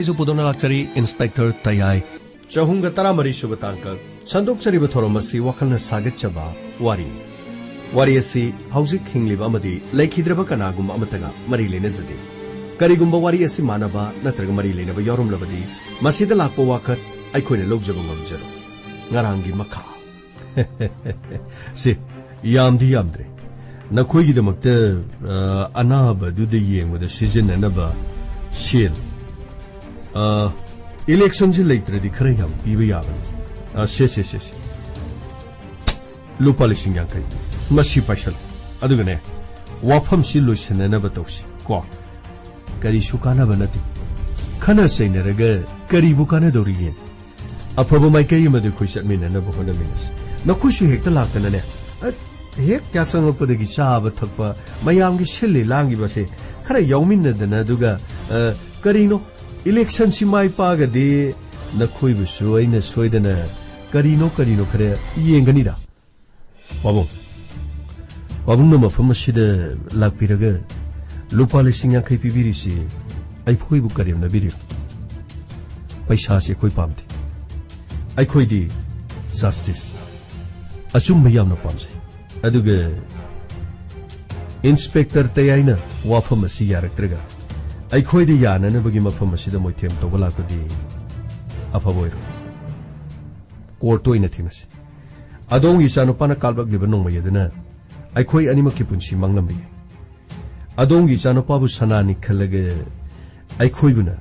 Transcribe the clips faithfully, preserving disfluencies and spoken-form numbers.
ꯑꯩꯁꯨ ꯄꯨꯗꯨꯅ ꯂꯥꯛꯆꯔꯤ, ꯏꯟꯁꯄꯦꯛꯇꯔ ꯇꯌꯥꯏ꯫ ꯆꯍꯨꯝꯒ ꯇꯔꯥꯃꯔꯤ ꯁꯨꯕ ꯇꯥꯡꯀꯛ꯫ ꯁꯟꯗꯣꯛꯆꯔꯤꯕ ꯊꯧꯔꯝ ꯑꯁꯤ ꯋꯥꯈꯜꯅ ꯁꯥꯒꯠꯆꯕ ꯋꯥꯔꯤ꯫ ꯋꯥꯔꯤ ꯑꯁꯤ ꯍꯧꯖꯤꯛ ꯍꯤꯡꯂꯤꯕ ꯑꯃꯗꯤ ꯂꯩꯈꯤꯗ꯭ꯔꯕ ꯀꯅꯥꯒꯨꯝꯕ ꯑꯃꯠꯇꯒ ꯃꯔꯤ ꯂꯩꯅꯖꯗꯦ꯫ ꯀꯔꯤꯒꯨꯝꯕ ꯋꯥꯔꯤ ꯑꯁꯤ ꯃꯥꯟꯅꯕ ꯅꯠꯇ꯭ꯔꯒ ꯃꯔꯤ ꯂꯩꯅꯕ ꯌꯥꯎꯔꯝꯂꯕꯗꯤ, ꯃꯁꯤꯗ ꯂꯥꯛꯄ ꯋꯥꯀꯠ ꯑꯩꯈꯣꯏꯅ ꯂꯧꯖꯕ ꯉꯝꯖꯔꯣꯏ꯫ ꯉꯔꯥꯡꯒꯤ ꯃꯈꯥ꯫ ꯁꯤ ꯌꯥꯝꯗꯤ ꯌꯥꯝꯗ꯭ꯔꯦ꯫ ꯅꯈꯣꯏꯒꯤꯗꯃꯛꯇ, ꯑ, ꯑꯅꯥꯕꯗꯨꯗ ꯌꯦꯡꯕꯗ ꯁꯤꯖꯤꯟꯅꯅꯕ ꯁꯦꯜ꯫ ꯑ, ꯏꯂꯦꯛꯁꯟꯁꯤ ꯂꯩꯇ꯭ꯔꯗꯤ ꯈꯔ ꯌꯥꯝ ꯄꯤꯕ ꯌꯥꯕꯅꯤ꯫ ꯑ, ꯁꯦ, ꯁꯦ, ꯁꯦ, ꯁꯦ꯫ ꯂꯨꯄꯥ ꯂꯤꯁꯤꯡ ꯌꯥꯡꯈꯩ꯫ ꯃꯁꯤ ꯄꯥꯏꯁꯜꯂꯨ꯫ ꯑꯗꯨꯒꯅꯦ, ꯋꯥꯐꯝꯁꯤ ꯂꯣꯏꯁꯤꯟꯅꯅꯕ ꯇꯧꯁꯤ ꯀꯣ꯫ ꯀꯔꯤꯁꯨ ꯀꯥꯟꯅꯕ ꯅꯠꯇꯦ꯫ ꯈꯟꯅ ꯆꯩꯅꯔꯒ ꯀꯔꯤꯕꯨ ꯀꯥꯟꯅꯗꯧꯔꯤꯒꯦ? ꯑꯐꯕ ꯃꯥꯏꯀꯩ ꯑꯃꯗ ꯑꯩꯈꯣꯏ ꯆꯠꯃꯤꯟꯅꯅꯕ ꯍꯣꯠꯅꯃꯤꯟꯅꯁꯤ꯫ ꯅꯈꯣꯏꯁꯨ ꯍꯦꯛꯇ ꯂꯥꯛꯇꯅꯅꯦ, ꯑ, ꯍꯦꯛ ꯌꯥꯆꯪꯉꯛꯄꯗꯒꯤ ꯆꯥꯕ ꯊꯛꯄ, ꯃꯌꯥꯝꯒꯤ ꯁꯤꯜꯂꯤ ꯂꯥꯡꯉꯤꯕꯁꯦ ꯈꯔ ꯌꯥꯎꯃꯤꯟꯅꯗꯅ, ꯑꯗꯨꯒ, ꯑ, ꯀꯔꯤꯅꯣ, ꯏꯂꯦꯛꯁꯟꯁꯤ ꯃꯥꯏ ꯄꯥꯛꯑꯒꯗꯤ ꯅꯈꯣꯏꯕꯨꯁꯨ ꯑꯩꯅ ꯁꯣꯏꯗꯅ ꯀꯔꯤꯅꯣ ꯀꯔꯤꯅꯣ ꯈꯔ ꯌꯦꯡꯒꯅꯤꯗ꯫ ꯄꯥꯕꯨꯡ, ꯄꯥꯕꯨꯡꯅ ꯃꯐꯝ ꯑꯁꯤꯗ ꯂꯥꯛꯄꯤꯔꯒ ꯂꯨꯄꯥ ꯂꯤꯁꯤꯡ ꯌꯥꯡꯈꯩ ꯄꯤꯕꯤꯔꯤꯁꯤ ꯑꯩꯈꯣꯏꯕꯨ ꯀꯔꯦꯝꯅꯕꯤꯔꯤꯔꯣ? ꯄꯩꯁꯥꯁꯤ ꯑꯩꯈꯣꯏ ꯄꯥꯝꯗꯦ꯫ ꯑꯩꯈꯣꯏꯗꯤ ꯖꯁꯇꯤꯁ, ꯑꯆꯨꯝꯕ ꯌꯥꯝꯅ ꯄꯥꯝꯖꯩ꯫ ꯑꯗꯨꯒ ꯏꯟꯁꯄꯦꯛꯇꯔ ꯇꯌꯥꯏꯅ ꯋꯥꯐꯝ ꯑꯁꯤ ꯌꯥꯔꯛꯇ꯭ꯔꯒ ꯑꯩꯈꯣꯏꯗ ꯌꯥꯅꯅꯕꯒꯤ ꯃꯐꯝ ꯑꯁꯤꯗ ꯃꯣꯏꯊꯦꯝ ꯇꯧꯕ ꯂꯥꯛꯄꯗꯤ ꯑꯐꯕ ꯑꯣꯏꯔꯣꯏ꯫ ꯀꯣꯔꯠꯇ ꯑꯣꯏꯅ ꯊꯦꯡꯅꯁꯤ꯫ ꯑꯗꯣꯝꯒꯤ ꯏꯆꯥꯅꯨꯄꯥꯅ ꯀꯥꯞꯂꯛꯂꯤꯕ ꯅꯣꯡꯃꯩ ꯑꯗꯨꯅ ꯑꯩꯈꯣꯏ ꯑꯅꯤꯃꯛꯀꯤ ꯄꯨꯟꯁꯤ ꯃꯥꯡꯂꯝꯕ ꯌꯥꯏ꯫ ꯑꯗꯣꯝꯒꯤ ꯏꯆꯥꯅꯨꯄꯥꯕꯨ ꯁꯅꯥꯅꯤ ꯈꯜꯂꯒ ꯑꯩꯈꯣꯏꯕꯨꯅ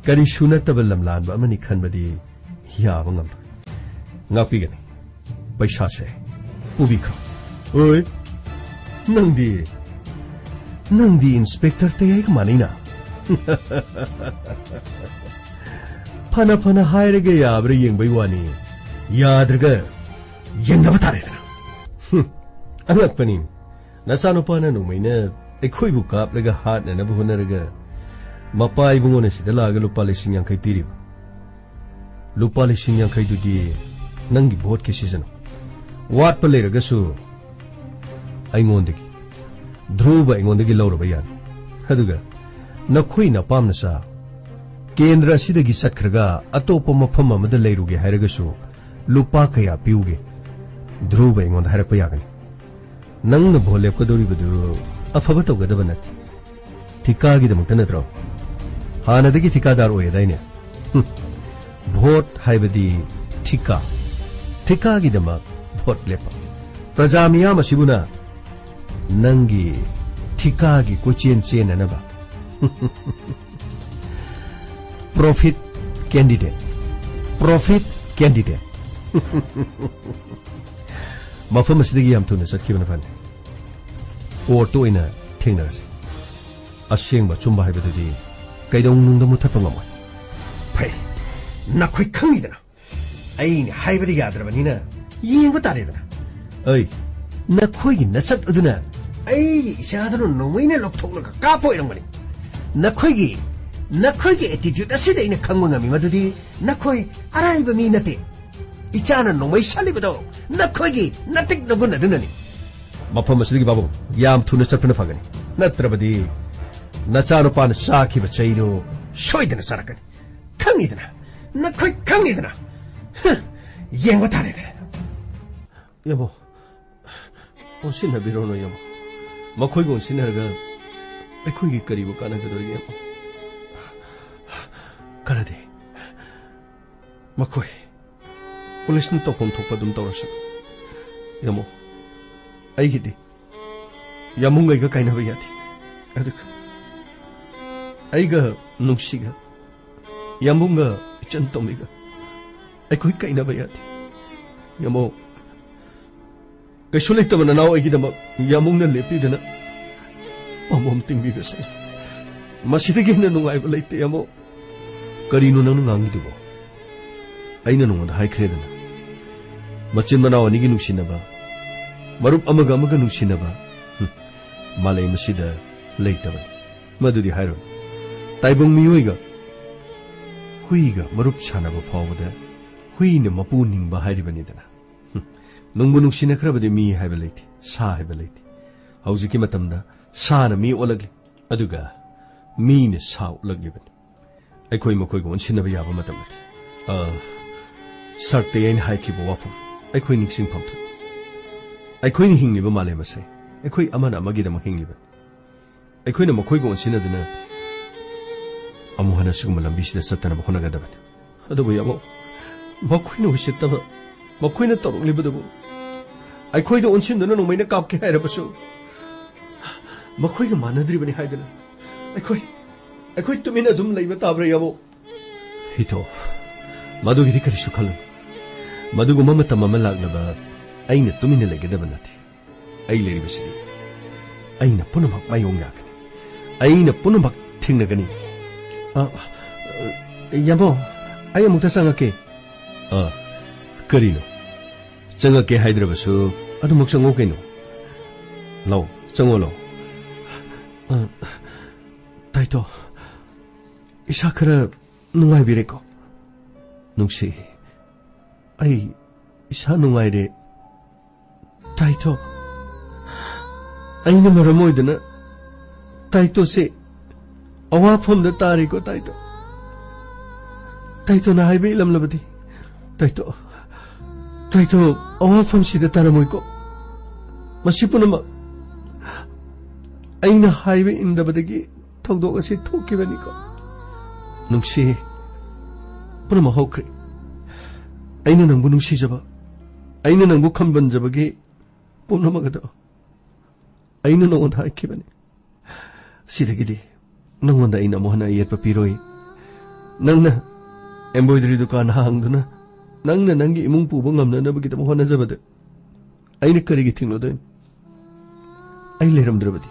ꯀꯔꯤꯁꯨ ꯅꯠꯇꯕ ꯂꯝꯂꯥꯟꯕ ꯑꯃꯅꯤ ꯈꯟꯕꯗꯤ ꯌꯥꯕ ꯉꯝꯂꯣꯏ꯫ ꯉꯥꯛꯄꯤꯒꯅꯤ꯫ ꯄꯩꯁꯥꯁꯦ ꯄꯨꯕꯤꯈ꯭ꯔꯣ꯫ ꯑꯣꯏ, ꯅꯪꯗꯤ, ꯅꯪꯗꯤ ꯏꯟꯁꯄꯦꯛꯇꯔ ꯇꯌꯥꯏꯒ ꯃꯥꯟꯅꯩꯅ꯫ ꯐꯅ ꯐꯅ ꯍꯥꯏꯔꯒ ꯌꯥꯕ꯭ꯔꯥ ꯌꯦꯡꯕꯩ ꯋꯥꯅꯤ, ꯌꯥꯗ꯭ꯔꯒ ꯌꯦꯡꯅꯕ ꯇꯥꯔꯦꯗꯅ꯫ ꯍꯨꯝ, ꯑꯉꯛꯄꯅꯤ꯫ ꯅꯆꯥꯅꯨꯄꯥꯅ ꯅꯣꯡꯃꯩꯅ ꯑꯩꯈꯣꯏꯕꯨ ꯀꯥꯞꯂꯒ ꯍꯥꯠꯅꯅꯕ ꯍꯣꯠꯅꯔꯒ, ꯃꯄꯥ ꯏꯕꯨꯡꯉꯣꯅ ꯁꯤꯗ ꯂꯥꯛꯑꯒ ꯂꯨꯄꯥ ꯂꯤꯁꯤꯡ ꯌꯥꯡꯈꯩ ꯄꯤꯔꯤꯕ꯫ ꯂꯨꯄꯥ ꯂꯤꯁꯤꯡ ꯌꯥꯡꯈꯩꯗꯨꯗꯤ ꯅꯪꯒꯤ ꯚꯣꯠꯀꯤ ꯁꯤꯖꯤꯟꯅꯧ꯫ ꯋꯥꯠꯄ ꯂꯩꯔꯒꯁꯨ ꯑꯩꯉꯣꯟꯗꯒꯤ, ꯙ꯭ꯔꯨꯕ ꯑꯩꯉꯣꯟꯗꯒꯤ ꯂꯧꯔꯕ ꯌꯥꯅꯤ꯫ ꯑꯗꯨꯒ ꯅꯈꯣꯏ ꯅꯄꯥꯝ ꯅꯆꯥ ꯀꯦꯟꯗ꯭ꯔ ꯑꯁꯤꯗꯒꯤ ꯆꯠꯈ꯭ꯔꯒ ꯑꯇꯣꯞꯄ ꯃꯐꯝ ꯑꯃꯗ ꯂꯩꯔꯨꯒꯦ ꯍꯥꯏꯔꯒꯁꯨ ꯂꯨꯄꯥ ꯀꯌꯥ ꯄꯤꯌꯨꯒꯦ? ꯙ꯭ꯔꯨꯕ ꯑꯩꯉꯣꯟꯗ ꯍꯥꯏꯔꯛꯄ ꯌꯥꯒꯅꯤ꯫ ꯅꯪꯅ ꯚꯣꯠ ꯂꯦꯞꯀꯗꯧꯔꯤꯕꯗꯨ ꯑꯐꯕ ꯇꯧꯒꯗꯕ ꯅꯠꯇꯦ꯫ ꯊꯤꯀꯥꯒꯤꯗꯃꯛꯇ ꯅꯠꯇ꯭ꯔꯣ? ꯍꯥꯟꯅꯗꯒꯤ ꯊꯤꯀꯥꯗꯥꯔ ꯑꯣꯏꯌꯦꯗꯥꯏꯅꯦ? ꯍꯨꯝ꯫ ꯚꯣꯠ ꯍꯥꯏꯕꯗꯤ ꯊꯤꯀꯥ꯫ ꯊꯤꯀꯥꯒꯤꯗꯃꯛ ꯚꯣꯠ ꯂꯦꯞꯄ꯫ ꯄ꯭ꯔꯖꯥ ꯃꯤꯌꯥꯝ ꯑꯁꯤꯕꯨꯅ ꯅꯪꯒꯤ ꯊꯤꯀꯥꯒꯤ ꯀꯣꯏꯆꯦꯟ ꯆꯦꯟꯅꯅꯕ꯫ Profit candidate. Profit candidate. ꯃꯐꯝ ꯑꯁꯤꯗꯒꯤ ꯌꯥꯝ ꯊꯨꯅ ꯆꯠꯈꯤꯕꯅ ꯐꯅꯤ꯫ ꯀꯣꯔꯠꯇ ꯑꯣꯏꯅ ꯊꯦꯡꯅꯔꯁꯤ꯫ ꯑꯁꯦꯡꯕ ꯑꯆꯨꯝꯕ ꯍꯥꯏꯕꯗꯨꯗꯤ ꯀꯩꯗꯧꯅꯨꯡꯗ ꯃꯨꯠꯊꯠꯄ ꯉꯝꯃꯣꯏ꯫ ꯐꯩ, ꯅꯈꯣꯏ ꯈꯪꯉꯤꯗꯅ꯫ ꯑꯩꯅ ꯍꯥꯏꯕꯗꯤ ꯌꯥꯗ꯭ꯔꯕꯅꯤꯅ ꯌꯦꯡꯕ ꯇꯥꯔꯦꯗꯅ꯫ ꯑꯩ, ꯅꯈꯣꯏꯒꯤ ꯅꯆꯠ ꯑꯗꯨꯅ ꯑꯩꯒꯤ ꯏꯆꯥꯗꯨꯅ ꯅꯣꯡꯃꯩꯅ ꯂꯧꯊꯣꯛꯂꯒ ꯀꯥꯞꯄ ꯑꯣꯏꯔꯝꯒꯅꯤ꯫ ꯅꯈꯣꯏꯒꯤ, ꯅꯈꯣꯏꯒꯤ ꯑꯦꯇꯤꯇ꯭ꯌꯨꯠ ꯑꯁꯤꯗ ꯑꯩꯅ ꯈꯪꯕ ꯉꯝꯃꯤ ꯃꯗꯨꯗꯤ ꯅꯈꯣꯏ ꯑꯔꯥꯏꯕ ꯃꯤ ꯅꯠꯇꯦ꯫ ꯏꯆꯥꯅ ꯅꯣꯡꯃꯩ ꯁꯜꯂꯤꯕꯗꯣ ꯅꯈꯣꯏꯒꯤ ꯅꯇꯤꯛ ꯅꯒꯨꯟ ꯑꯗꯨꯅꯅꯤ꯫ ꯃꯐꯝ ꯑꯁꯤꯗꯒꯤ ꯄꯥꯕꯨꯡ, ꯌꯥꯝ ꯊꯨꯅ ꯆꯠꯄꯅ ꯐꯒꯅꯤ꯫ ꯅꯠꯇ꯭ꯔꯕꯗꯤ ꯅꯆꯥꯅꯨꯄꯥꯅ ꯆꯥꯈꯤꯕ ꯆꯩꯗꯨ ꯁꯣꯏꯗꯅ ꯆꯥꯔꯛꯀꯅꯤ꯫ ꯈꯪꯉꯤꯗꯅ, ꯅꯈꯣꯏ ꯈꯪꯉꯤꯗꯅ꯫ ꯍ, ꯌꯦꯡꯕ ꯇꯥꯔꯦꯗꯅ꯫ ꯌꯥꯝꯕꯣ, ꯑꯣꯟꯁꯤꯟꯅꯕꯤꯔꯣꯅꯨ, ꯌꯥꯝꯕꯣ꯫ ꯃꯈꯣꯏꯒ ꯑꯣꯟꯁꯤꯟꯅꯔꯒ ꯑꯩꯈꯣꯏꯒꯤ ꯀꯔꯤꯕꯨ ꯀꯥꯟꯅꯒꯗꯧꯔꯤꯒꯦ, ꯌꯥꯝꯕꯣ? ꯀꯥꯟꯅꯗꯦ꯫ ꯃꯈꯣꯏ ꯄꯨꯂꯤꯁꯅ ꯇꯧꯐꯝ ꯊꯣꯛꯄ ꯑꯗꯨꯝ ꯇꯧꯔꯁꯅꯨ꯫ ꯌꯥꯝꯕꯣ, ꯑꯩꯒꯤꯗꯤ ꯌꯥꯝꯕꯨꯡꯒ ꯑꯩꯒ ꯀꯥꯏꯅꯕ ꯌꯥꯗꯦ꯫ ꯑꯗꯨꯒ ꯑꯩꯒ ꯅꯨꯡꯁꯤꯒ, ꯌꯥꯝꯕꯨꯡꯒ ꯏꯆꯟ ꯇꯣꯝꯕꯤꯒ ꯑꯩꯈꯣꯏ ꯀꯥꯏꯅꯕ ꯌꯥꯗꯦ꯫ ꯌꯥꯝꯕꯣ, ꯀꯩꯁꯨ ꯂꯩꯇꯕ ꯅꯅꯥꯎ ꯑꯩꯒꯤꯗꯃꯛ ꯌꯥꯝꯕꯨꯡꯅ ꯂꯦꯞꯄꯤꯗꯅ ꯄꯥꯝꯕꯣꯝ ꯇꯤꯡꯕꯤꯕꯁꯦ, ꯃꯁꯤꯗꯒꯤ ꯍꯦꯟꯅ ꯅꯨꯡꯉꯥꯏꯕ ꯂꯩꯇꯦ, ꯌꯥꯝꯕꯣ꯫ ꯀꯔꯤꯅꯣ ꯅꯪꯅ ꯉꯥꯡꯉꯤꯗꯨꯕꯣ? ꯑꯩꯅ ꯅꯉꯣꯟꯗ ꯍꯥꯏꯈ꯭ꯔꯦꯗꯅ, ꯃꯆꯤꯟ ꯃꯅꯥꯎ ꯑꯅꯤꯒꯤ ꯅꯨꯡꯁꯤꯅꯕ, ꯃꯔꯨꯞ ꯑꯃꯒ ꯑꯃꯒ ꯅꯨꯡꯁꯤꯅꯕ, ꯍꯨꯝ, ꯃꯥꯂꯦꯝ ꯑꯁꯤꯗ ꯂꯩꯇꯕꯅꯤ꯫ ꯃꯗꯨꯗꯤ ꯍꯥꯏꯔꯣꯏ꯫ ꯇꯥꯏꯕꯪ ꯃꯤꯑꯣꯏꯒ ꯍꯨꯏꯒ ꯃꯔꯨꯞ ꯁꯥꯟꯅꯕ ꯐꯥꯎꯕꯗ ꯍꯨꯏꯅ ꯃꯄꯨ ꯅꯤꯡꯕ ꯍꯥꯏꯔꯤꯕꯅꯤꯗꯅ꯫ ꯍꯨꯝ, ꯅꯨꯡꯕꯨ ꯅꯨꯡꯁꯤꯅꯈ꯭ꯔꯕꯗꯤ ꯃꯤ ꯍꯥꯏꯕ ꯂꯩꯇꯦ, ꯁꯥ ꯍꯥꯏꯕ ꯂꯩꯇꯦ꯫ ꯍꯧꯖꯤꯛꯀꯤ ꯃꯇꯝꯗ ꯁꯥꯅ ꯃꯤ ꯑꯣꯜꯂꯛꯂꯤ, ꯑꯗꯨꯒ ꯃꯤꯅ ꯁꯥ ꯑꯣꯜꯂꯛꯂꯤꯕꯅꯤ꯫ ꯑꯩꯈꯣꯏ ꯃꯈꯣꯏꯒ ꯑꯣꯟꯁꯤꯟꯅꯕ ꯌꯥꯕ ꯃꯇꯝ ꯅꯠꯇꯦ꯫ ꯑ, ꯁꯥꯔ ꯇꯦ ꯑꯩꯅ ꯍꯥꯏꯈꯤꯕ ꯋꯥꯐꯝ ꯑꯩꯈꯣꯏ ꯅꯤꯡꯁꯤꯡꯐꯝ ꯊꯣꯛꯏ꯫ ꯑꯩꯈꯣꯏꯅ ꯍꯤꯡꯂꯤꯕ ꯃꯥꯂꯦꯝ ꯑꯁꯦ ꯑꯩꯈꯣꯏ ꯑꯃꯅ ꯑꯃꯒꯤꯗꯃꯛ ꯍꯤꯡꯂꯤꯕꯅꯤ꯫ ꯑꯩꯈꯣꯏꯅ ꯃꯈꯣꯏꯒ ꯑꯣꯟꯁꯤꯟꯅꯗꯨꯅ ꯑꯃꯨꯛ ꯍꯟꯅ ꯁꯤꯒꯨꯝꯕ ꯂꯝꯕꯤꯁꯤꯗ ꯆꯠꯇꯅꯕ ꯍꯣꯠꯅꯒꯗꯕꯅꯤ꯫ ꯑꯗꯨꯕꯨ ꯌꯥꯃꯣ, ꯃꯈꯣꯏꯅ ꯎꯁꯤꯠꯇꯕ, ꯃꯈꯣꯏꯅ ꯇꯧꯔꯛꯂꯤꯕꯗꯨꯕꯨ ꯑꯩꯈꯣꯏꯗ ꯑꯣꯟꯁꯤꯟꯗꯨꯅ ꯅꯣꯡꯃꯩꯅ ꯀꯥꯞꯀꯦ ꯍꯥꯏꯔꯕꯁꯨ ꯃꯈꯣꯏꯒ ꯃꯥꯟꯅꯗ꯭ꯔꯤꯕꯅꯤ ꯍꯥꯏꯗꯨꯅ ꯑꯩꯈꯣꯏ, ꯑꯩꯈꯣꯏ ꯇꯨꯃꯤꯟꯅ ꯑꯗꯨꯝ ꯂꯩꯕ ꯇꯥꯕ꯭ꯔꯥ, ꯌꯥꯃꯣ? ꯍꯤꯇꯣ, ꯃꯗꯨꯒꯤꯗꯤ ꯀꯔꯤꯁꯨ ꯈꯜꯂꯨꯅꯨ꯫ ꯃꯗꯨꯒꯨꯝꯕ ꯃꯇꯝ ꯑꯃ ꯂꯥꯛꯂꯕ ꯑꯩꯅ ꯇꯨꯃꯤꯟꯅ ꯂꯩꯒꯗꯕ ꯅꯠꯇꯦ꯫ ꯑꯩ ꯂꯩꯔꯤꯕꯁꯤꯗꯤ ꯑꯩꯅ ꯄꯨꯝꯅꯃꯛ ꯃꯥꯌꯣꯡ ꯌꯥꯒꯅꯤ꯫ ꯑꯩꯅ ꯄꯨꯝꯅꯃꯛ ꯊꯦꯡꯅꯒꯅꯤ꯫ ꯑ, ꯑ, ꯌꯥꯃꯣ, ꯑꯩ ꯑꯃꯨꯛꯇ ꯆꯪꯉꯛꯀꯦ꯫ ꯑ, ꯀꯔꯤꯅꯣ? ꯆꯪꯉꯛꯀꯦ ꯍꯥꯏꯗ꯭ꯔꯕꯁꯨ ꯑꯗꯨꯃꯛ ꯆꯪꯉꯣ ꯀꯩꯅꯣ꯫ ꯂꯥꯎ, ꯆꯪꯉꯣ ꯂꯥꯎ꯫ ꯑ, ꯇꯥꯏꯇꯣ, ꯏꯁꯥ ꯈꯔ ꯅꯨꯡꯉꯥꯏꯕꯤꯔꯦꯀꯣ? ꯅꯨꯡꯁꯤ, ꯑꯩ ꯏꯁꯥ ꯅꯨꯡꯉꯥꯏꯔꯦ꯫ ꯇꯥꯏꯇꯣ, ꯑꯩꯅ ꯃꯔꯝ ꯑꯣꯏꯗꯨꯅ ꯇꯥꯏꯇꯣꯁꯦ ꯑꯋꯥꯐꯝꯗ ꯇꯥꯔꯦꯀꯣ, ꯇꯥꯏꯇꯣ꯫ ꯇꯥꯏꯇꯣꯅ ꯍꯥꯏꯕ ꯏꯜꯂꯝꯂꯕꯗꯤ, ꯇꯥꯏꯇꯣ, ꯇꯥꯏꯇꯣ ꯑꯋꯥꯐꯝꯁꯤꯗ ꯇꯥꯔꯝꯃꯣꯏꯀꯣ꯫ ꯃꯁꯤ ꯄꯨꯝꯅꯃꯛ ꯑꯩꯅ ꯍꯥꯏꯕ ꯏꯟꯗꯕꯗꯒꯤ ꯊꯧꯗꯣꯛ ꯑꯁꯤ ꯊꯣꯛꯈꯤꯕꯅꯤꯀꯣ꯫ ꯅꯨꯡꯁꯤ, ꯄꯨꯝꯅꯃꯛ ꯍꯧꯈ꯭ꯔꯦ꯫ ꯑꯩꯅ ꯅꯪꯕꯨ ꯅꯨꯡꯁꯤꯖꯕ, ꯑꯩꯅ ꯅꯪꯕꯨ ꯈꯝꯕꯟꯖꯕꯒꯤ ꯄꯨꯝꯅꯃꯛ ꯑꯗꯣ ꯑꯩꯅ ꯅꯉꯣꯟꯗ ꯍꯥꯏꯈꯤꯕꯅꯤ꯫ ꯁꯤꯗꯒꯤꯗꯤ ꯅꯉꯣꯟꯗ ꯑꯩꯅ ꯑꯃꯨꯛ ꯍꯟꯅ ꯑꯌꯦꯠꯄ ꯄꯤꯔꯣꯏ꯫ ꯅꯪꯅ ꯑꯦꯝꯕ꯭ꯔꯣꯏꯗꯔꯤ ꯗꯨꯀꯥꯟ ꯍꯥꯡꯗꯨꯅ ꯅꯪꯅ ꯅꯪꯒꯤ ꯏꯃꯨꯡ ꯄꯨꯕ ꯉꯝꯅꯅꯕꯒꯤꯗꯃꯛ ꯍꯣꯠꯅꯖꯕꯗ ꯑꯩꯅ ꯀꯔꯤꯒꯤ ꯊꯤꯡꯂꯨꯗꯣꯏꯅꯣ? ꯑꯩ ꯂꯩꯔꯝꯗ꯭ꯔꯕꯗꯤ,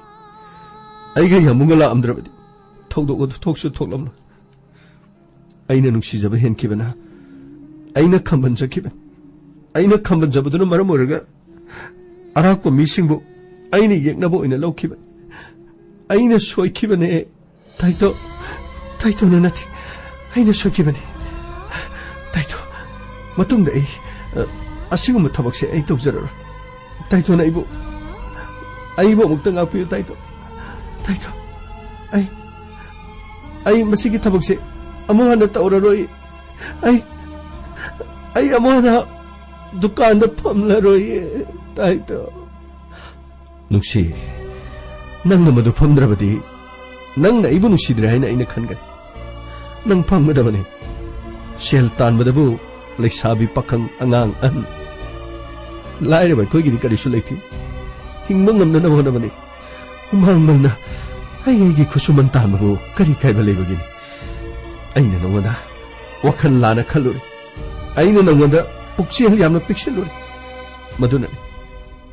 ꯑꯩꯒ ꯌꯥꯝꯕꯨꯡꯒ ꯂꯥꯛꯑꯝꯗ꯭ꯔꯕꯗꯤ ꯊꯧꯗꯣꯛ ꯑꯗꯨ ꯊꯣꯛꯁꯨ ꯊꯣꯛꯂꯝꯂꯣꯏ꯫ ꯑꯩꯅ ꯅꯨꯡꯁꯤꯖꯕ ꯍꯦꯟꯈꯤꯕꯅ, ꯑꯩꯅ ꯈꯝꯕꯟꯖꯈꯤꯕꯅꯤ꯫ ꯑꯩꯅ ꯈꯝꯕꯟꯖꯕꯗꯨꯅ ꯃꯔꯝ ꯑꯣꯏꯔꯒ ꯑꯔꯥꯛꯄ ꯃꯤꯁꯤꯡꯕꯨ ꯑꯩꯅ ꯌꯦꯛꯅꯕ ꯑꯣꯏꯅ ꯂꯧꯈꯤꯕꯅꯤ꯫ ꯑꯩꯅ ꯁꯣꯏꯈꯤꯕꯅꯦ꯫ ꯇꯥꯏꯇꯣ, ꯇꯥꯏꯇꯣꯅ ꯅꯠꯇꯦ, ꯑꯩꯅ ꯁꯣꯏꯈꯤꯕꯅꯤ꯫ ꯇꯥꯏꯇꯣ, ꯃꯇꯨꯡꯗ ꯑꯩ, ꯑ, ꯑꯁꯤꯒꯨꯝꯕ ꯊꯕꯛꯁꯦ ꯑꯩ ꯇꯧꯖꯔꯔꯣꯏ꯫ ꯇꯥꯏꯇꯣꯅ ꯑꯩꯕꯨ, ꯑꯩꯕꯨ ꯑꯃꯨꯛꯇ ꯉꯥꯛꯄꯤꯌꯨ, ꯇꯥꯏꯇꯣ꯫ ꯇꯥꯏꯇꯣ, ꯑꯩ, ꯑꯩ ꯃꯁꯤꯒꯤ ꯊꯕꯛꯁꯦ ꯑꯃꯨꯛ ꯍꯟꯅ ꯇꯧꯔꯔꯣꯏ꯫ ꯑꯩ, ꯑꯩ ꯑꯃꯨꯛ ꯍꯟꯅ ꯗꯨꯀꯥꯟꯗ ꯐꯝꯂꯔꯣꯏꯌꯦ, ꯇꯥꯏꯇꯣ꯫ ꯅꯨꯡꯁꯤ, ꯅꯪꯅ ꯃꯗꯨ ꯐꯝꯗ꯭ꯔꯕꯗꯤ ꯅꯪꯅ ꯑꯩꯕꯨ ꯅꯨꯡꯁꯤꯗ꯭ꯔꯦ ꯍꯥꯏꯅ ꯑꯩꯅ ꯈꯟꯒꯅꯤ꯫ ꯅꯪ ꯐꯝꯒꯗꯕꯅꯤ꯫ ꯁꯦꯜ ꯇꯥꯟꯕꯗꯕꯨ ꯂꯩꯁꯥꯕꯤ, ꯄꯥꯈꯪ, ꯑꯉꯥꯡ, ꯑꯍꯟ, ꯂꯥꯏꯔꯕ ꯑꯩꯈꯣꯏꯒꯤꯗꯤ ꯀꯔꯤꯁꯨ ꯂꯩꯇꯦ꯫ ꯍꯤꯡꯕ ꯉꯝꯅꯅꯕ ꯍꯣꯠꯅꯕꯅꯤ꯫ ꯍꯨꯃꯥꯡ ꯃꯟꯅ ꯑꯩ ꯑꯩꯒꯤ ꯈꯨꯠꯁꯨꯃꯟ ꯇꯥꯟꯕꯕꯨ ꯀꯔꯤ ꯀꯥꯏꯕ ꯂꯩꯕꯒꯤꯅꯤ? ꯑꯩꯅ ꯅꯉꯣꯟꯗ ꯋꯥꯈꯜ ꯂꯥꯟꯅ ꯈꯜꯂꯨꯔꯦ꯫ ꯑꯩꯅ ꯅꯉꯣꯟꯗ ꯄꯨꯛꯆꯦꯜ ꯌꯥꯝꯅ ꯄꯤꯛꯁꯤꯜꯂꯨꯔꯦ꯫ ꯃꯗꯨꯅꯅꯤ꯫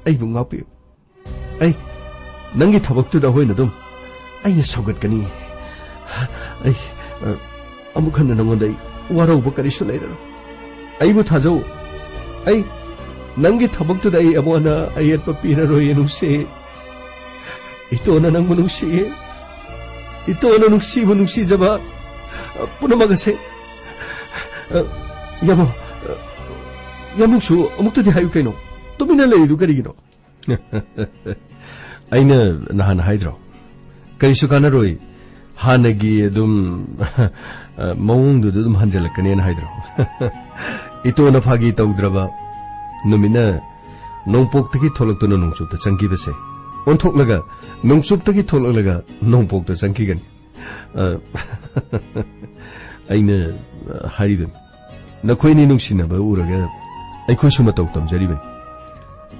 ꯑꯩꯕꯨ ꯉꯥꯛꯄꯤꯌꯨ꯫ ꯑꯩ ꯅꯪꯒꯤ ꯊꯕꯛꯇꯨꯗ ꯑꯣꯏꯅ ꯑꯗꯨꯝ ꯑꯩꯅ ꯁꯧꯒꯠꯀꯅꯤ꯫ ꯑꯩ, ꯑ, ꯑꯃꯨꯛ ꯍꯟꯅ ꯅꯉꯣꯟꯗ ꯑꯩ ꯋꯥꯔꯧꯕ ꯀꯔꯤꯁꯨ ꯂꯩꯔꯔꯣꯏ꯫ ꯑꯩꯕꯨ ꯊꯥꯖꯧ꯫ ꯑꯩ ꯅꯪꯒꯤ ꯊꯕꯛꯇꯨꯗ ꯑꯩ ꯑꯃꯨꯛ ꯍꯟꯅ ꯑꯌꯦꯠꯄ ꯄꯤꯔꯔꯣꯏꯌꯦ, ꯅꯨꯡꯁꯤ꯫ ꯏꯇꯣꯅ ꯅꯪꯕꯨ ꯅꯨꯡꯁꯤꯌꯦ꯫ ꯏꯇꯣꯅ ꯅꯨꯡꯁꯤꯕꯨ ꯅꯨꯡꯁꯤꯖꯕ, ꯑ, ꯄꯨꯝꯅꯃꯛ ꯑꯁꯦ, ꯑ, ꯌꯥꯃꯣ, ꯑ, ꯌꯥꯃꯣꯁꯨ ꯑꯃꯨꯛꯇꯗꯤ ꯍꯥꯏꯌꯨ ꯀꯩꯅꯣ? ꯇꯨꯃꯤꯟꯅ ꯂꯩꯔꯤꯗꯨ ꯀꯔꯤꯒꯤꯅꯣ? ꯑꯩꯅ ꯅꯍꯥꯟ ꯍꯥꯏꯗ꯭ꯔꯣ? ꯀꯔꯤꯁꯨ ꯀꯥꯟꯅꯔꯣꯏ꯫ ꯍꯥꯟꯅꯒꯤ ꯑꯗꯨꯝ, ꯑ, ꯃꯑꯣꯡꯗꯨꯗ ꯑꯗꯨꯝ ꯍꯟꯖꯤꯜꯂꯛꯀꯅꯦꯅ ꯍꯥꯏꯗ꯭ꯔꯣ? ꯏꯇꯣꯅ ꯐꯥꯒꯤ ꯇꯧꯗ꯭ꯔꯕ ꯅꯨꯃꯤꯠꯅ ꯅꯣꯡꯄꯣꯛꯇꯒꯤ ꯊꯣꯛꯂꯛꯇꯨꯅ ꯅꯣꯡꯆꯨꯞꯇ ꯆꯪꯈꯤꯕꯁꯦ ꯑꯣꯟꯊꯣꯛꯂꯒ ꯅꯣꯡꯆꯨꯞꯇꯒꯤ ꯊꯣꯛꯂꯛꯂꯒ ꯅꯣꯡꯄꯣꯛꯇ ꯆꯪꯈꯤꯒꯅꯤ꯫ ꯑ, ꯑꯩꯅ, ꯑ, ꯍꯥꯏꯔꯤꯕꯅꯤ, ꯅꯈꯣꯏꯅꯤ ꯅꯨꯡꯁꯤꯅꯕ ꯎꯔꯒ ꯑꯩꯈꯣꯏꯁꯨ ꯃꯇꯧ ꯇꯝꯖꯔꯤꯕꯅꯤ꯫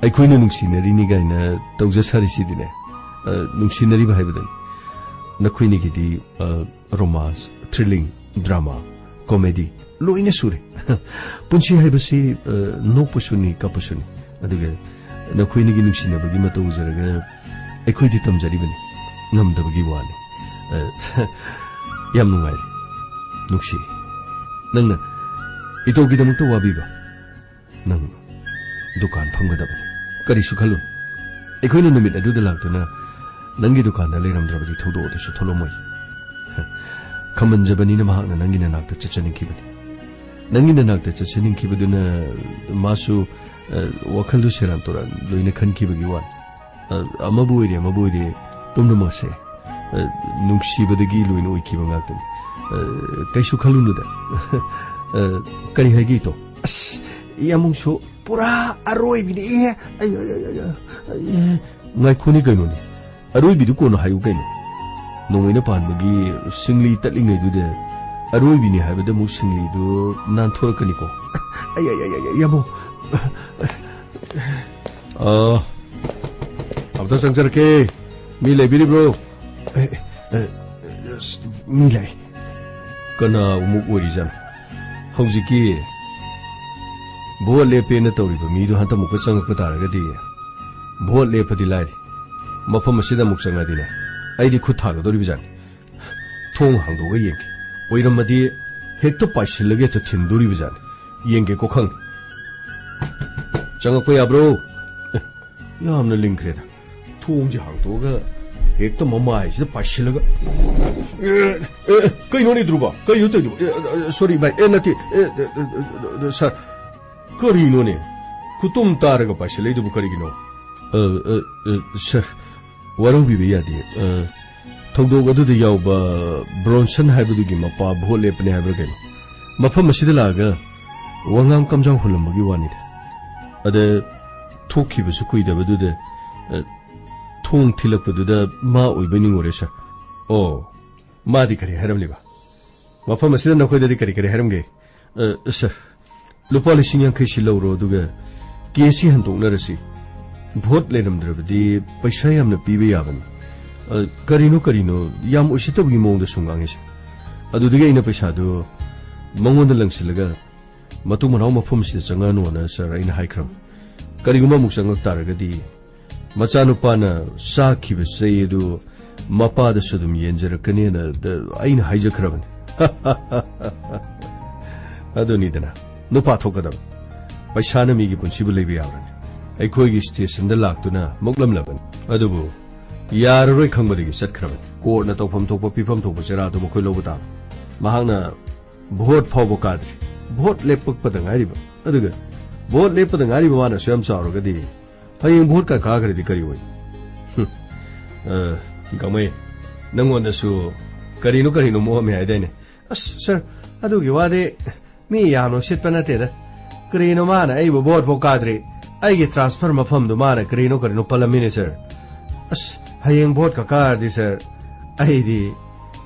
ꯑꯩꯈꯣꯏꯅ ꯅꯨꯡꯁꯤꯅꯔꯤꯅꯤ ꯀꯥꯏꯅ ꯇꯧꯖ ꯁꯥꯔꯤꯁꯤꯗꯤꯅꯦ, ꯑ, ꯅꯨꯡꯁꯤꯅꯔꯤꯕ ꯍꯥꯏꯕꯗꯨꯅꯤ꯫ ꯅꯈꯣꯏꯅꯤꯒꯤꯗꯤ, ꯑ, romance, thrilling, drama, comedy ꯂꯣꯏꯅ ꯁꯨꯔꯦ꯫ ꯄꯨꯟꯁꯤ ꯍꯥꯏꯕꯁꯤ, ꯑ, ꯅꯣꯛꯄꯁꯨꯅꯤ, ꯀꯞꯄꯁꯨꯅꯤ꯫ ꯑꯗꯨꯒ ꯅꯈꯣꯏꯅꯤꯒꯤ ꯅꯨꯡꯁꯤꯅꯕꯒꯤ ꯃꯇꯧ ꯎꯖꯔꯒ ꯑꯩꯈꯣꯏꯗꯤ ꯇꯝꯖꯔꯤꯕꯅꯤ, ꯉꯝꯗꯕꯒꯤ ꯋꯥꯅꯤ꯫ ꯑ, ꯌꯥꯝ ꯅꯨꯡꯉꯥꯏꯔꯦ ꯅꯨꯡꯁꯤ, ꯅꯪꯅ ꯏꯇꯣꯒꯤꯗꯃꯛꯇ ꯋꯥꯕꯤꯕ꯫ ꯅꯪ ꯗꯨꯀꯥꯟ ꯐꯝꯒꯗꯕꯅꯤ, ꯀꯔꯤꯁꯨ ꯈꯜꯂꯨꯅꯨ꯫ ꯑꯩꯈꯣꯏꯅ ꯅꯨꯃꯤꯠ ꯑꯗꯨꯗ ꯂꯥꯛꯇꯨꯅ ꯅꯪꯒꯤ ꯗꯨꯀꯥꯟꯗ ꯂꯩꯔꯝꯗ꯭ꯔꯕꯗꯤ ꯊꯧꯗꯣꯛ ꯑꯗꯨꯁꯨ ꯊꯣꯛꯂꯝꯃꯣꯏ꯫ ꯈꯝꯕꯟꯖꯕꯅꯤꯅ ꯃꯍꯥꯛꯅ ꯅꯪꯒꯤ ꯅꯅꯥꯛꯇ ꯆꯠꯆꯅꯤꯡꯈꯤꯕꯅꯤ꯫ ꯅꯪꯒꯤ ꯅꯅꯥꯛꯇ ꯆꯠꯆꯅꯤꯡꯈꯤꯕꯗꯨꯅ ꯃꯥꯁꯨ, ꯑ, ꯋꯥꯈꯜꯗꯨ ꯁꯦꯔꯥꯟ ꯇꯨꯔꯥꯟ ꯂꯣꯏꯅ ꯈꯟꯈꯤꯕꯒꯤ ꯋꯥꯅꯤ꯫ ꯑ, ꯑꯃꯕꯨ ꯑꯣꯏꯔꯦ, ꯑꯃꯕꯨ ꯑꯣꯏꯔꯦ, ꯄꯨꯝꯅꯃꯛꯁꯦ, ꯑ, ꯅꯨꯡꯁꯤꯕꯗꯒꯤ ꯂꯣꯏꯅ ꯑꯣꯏꯈꯤꯕ ꯉꯥꯛꯇꯅꯤ꯫ ꯑ, ꯀꯩꯁꯨ ꯈꯜꯂꯨꯅꯨꯗ꯫ ꯑ, ꯀꯔꯤ ꯍꯥꯏꯒꯦ, ꯏꯇꯣ? ꯑꯁ, ꯌꯥꯝꯕꯨꯡꯁꯨ ꯄꯨꯔꯥ ꯑꯔꯣꯏꯕꯤꯅꯤ꯫ ꯑꯦ, ꯑꯩ, ꯑꯩ, ꯑꯩ, ꯑꯩ, ꯑꯩ, ꯉꯥꯏꯈꯣꯅꯦ ꯀꯩꯅꯣꯅꯦ꯫ ꯑꯔꯣꯏꯕꯤꯗꯨ ꯀꯣꯟꯅ ꯍꯥꯏꯌꯨ ꯀꯩꯅꯣ꯫ ꯅꯣꯡꯃꯩꯅ ꯄꯥꯟꯕꯒꯤ ꯁꯤꯡꯂꯤ ꯇꯠꯂꯤꯉꯩꯗꯨꯗ ꯑꯔꯣꯏꯕꯤꯅꯤ ꯍꯥꯏꯕꯗ ꯑꯃꯨꯛ ꯁꯤꯡꯂꯤꯗꯨ ꯅꯥꯟꯊꯣꯔꯛꯀꯅꯤꯀꯣ꯫ ꯑꯩ, ꯑꯩ, ꯑꯩ, ꯑꯩ, ꯑꯩ, ꯌꯥꯝꯕꯨꯡ꯫ ꯑ, ꯑꯝꯇ ꯆꯪꯖꯔꯛꯀꯦ꯫ ꯃꯤ ꯂꯩꯕꯤꯔꯤꯕ꯭ꯔꯣ? ꯑꯦ, ꯑꯦ, ꯑꯁ, ꯃꯤ ꯂꯩ꯫ ꯀꯅꯥ ꯑꯃꯨꯛ ꯑꯣꯏꯔꯤꯖꯥꯠꯅꯣ? ꯍꯧꯖꯤꯛꯀꯤ ꯚꯣꯠ ꯂꯦꯞꯄꯦꯅ ꯇꯧꯔꯤꯕ ꯃꯤꯗꯣ ꯍꯟꯇꯛꯃꯨꯛꯀ ꯆꯪꯉꯛꯄ ꯇꯥꯔꯒꯗꯤ, ꯚꯣꯠ ꯂꯦꯞꯄꯗꯤ ꯂꯥꯏꯔꯤ, ꯃꯐꯝ ꯑꯁꯤꯗ ꯑꯃꯨꯛ ꯆꯪꯉꯗꯤꯅꯦ, ꯑꯩꯗꯤ ꯈꯨꯠ ꯊꯥꯒꯗꯧꯔꯤꯕꯖꯥꯠꯅꯤ꯫ ꯊꯣꯡ ꯍꯥꯡꯗꯣꯛꯑꯒ ꯌꯦꯡꯒꯦ꯫ ꯑꯣꯏꯔꯝꯃꯗꯤ ꯍꯦꯛꯇ ꯄꯥꯏꯁꯤꯜꯂꯒ ꯍꯦꯛꯇ ꯊꯤꯟꯗꯣꯔꯤꯕꯖꯥꯠꯅꯤ꯫ ꯌꯦꯡꯒꯦꯀꯣ ꯈꯪꯅꯤ꯫ ꯆꯪꯉꯛꯄ ꯌꯥꯕ꯭ꯔꯣ? ꯑꯦ, ꯌꯥꯝꯅ ꯂꯤꯡꯈ꯭ꯔꯦꯗ꯫ ꯊꯣꯡꯁꯦ ꯍꯥꯡꯗꯣꯛꯑꯒ ꯍꯦꯛꯇ ꯃꯃꯥꯏꯁꯤꯗ ꯄꯥꯏꯁꯤꯜꯂꯒ꯫ ꯑꯦ, ꯑꯦ, ꯀꯩꯅꯣꯅꯦ ꯙ꯭ꯔꯨꯕ? ꯀꯩꯅꯣ ꯇꯧꯔꯤꯗꯨꯕꯨ? ꯑꯦ, ꯑꯦ, ꯑꯦ, ꯁꯣꯔꯤ ꯚꯥꯏ꯫ ꯑꯦ, ꯅꯠꯇꯦ꯫ ꯑꯦ, ꯑꯦ, ꯑꯦ, ꯑꯦ, ꯁꯥꯔ, ꯀꯔꯤꯅꯣꯅꯦ? ꯈꯨꯇꯨꯝ ꯇꯥꯔꯒ ꯄꯥꯏꯁꯤꯜꯂꯛꯏꯗꯨꯕꯨ ꯀꯔꯤꯒꯤꯅꯣ? ꯑ, ꯑ, ꯑ, ꯁꯥꯔ, ꯋꯥꯔꯧꯕꯤꯕ ꯌꯥꯗꯦ꯫ ꯑ, ꯊꯧꯗꯣꯛ ꯑꯗꯨꯗ ꯌꯥꯎꯕ ꯕ꯭ꯔꯣꯟꯁꯟ ꯍꯥꯏꯕꯗꯨꯒꯤ ꯃꯄꯥ ꯚꯣꯠ ꯂꯦꯞꯄꯅꯦ ꯍꯥꯏꯕ꯭ꯔꯥ ꯀꯩꯅꯣ? ꯃꯐꯝ ꯑꯁꯤꯗ ꯂꯥꯛꯑꯒ ꯋꯥꯉꯥꯡ ꯀꯝꯖꯥꯎ ꯍꯨꯜꯂꯝꯕꯒꯤ ꯋꯥꯅꯤꯗ꯫ ꯑꯗ ꯊꯣꯛꯈꯤꯕꯁꯨ ꯀꯨꯏꯗꯕꯗꯨꯗ, ꯑ, ꯊꯣꯡ ꯊꯤꯜꯂꯛꯄꯗꯨꯗ ꯃꯥ ꯑꯣꯏꯕꯣꯏ ꯅꯤꯡꯉꯨꯔꯦ, ꯁꯥꯔ꯫ ꯑꯣ, ꯃꯥꯗꯤ ꯀꯔꯤ ꯍꯥꯏꯔꯝꯂꯤꯕ? ꯃꯐꯝ ꯑꯁꯤꯗ ꯅꯈꯣꯏꯗꯗꯤ ꯀꯔꯤ ꯀꯔꯤ ꯍꯥꯏꯔꯝꯒꯦ? ꯑ, ꯁꯥꯔ, ꯂꯨꯄꯥ ꯂꯤꯁꯤꯡ ꯌꯥꯡꯈꯩꯁꯤ ꯂꯧꯔꯣ, ꯑꯗꯨꯒ ꯀꯦꯁꯁꯤ ꯍꯟꯗꯣꯛꯅꯔꯁꯤ꯫ ꯚꯣꯠ ꯂꯩꯔꯝꯗ꯭ꯔꯕꯗꯤ ꯄꯩꯁꯥ ꯌꯥꯝꯅ ꯄꯤꯕ ꯌꯥꯕꯅꯤ꯫ ꯑ, ꯀꯔꯤꯅꯣ, ꯀꯔꯤꯅꯣ, ꯌꯥꯝ ꯎꯁꯤꯠꯇꯕꯒꯤ ꯃꯑꯣꯡꯗ ꯁꯨꯝ ꯉꯥꯡꯉꯤꯁꯦ꯫ ꯑꯗꯨꯗꯒꯤ ꯑꯩꯅ ꯄꯩꯁꯥꯗꯨ ꯃꯉꯣꯟꯗ ꯂꯪꯁꯤꯜꯂꯒ, "ꯃꯇꯨꯡ ꯃꯅꯥꯎ ꯃꯐꯝꯁꯤꯗ ꯆꯪꯉꯛꯑꯅꯨꯅ, ꯁꯥꯔ, ꯑꯩꯅ ꯍꯥꯏꯈ꯭ꯔꯕꯅꯤ꯫ ꯀꯔꯤꯒꯨꯝꯕ ꯑꯃꯨꯛ ꯆꯪꯉꯛ ꯇꯥꯔꯒꯗꯤ, ꯃꯆꯥꯅꯨꯄꯥꯅ ꯆꯥꯈꯤꯕ ꯆꯩ ꯑꯗꯨ ꯃꯄꯥꯗꯁꯨ ꯑꯗꯨꯝ ꯌꯦꯟꯖꯔꯛꯀꯅꯤꯅ ꯗ-, ꯑꯩꯅ ꯍꯥꯏꯖꯈ꯭ꯔꯕꯅꯤ꯫" ꯑꯗꯨꯅꯤꯗꯅ, ꯅꯨꯄꯥ ꯊꯣꯛꯀꯗꯕ꯫ ꯄꯩꯁꯥꯅ ꯃꯤꯒꯤ ꯄꯨꯟꯁꯤꯕꯨ ꯂꯩꯕ ꯌꯥꯕ꯭ꯔꯅꯦ? ꯑꯩꯈꯣꯏꯒꯤ ꯁ꯭ꯇꯦꯁꯟꯗ ꯂꯥꯛꯇꯨꯅ ꯃꯨꯛꯂꯝꯂꯕꯅꯤ꯫ ꯑꯗꯨꯕꯨ ꯌꯥꯔꯔꯣꯏ ꯈꯪꯕꯗꯒꯤ ꯆꯠꯈ꯭ꯔꯕꯅꯤ꯫ ꯀꯣꯔꯠꯅ ꯇꯧꯐꯝ ꯊꯣꯛꯄ, ꯄꯤꯐꯝ ꯊꯣꯛꯄ ꯆꯩꯔꯥꯗꯨ ꯃꯈꯣꯏ ꯂꯧꯕ ꯇꯥꯕꯅꯤ꯫ ꯃꯍꯥꯛꯅ ꯚꯣꯠ ꯐꯥꯎꯕ ꯀꯥꯗ꯭ꯔꯤ꯫ ꯚꯣꯠ ꯂꯦꯞꯄꯛꯄꯗ ꯉꯥꯏꯔꯤꯕ꯫ ꯑꯗꯨꯒ ꯚꯣꯠ ꯂꯦꯞꯄꯗ ꯉꯥꯏꯔꯤꯕ ꯃꯥꯅ ꯑꯁꯨꯛ ꯌꯥꯝ ꯆꯥꯎꯔꯒꯗꯤ, ꯍꯌꯦꯡ ꯚꯣꯠ ꯀꯥ ꯀꯥꯈ꯭ꯔꯗꯤ ꯀꯔꯤ ꯑꯣꯏ? ꯍꯨꯝ꯫ ꯑ, ꯒꯥꯡꯃꯩ, ꯅꯪꯉꯣꯟꯗꯁꯨ ꯀꯔꯤꯅꯣ ꯀꯔꯤꯅꯣ ꯃꯣꯛꯑꯝꯃꯦ ꯍꯥꯏꯗꯥꯏꯅꯦ? ꯑꯁ, ꯁꯥꯔ, ꯑꯗꯨꯒꯤ ꯋꯥꯗꯤ ꯃꯤ ꯌꯥꯝꯅ ꯎꯁꯤꯠꯄ ꯅꯠꯇꯦꯗ꯫ ꯀꯔꯤꯅꯣ ꯃꯥꯅ ꯑꯩꯕꯨ ꯚꯣꯠ ꯐꯥꯎ ꯀꯥꯗ꯭ꯔꯤ, ꯑꯩꯒꯤ ꯇ꯭ꯔꯥꯟꯁꯐꯔ ꯃꯐꯝꯗꯨ ꯃꯥꯅ ꯀꯔꯤꯅꯣ ꯀꯔꯤꯅꯣ ꯄꯜꯂꯝꯃꯤꯅꯦ, ꯁꯥꯔ꯫ ꯑꯁ, ꯍꯌꯦꯡ ꯚꯣꯠꯀ ꯀꯥꯔꯗꯤ, ꯁꯥꯔ, ꯑꯩꯗꯤ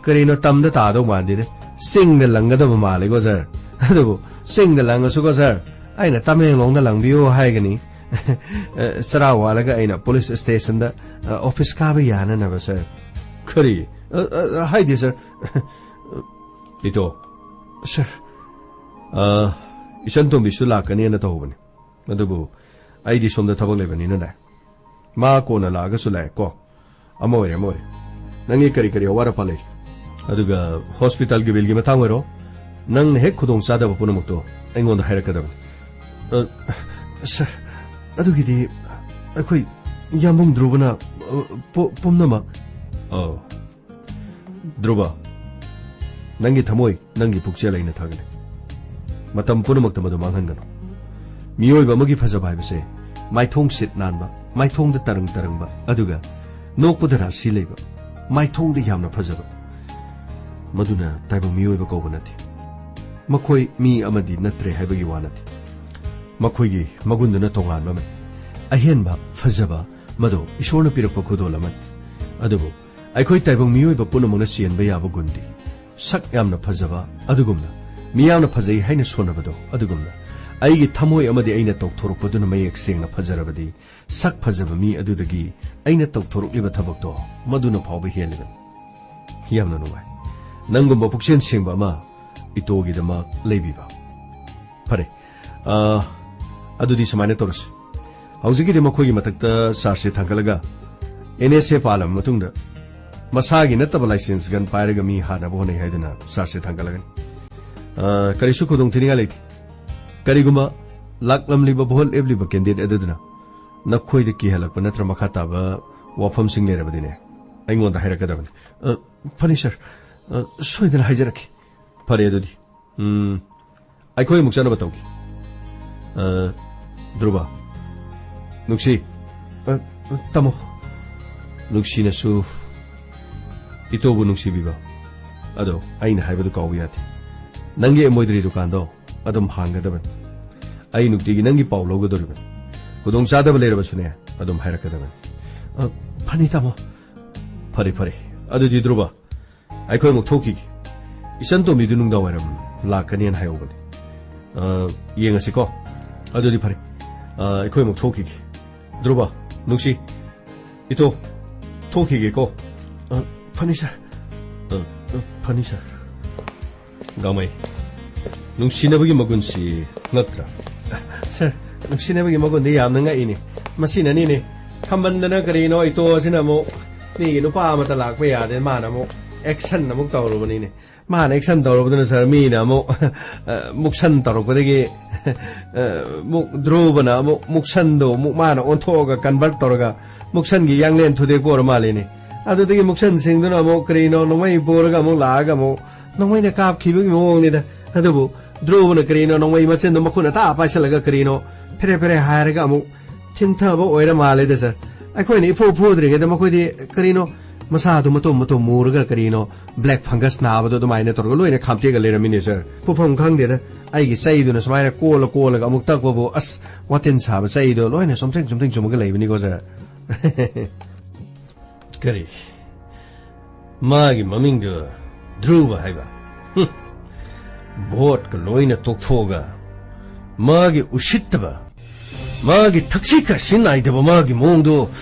ꯀꯔꯤꯅꯣ ꯇꯝꯗ ꯇꯥꯗꯧ ꯃꯥꯟꯗꯦꯗ꯫ ꯆꯤꯡꯗ ꯂꯪꯒꯗꯕ ꯃꯥꯜꯂꯦꯀꯣ, ꯁꯥꯔ꯫ ꯑꯗꯨꯕꯨ ꯆꯤꯡꯗ ꯂꯪꯉꯁꯨꯀꯣ, ꯁꯥꯔ, ꯑꯩꯅ ꯇꯃꯦꯡꯂꯣꯡꯗ ꯂꯪꯕꯤꯌꯨ ꯍꯥꯏꯒꯅꯤ꯫ ꯑ, ꯆꯔꯥ ꯋꯥꯜꯂꯒ ꯑꯩꯅ ꯄꯨꯂꯤꯁ ꯁ꯭ꯇꯦꯁꯟꯗ, ꯑ, ꯑꯣꯐꯤꯁ ꯀꯥꯕ ꯌꯥꯅꯅꯕ, ꯁꯥꯔ꯫ ꯀꯔꯤ? ꯑ, ꯑ, ꯍꯥꯏꯗꯤ, ꯁꯥꯔ꯫ ꯏꯇꯣ꯫ ꯁꯥꯔ꯫ ꯑ, ꯏꯆꯟ ꯇꯣꯝꯕꯤꯁꯨ ꯂꯥꯛꯀꯅꯦꯅ ꯇꯧꯕꯅꯤ꯫ ꯑꯗꯨꯕꯨ ꯑꯩꯗꯤ ꯁꯣꯝꯗ ꯊꯕꯛ ꯂꯩꯕꯅꯤꯅꯅꯦ꯫ ꯃꯥ ꯀꯣꯟꯅ ꯂꯥꯛꯑꯒꯁꯨ ꯂꯥꯛꯑꯦ ꯀꯣ꯫ ꯑꯃ ꯑꯣꯏꯔꯦ, ꯑꯃ ꯑꯣꯏꯔꯦ꯫ ꯅꯪꯒꯤ ꯀꯔꯤ ꯀꯔꯤ ꯑꯋꯥꯠ ꯑꯄꯥ ꯂꯩꯔꯤ? ꯑꯗꯨꯒ ꯍꯣꯁꯄꯤꯇꯥꯜꯒꯤ ꯕꯤꯜꯒꯤ ꯃꯇꯥꯡ ꯑꯣꯏꯔꯣ, ꯅꯪꯅ ꯍꯦꯛ ꯈꯨꯗꯣꯡ ꯆꯥꯗꯕ ꯄꯨꯝꯅꯃꯛꯇꯣ ꯑꯩꯉꯣꯟꯗ ꯍꯥꯏꯔꯛꯀꯗꯕꯅꯤ꯫ ꯑ, ꯁꯥꯔ, ꯑꯗꯨꯒꯤꯗꯤ ꯑꯩꯈꯣꯏ ꯌꯥꯝꯕꯨꯡ ꯙ꯭ꯔꯨꯕꯅ, ꯑ, ꯄꯨ-, ꯄꯨꯝꯅꯃꯛ꯫ ꯑꯧ꯫ ꯙ꯭ꯔꯨꯕ, ꯅꯪꯒꯤ ꯊꯃꯣꯏ, ꯅꯪꯒꯤ ꯄꯨꯛꯆꯦꯜ ꯑꯩꯅ ꯊꯥꯒꯠꯂꯤ꯫ ꯃꯇꯝ ꯄꯨꯝꯅꯃꯛꯇ ꯃꯗꯨ ꯃꯥꯡꯍꯟꯒꯅꯨ꯫ ꯃꯤꯑꯣꯏꯕ ꯑꯃꯒꯤ ꯐꯖꯕ ꯍꯥꯏꯕꯁꯦ ꯃꯥꯏꯊꯣꯡ ꯁꯤꯠ ꯅꯥꯟꯕ, ꯃꯥꯏꯊꯣꯡꯗ ꯇꯔꯪ ꯇꯔꯪꯕ, ꯑꯗꯨꯒ ꯅꯣꯛꯄꯗ ꯔꯥꯁꯤ ꯂꯩꯕ, ꯃꯥꯏꯊꯣꯡꯗ ꯌꯥꯝꯅ ꯐꯖꯕ꯫ ꯃꯗꯨꯅ ꯇꯥꯏꯕꯪ ꯃꯤꯑꯣꯏꯕ ꯀꯧꯕ ꯅꯠꯇꯦ꯫ ꯃꯈꯣꯏ ꯃꯤ ꯑꯃꯗꯤ ꯅꯠꯇ꯭ꯔꯦ ꯍꯥꯏꯕꯒꯤ ꯋꯥ ꯅꯠꯇꯦ꯫ ꯃꯈꯣꯏꯒꯤ ꯃꯒꯨꯟꯗꯨꯅ ꯇꯣꯉꯥꯟꯕ ꯑꯃꯅꯤ꯫ ꯑꯍꯦꯟꯕ ꯐꯖꯕ ꯃꯗꯨ ꯏꯁꯣꯔꯅ ꯄꯤꯔꯛꯄ ꯈꯨꯗꯣꯜ ꯑꯃꯅꯤ꯫ ꯑꯗꯨꯕꯨ ꯑꯩꯈꯣꯏ ꯇꯥꯏꯕꯪ ꯃꯤꯑꯣꯏꯕ ꯄꯨꯝꯅꯃꯛꯅ ꯆꯦꯟꯕ ꯌꯥꯕ ꯒꯨꯟꯗꯤ ꯁꯛ ꯌꯥꯝꯅ ꯐꯖꯕ ꯑꯗꯨꯒꯨꯝꯅ, ꯃꯤꯌꯥꯝꯅ ꯐꯖꯩ ꯍꯥꯏꯅ ꯁꯣꯟꯅꯕꯗꯣ ꯑꯗꯨꯒꯨꯝꯅ, ꯑꯩꯒꯤ ꯊꯃꯣꯏ ꯑꯃꯗꯤ ꯑꯩꯅ ꯇꯧꯊꯣꯔꯛꯄꯗꯨꯅ ꯃꯌꯦꯛ ꯁꯦꯡꯅ ꯐꯖꯔꯕꯗꯤ, ꯁꯛ ꯐꯖꯕ ꯃꯤ ꯑꯗꯨꯗꯒꯤ ꯑꯩꯅ ꯇꯧꯊꯣꯔꯛꯂꯤꯕ ꯊꯕꯛꯇꯣ ꯃꯗꯨꯅ ꯐꯥꯎꯕ ꯍꯦꯜꯂꯤꯕꯅꯤ꯫ ꯌꯥꯝꯅ ꯅꯨꯡꯉꯥꯏ꯫ ꯅꯪꯒꯨꯝꯕ ꯄꯨꯛꯆꯦꯜ ꯁꯦꯡꯕ ꯑꯃ ꯏꯇꯣꯒꯤꯗꯃꯛ ꯂꯩꯕꯤꯕ꯫ ꯐꯔꯦ꯫ ꯑ, ꯑꯗꯨꯗꯤ ꯁꯨꯃꯥꯏꯅ ꯇꯧꯔꯁꯤ꯫ ꯍꯧꯖꯤꯛꯀꯤꯗꯤ ꯃꯈꯣꯏꯒꯤ ꯃꯊꯛꯇ ꯆꯥꯔꯖꯁꯦ ꯊꯥꯡꯒꯠꯂꯒ, ꯑꯦꯟ ꯑꯦꯁ ꯑꯦ ꯄꯥꯜꯂꯕ ꯃꯇꯨꯡꯗ ꯃꯁꯥꯒꯤ ꯅꯠꯇꯕ ꯂꯥꯏꯁꯦꯟꯁ ꯒꯟ ꯄꯥꯏꯔꯒ ꯃꯤ ꯍꯥꯠꯅꯕ ꯍꯣꯠꯅꯩ ꯍꯥꯏꯗꯅ ꯆꯥꯔꯖꯁꯦ ꯊꯥꯡꯒꯠꯂꯒꯅꯤ꯫ ꯑ, ꯀꯔꯤꯁꯨ ꯈꯨꯗꯣꯡ ꯊꯤꯅꯤꯡꯉꯥꯏ ꯂꯩꯇꯦ꯫ ꯀꯔꯤꯒꯨꯝꯕ ꯂꯥꯛꯂꯝꯂꯤꯕ ꯚꯣꯠ ꯂꯦꯞꯂꯤꯕ ꯀꯦꯟꯗꯤꯗꯦꯠ ꯑꯗꯨꯗꯨꯅ ꯅꯈꯣꯏꯗ ꯀꯤꯍꯜꯂꯛꯄ ꯅꯠꯇ꯭ꯔ ꯃꯈꯥ ꯇꯥꯕ ꯋꯥꯐꯝꯁꯤꯡ ꯂꯩꯔꯕꯗꯤꯅꯦ, ꯑꯩꯉꯣꯟꯗ ꯍꯥꯏꯔꯛꯀꯗꯕꯅꯤ꯫ ꯑ, ꯐꯅꯤ ꯁꯥꯔ꯫ ꯑ, ꯁꯣꯏꯗꯅ ꯍꯥꯏꯖꯔꯛꯀꯦ꯫ ꯐꯔꯦ ꯑꯗꯨꯗꯤ꯫ ꯎꯝ, ꯑꯩꯈꯣꯏ ꯑꯃꯨꯛ ꯆꯠꯅꯕ ꯇꯧꯒꯦ꯫ ꯑ, ꯙ꯭ꯔꯨꯕ, ꯅꯨꯡꯁꯤ, ꯑ, ꯇꯥꯃꯣ, ꯅꯨꯡꯁꯤꯅꯁꯨ ꯏꯇꯣꯕꯨ ꯅꯨꯡꯁꯤꯕꯤꯕ꯫ ꯑꯗꯣ ꯑꯩꯅ ꯍꯥꯏꯕꯗꯨ ꯀꯥꯎꯕ ꯌꯥꯗꯦ꯫ ꯅꯪꯒꯤ ꯑꯦꯝꯕ꯭ꯔꯣꯏꯗꯔꯤ ꯗꯨꯀꯥꯟꯗꯣ ꯑꯗꯨꯝ ꯍꯥꯡꯒꯗꯕꯅꯤ꯫ ꯑꯩ ꯅꯨꯡꯇꯤꯒꯤ ꯅꯪꯒꯤ ꯄꯥꯎ ꯂꯧꯒꯗꯧꯔꯤꯕꯅꯤ꯫ ꯈꯨꯗꯣꯡꯆꯥꯗꯕ ꯂꯩꯔꯕꯁꯨꯅꯦ, ꯑꯗꯨꯝ ꯍꯥꯏꯔꯛꯀꯗꯕꯅꯤ꯫ ꯑ, ꯐꯅꯤ ꯇꯥꯃꯣ꯫ ꯐꯔꯦ, ꯐꯔꯦ꯫ ꯑꯗꯨꯗꯤ ꯙ꯭ꯔꯨꯕ, ꯑꯩꯈꯣꯏ ꯑꯃꯨꯛ ꯊꯣꯛꯈꯤꯒꯦ꯫ ꯏꯆꯟ ꯇꯣꯝꯕꯤꯗꯨ ꯅꯨꯡꯗꯥꯡ ꯋꯥꯏꯔꯝ ꯂꯥꯛꯀꯅꯤꯅ ꯍꯥꯏꯍꯧꯕꯅꯤ꯫ ꯑ, ꯌꯦꯡꯉꯁꯤꯀꯣ꯫ ꯑꯗꯨꯗꯤ ꯐꯔꯦ꯫ ꯑ, ꯑꯩꯈꯣꯏ ꯑꯃꯨꯛ ꯊꯣꯛꯈꯤꯒꯦ꯫ ꯙ꯭ꯔꯨꯕ, ꯅꯨꯡꯁꯤ, ꯏꯇꯣ, ꯊꯣꯛꯈꯤꯒꯦꯀꯣ꯫ ꯑ, ꯐꯅꯤ ꯁꯥꯔ꯫ ꯑ, ꯑ, ꯐꯅꯤ ꯁꯥꯔ꯫ ꯒꯥꯡꯃꯩ, ꯅꯨꯡꯁꯤꯅꯕꯒꯤ ꯃꯒꯨꯟꯁꯤ ꯉꯛꯇ꯭ꯔꯥ? ꯁꯥꯔ, ꯅꯨꯡꯁꯤꯅꯕꯒꯤ ꯃꯒꯨꯟꯗꯤ ꯌꯥꯝꯅ ꯉꯛꯏꯅꯦ꯫ ꯃꯁꯤꯅꯅꯤꯅꯦ, ꯈꯝꯕꯟꯗꯅ ꯀꯔꯤꯅꯣ ꯏꯇꯣ ꯑꯁꯤꯅ ꯑꯃꯨꯛ ꯃꯤꯒꯤ ꯅꯨꯄꯥ ꯑꯃꯠꯇ ꯂꯥꯛꯄ ꯌꯥꯗꯦ, ꯃꯥꯅ ꯑꯃꯨꯛ ꯑꯦꯛꯁꯟ ꯑꯃꯨꯛ ꯇꯧꯔꯨꯕꯅꯤꯅꯦ꯫ ꯃꯥꯅ ꯑꯦꯛꯁꯟ ꯇꯧꯔꯨꯕꯗꯨꯅ ꯁꯥꯔ, ꯃꯤꯅ ꯑꯃꯨꯛ, ꯑ, ꯃꯨꯛꯁꯟ ꯇꯧꯔꯛꯄꯗꯒꯤ, ꯑ, ꯑꯃꯨꯛ ꯙ꯭ꯔꯨꯕꯅ ꯑꯃꯨꯛ ꯃꯨꯛꯁꯟꯗꯣ ꯑꯃꯨꯛ ꯃꯥꯅ ꯑꯣꯟꯊꯣꯛꯑꯒ ꯀꯟꯚꯔꯠ ꯇꯧꯔꯒ ꯃꯨꯛꯁꯟꯒꯤ ꯌꯥꯡꯂꯦꯟ ꯊꯨꯗꯦꯛꯄ ꯑꯣꯏꯔ ꯃꯥꯜꯂꯦꯅꯦ꯫ ꯑꯗꯨꯗꯒꯤ ꯃꯨꯛꯁꯟꯁꯤꯡꯗꯨꯅ ꯑꯃꯨꯛ ꯀꯔꯤꯅꯣ ꯅꯣꯡꯃꯩ ꯄꯨꯔꯒ ꯑꯃꯨꯛ ꯂꯥꯛꯑꯒ ꯑꯃꯨꯛ ꯅꯣꯡꯃꯩꯅ ꯀꯥꯞꯈꯤꯕꯒꯤ ꯃꯑꯣꯡꯅꯤꯗ꯫ ꯑꯗꯨꯕꯨ ꯙ꯭ꯔꯨꯕꯅ ꯀꯔꯤꯅꯣ ꯅꯣꯡꯃꯩ ꯃꯆꯤꯟꯗꯣ ꯃꯈꯨꯠꯅ ꯇꯥ ꯄꯥꯏꯁꯜꯂꯒ ꯀꯔꯤꯅꯣ ꯐꯦꯔꯦ ꯐꯦꯔꯦ ꯍꯥꯏꯔꯒ ꯑꯃꯨꯛ ꯊꯤꯟꯊꯕ ꯑꯣꯏꯔ ꯃꯥꯜꯂꯦꯗ ꯁꯥꯔ꯫ ꯑꯩꯈꯣꯏꯅ ꯏꯐꯨ ꯐꯨꯗ꯭ꯔꯤꯉꯩꯗ ꯃꯈꯣꯏꯗꯤ ꯀꯔꯤꯅꯣ ꯃꯁꯥꯗꯣ ꯃꯇꯣꯝ ꯃꯇꯣꯝ ꯃꯨꯔꯒ ꯀꯔꯤꯅꯣ ꯕ꯭ꯂꯦꯛ ꯐꯪꯒꯁ ꯅꯥꯕꯗꯣ ꯑꯗꯨꯃꯥꯏꯅ ꯇꯧꯔꯒ ꯂꯣꯏꯅ ꯈꯥꯝꯇꯦꯛꯑ ꯂꯩꯔꯝꯃꯤꯅꯦ ꯁꯥꯔ꯫ ꯐꯨꯐꯝ ꯈꯪꯗꯦꯗ꯫ ꯑꯩꯒꯤ ꯆꯩꯗꯨꯅ ꯁꯨꯃꯥꯏꯅ ꯀꯣꯜꯂ ꯀꯣꯜꯂꯒ ꯑꯃꯨꯛ ꯇꯛꯄꯕꯨ, ꯑꯁ, ꯋꯥꯇꯤꯟ ꯁꯥꯕ ꯆꯩꯗꯣ ꯂꯣꯏꯅ ꯆꯨꯝꯊ꯭ꯔꯤꯡ ꯆꯨꯝꯊ꯭ꯔꯤꯡ ꯆꯨꯝꯃꯒ ꯂꯩꯕꯅꯤꯀꯣ ꯁꯥꯔ꯫ ꯀꯔꯤ? ꯃꯥꯒꯤ ꯃꯃꯤꯡꯗꯨ ꯙ꯭ꯔꯨꯕ ꯍꯥꯏꯕ? ꯍꯨꯝ꯫ ꯚꯣꯠꯀ ꯂꯣꯏꯅ ꯇꯣꯛꯊꯣꯛꯑꯒ ꯃꯥꯒꯤ ꯎꯁꯤꯠꯇꯕ, ꯃꯥꯒꯤ ꯊꯛꯁꯤ ꯈꯥꯁꯤ ꯅꯥꯏꯗꯕ ꯃꯥꯒꯤ ꯃꯑꯣꯡꯗꯨ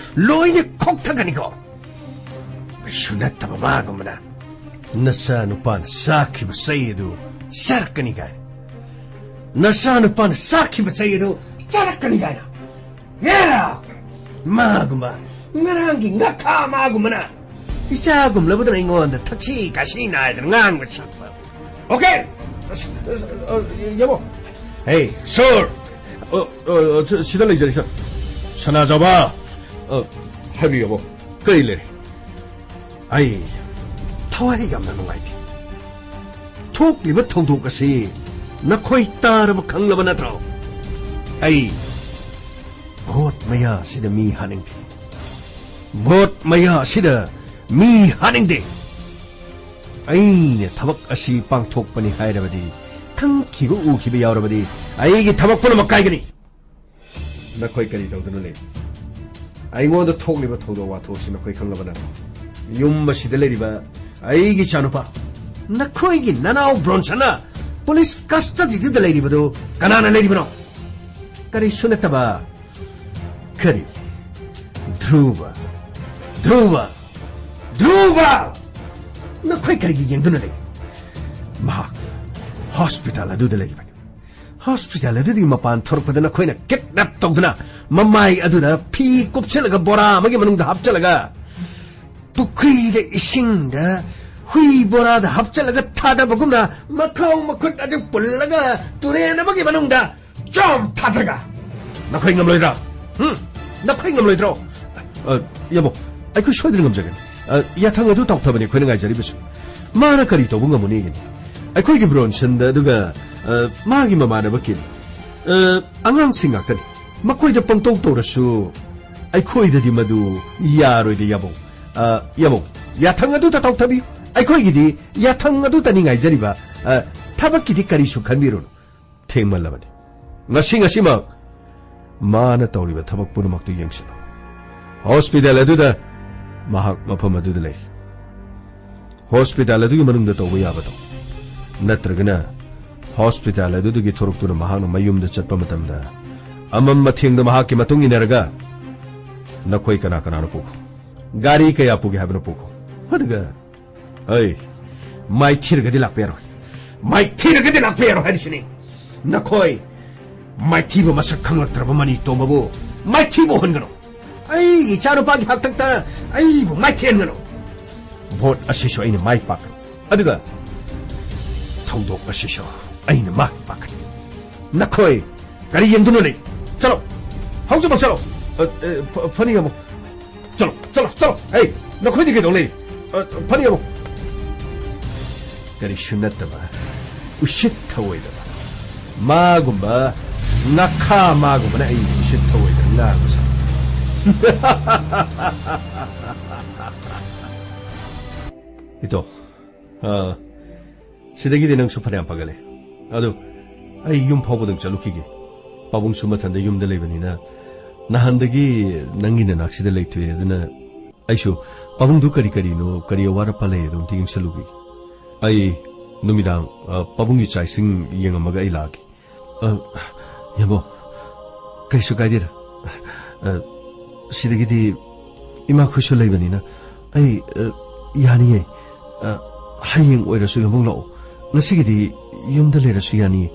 ꯂꯣꯏꯅ ꯈꯣꯛꯊꯒꯅꯤꯀꯣ꯫ ꯀꯩꯁꯨ ꯅꯠꯇꯕ ꯃꯥꯒꯨꯝꯕꯅ ꯅꯆꯥ ꯅꯨꯄꯥꯅ ꯆꯥꯈꯤꯕ ꯆꯩ ꯑꯗꯨ ꯆꯥꯔꯛꯀꯅꯤ ꯀꯥꯏꯅ, ꯅꯆꯥ ꯅꯨꯄꯥꯅ ꯆꯥꯈꯤꯕ ꯆꯩ ꯑꯗꯨ ꯆꯥꯔꯛꯀꯅꯤ ꯀꯥꯏꯅ꯫ ꯍꯦꯔꯥ! ꯃꯥꯒꯨꯝꯕ, ꯉꯔꯥꯡꯒꯤ ꯉꯥꯈꯥ ꯃꯥꯒꯨꯝꯕꯅ ꯏꯆꯥꯒꯨꯝꯂꯕꯗꯨꯅ ꯑꯩꯉꯣꯟꯗ ꯊꯛꯁꯤ ꯈꯥꯁꯤ ꯅꯥꯏꯗꯅ ꯉꯥꯡꯕ ꯁꯛꯄ꯫ ꯑꯣꯀꯦ? ꯑꯁ, ꯑꯁ, ꯑ, ꯌꯦꯡꯉꯣ꯫ ꯍꯦ, ꯁꯣꯔ! ꯑ, ꯑ, ꯑ, ꯁꯤ-, ꯁꯤꯗ ꯂꯩꯖꯔꯤ, ꯁꯥꯔ꯫ ꯁꯅꯥꯖꯥꯎꯕ! ꯑ, ꯍꯥꯏꯕꯤꯌꯨ, ꯌꯦꯡꯉꯣ꯫ ꯀꯔꯤ ꯂꯩꯔꯦ? ꯑꯩ ꯊꯋꯥꯏ ꯌꯥꯝꯅ ꯅꯨꯡꯉꯥꯏꯇꯦ꯫ ꯊꯣꯛꯂꯤꯕ ꯊꯧꯗꯣꯛ ꯑꯁꯤ ꯅꯈꯣꯏ ꯇꯥꯔꯕ ꯈꯪꯂꯕ ꯅꯠꯇ꯭ꯔꯣ? ꯑꯩ ꯚꯣꯠ ꯃꯌꯥ ꯑꯁꯤꯗ ꯃꯤ ꯍꯥꯠꯅꯤꯡꯗꯦ꯫ ꯚꯣꯠ ꯃꯌꯥ ꯑꯁꯤꯗ ꯃꯤ ꯍꯥꯠꯅꯤꯡꯗꯦ꯫ ꯑꯩꯅ ꯊꯕꯛ ꯑꯁꯤ ꯄꯥꯡꯊꯣꯛꯄꯅꯤ ꯍꯥꯏꯔꯕꯗꯤ, ꯈꯪꯈꯤꯕ ꯎꯈꯤꯕ ꯌꯥꯎꯔꯕꯗꯤ, ꯑꯩꯒꯤ ꯊꯕꯛ ꯄꯨꯝꯅꯃꯛ ꯀꯥꯏꯒꯅꯤ꯫ ꯅꯈꯣꯏ ꯀꯔꯤ ꯇꯧꯗꯨꯅ ꯂꯩ? ꯑꯩꯉꯣꯟꯗ ꯊꯣꯛꯂꯤꯕ ꯊꯧꯗꯣꯛ ꯋꯥꯊꯣꯛꯁꯤ ꯅꯈꯣꯏ ꯈꯪꯂꯕ ꯅꯠꯇ꯭ꯔꯣ? ꯌꯨꯝ ꯑꯁꯤꯗ ꯂꯩꯔꯤꯕ ꯑꯩꯒꯤ ꯏꯆꯥꯅꯨꯄꯥ, ꯅꯈꯣꯏꯒꯤ ꯅꯅꯥꯎ ꯕ꯭ꯔꯣꯟꯁꯟꯅ ꯄꯨꯂꯤꯁ ꯀꯁꯇꯗꯤꯗꯨꯗ ꯂꯩꯔꯤꯕꯗꯨ ꯀꯅꯥꯅ ꯂꯩꯔꯤꯕꯅꯣ? ꯀꯔꯤꯁꯨ ꯅꯠꯇꯕ, ꯀꯔꯤ? ꯙ꯭ꯔꯨꯕ, ꯙ꯭ꯔꯨꯕ, ꯙ꯭ꯔꯨꯕ! ꯅꯈꯣꯏ ꯀꯔꯤꯒꯤ ꯌꯦꯡꯗꯨꯅ ꯂꯩ? ꯃꯍꯥꯛ ꯍꯣꯁꯄꯤꯇꯥꯜ ꯑꯗꯨꯗ ꯂꯩꯔꯤꯕꯅꯤ꯫ ꯍꯣꯁꯄꯤꯇꯥꯜ ꯑꯗꯨꯗꯒꯤ ꯃꯄꯥꯟ ꯊꯣꯔꯛꯄꯗ ꯅꯈꯣꯏꯅ ꯀꯤꯗꯅꯦꯞ ꯇꯧꯗꯨꯅ, ꯃꯃꯥꯏ ꯑꯗꯨꯗ ꯐꯤ ꯀꯨꯞꯁꯤꯜꯂꯒ, ꯕꯣꯔꯥ ꯑꯃꯒꯤ ꯃꯅꯨꯡꯗ ꯍꯥꯞꯆꯤꯜꯂꯒ, ꯄꯨꯈ꯭ꯔꯤꯗ ꯏꯁꯤꯡꯗ ꯍꯨꯏ ꯕꯣꯔꯥꯗ ꯍꯥꯞꯆꯤꯜꯂꯒ ꯊꯥꯗꯕꯒꯨꯝꯅ, ꯃꯈꯥꯎ ꯃꯈꯨꯠ ꯑꯗꯨ ꯄꯨꯜꯂꯒ ꯇꯨꯔꯦꯟ ꯑꯃꯒꯤ ꯃꯅꯨꯡꯗ ꯆꯣꯝ ꯊꯥꯗꯔꯒ, ꯅꯈꯣꯏ ꯉꯝꯂꯣꯏꯗ꯭ꯔꯥ? ꯍꯨꯝ? ꯅꯈꯣꯏ ꯉꯝꯂꯣꯏꯗ꯭ꯔꯣ? ꯑ, ꯌꯥꯕꯧ, ꯑꯩꯈꯣꯏ ꯁꯣꯏꯗꯅ ꯉꯝꯖꯒꯅꯤ꯫ ꯑ, ꯌꯥꯊꯪ ꯑꯗꯨ ꯇꯥꯎꯊꯕꯅꯤ ꯑꯩꯈꯣꯏꯅ ꯉꯥꯏꯖꯔꯤꯕꯁꯨ꯫ ꯃꯥꯅ ꯀꯔꯤ ꯇꯧꯕ ꯉꯝꯃꯨꯅꯤꯒꯅꯤ? ꯑꯩꯈꯣꯏꯒꯤ ꯕ꯭ꯔꯣꯟꯁꯟꯗ, ꯑꯗꯨꯒ, ꯑ, ꯃꯥꯒꯤ ꯃꯃꯥꯟꯅꯕ ꯀꯤꯝ, ꯑ, ꯑꯉꯥꯡꯁꯤꯡ ꯉꯥꯛꯇꯅꯤ꯫ ꯃꯈꯣꯏꯗ ꯄꯪꯇꯧ ꯇꯧꯔꯁꯨ ꯑꯩꯈꯣꯏꯗꯗꯤ ꯃꯗꯨ ꯌꯥꯔꯣꯏꯗ, ꯌꯥꯕꯧ꯫ ꯑ, ꯌꯥꯕꯧ, ꯌꯥꯊꯪ ꯑꯗꯨꯇ ꯇꯥꯎꯊꯕꯤꯌꯨ꯫ ꯑꯩꯈꯣꯏꯒꯤꯗꯤ ꯌꯥꯊꯪ ꯑꯗꯨꯇꯅꯤ ꯉꯥꯏꯖꯔꯤꯕ꯫ ꯑ, ꯊꯕꯛꯀꯤꯗꯤ ꯀꯔꯤꯁꯨ ꯈꯟꯕꯤꯔꯨꯅꯨ꯫ ꯊꯦꯡꯃꯜꯂꯕꯅꯤ꯫ ꯉꯁꯤ, ꯉꯁꯤꯃꯛ ꯃꯥꯅ ꯇꯧꯔꯤꯕ ꯊꯕꯛ ꯄꯨꯝꯅꯃꯛꯇꯨ ꯌꯦꯡꯁꯤꯜꯂꯨ꯫ ꯍꯣꯁꯄꯤꯇꯥꯜ ꯑꯗꯨꯗ ꯃꯍꯥꯛ ꯃꯐꯝ ꯑꯗꯨꯗ ꯂꯩꯔꯤ꯫ ꯍꯣꯁꯄꯤꯇꯥꯜ ꯑꯗꯨꯒꯤ ꯃꯅꯨꯡꯗ ꯇꯧꯕ ꯌꯥꯕꯗꯣ, ꯅꯠꯇ꯭ꯔꯒꯅ ꯍꯣꯁꯄꯤꯇꯥꯜ ꯑꯗꯨꯗꯒꯤ ꯊꯣꯔꯛꯇꯨꯅ ꯃꯍꯥꯛꯅ ꯃꯌꯨꯝꯗ ꯆꯠꯄ ꯃꯇꯝꯗ ꯑꯃꯝ ꯑꯊꯦꯡꯗ ꯃꯍꯥꯛꯀꯤ ꯃꯇꯨꯡ ꯏꯟꯅꯔꯒ ꯅꯈꯣꯏ ꯀꯅꯥ ꯀꯅꯥꯅꯣ ꯄꯨꯈꯣ꯫ ꯒꯥꯔꯤ ꯀꯌꯥ ꯄꯨꯒꯦ ꯍꯥꯏꯕꯅꯣ ꯄꯨꯈꯣ꯫ ꯑꯗꯨꯒ, ꯑꯩ ꯃꯥꯏꯊꯤꯔꯒꯗꯤ ꯂꯥꯛꯄ ꯌꯥꯔꯣꯏ꯫ ꯃꯥꯏꯊꯤꯔꯒꯗꯤ ꯂꯥꯛꯄ ꯌꯥꯔꯣꯏ ꯍꯥꯏꯔꯤꯁꯤꯅꯤ꯫ ꯅꯈꯣꯏ ꯃꯥꯏꯊꯤꯕ ꯃꯁꯛ ꯈꯪꯂꯛꯇ꯭ꯔꯕ ꯃꯅꯤ ꯇꯣꯝꯕꯕꯨ ꯃꯥꯏꯊꯤꯕ ꯎꯍꯟꯒꯅꯨ꯫ ꯑꯩꯒꯤ ꯏꯆꯥꯅꯨꯄꯥꯒꯤ ꯍꯥꯛꯇꯛꯇ ꯑꯩꯕꯨ ꯃꯥꯏꯊꯤꯍꯟꯒꯅꯨ꯫ ꯚꯣꯠ ꯑꯁꯤꯁꯨ ꯑꯩꯅ ꯃꯥꯏ ꯄꯥꯛꯀꯅꯤ, ꯑꯗꯨꯒ ꯊꯧꯗꯣꯛ ꯑꯁꯤꯁꯨ ꯑꯩꯅ ꯃꯥꯏ ꯄꯥꯛꯀꯅꯤ꯫ ꯅꯈꯣꯏ ꯀꯔꯤ ꯌꯦꯡꯗꯨꯅ ꯂꯩ? ꯆꯠꯂꯣ, ꯍꯧꯖꯤꯛꯃꯛ ꯆꯠꯂꯣ꯫ ꯑ, ꯑ, ꯐ-, ꯐꯅꯤ ꯌꯦꯡꯉꯣ꯫ ꯆꯠꯂꯣ, ꯆꯠꯂꯣ, ꯆꯠꯂꯣ꯫ ꯑꯩ, ꯅꯈꯣꯏꯗꯤ ꯀꯩꯗꯧ ꯂꯩꯔꯤ? ꯑ, ꯐꯅꯤ ꯌꯦꯡꯉꯣ꯫ ꯀꯔꯤꯁꯨ ꯅꯠꯇꯕ, ꯎꯁꯤꯠ ꯊꯑꯣꯏꯗꯕ, ꯃꯥꯒꯨꯝꯕ ꯉꯥꯈꯥ ꯃꯥꯒꯨꯝꯕꯅ ꯑꯩ ꯎꯁꯤꯠ ꯊꯑꯣꯏꯗꯅ ꯉꯥꯡꯕ ꯁꯥꯏ꯫ ꯏꯇꯣ, ꯑꯥ, ꯁꯤꯗꯒꯤꯗꯤ ꯅꯪꯁꯨ ꯐꯅꯌꯥꯝ ꯐꯒꯠꯂꯦ꯫ ꯑꯗꯨ ꯑꯩ ꯌꯨꯝ ꯐꯥꯎꯕꯗꯪ ꯆꯠꯂꯨꯈꯤꯒꯦ꯫ ꯄꯥꯕꯨꯡꯁꯨ ꯃꯊꯟꯗ ꯌꯨꯝꯗ ꯂꯩꯕꯅꯤꯅ ꯅꯍꯥꯟꯗꯒꯤ ꯅꯪꯒꯤ ꯅꯅꯥꯛꯁꯤꯗ ꯂꯩꯊꯣꯛꯑꯦ꯫ ꯑꯗꯨꯅ ꯑꯩꯁꯨ ꯄꯥꯕꯨꯡꯗꯨ ꯀꯔꯤ ꯀꯔꯤꯅꯣ, ꯀꯔꯤ ꯑꯋꯥꯠ ꯑꯄꯥ ꯂꯩ, ꯑꯗꯨ ꯑꯝꯇ ꯌꯦꯡꯁꯜꯂꯨꯒꯦ꯫ ꯑꯩ ꯅꯨꯃꯤꯗꯥꯡ, ꯑ, ꯄꯥꯕꯨꯡꯒꯤ ꯆꯥꯛ ꯏꯁꯤꯡ ꯌꯦꯡꯉꯝꯃꯒ ꯑꯩ ꯂꯥꯛꯑꯒꯦ꯫ ꯑ, ꯌꯥꯝꯕꯣ, ꯀꯩꯁꯨ ꯀꯥꯏꯗꯦꯗ꯫ ꯑ, ꯁꯤꯗꯒꯤꯗꯤ ꯏꯃꯥꯈꯣꯏꯁꯨ ꯂꯩꯕꯅꯤꯅ ꯑꯩ, ꯑ, ꯌꯥꯅꯤꯌꯦ꯫ ꯑ, ꯍꯌꯦꯡ ꯑꯣꯏꯔꯁꯨ ꯌꯥꯝꯕꯨꯡ ꯂꯥꯛꯑꯣ꯫ ꯉꯁꯤꯒꯤꯗꯤ ꯌꯨꯝꯗ ꯂꯩꯔꯁꯨ ꯌꯥꯅꯤꯌꯦ꯫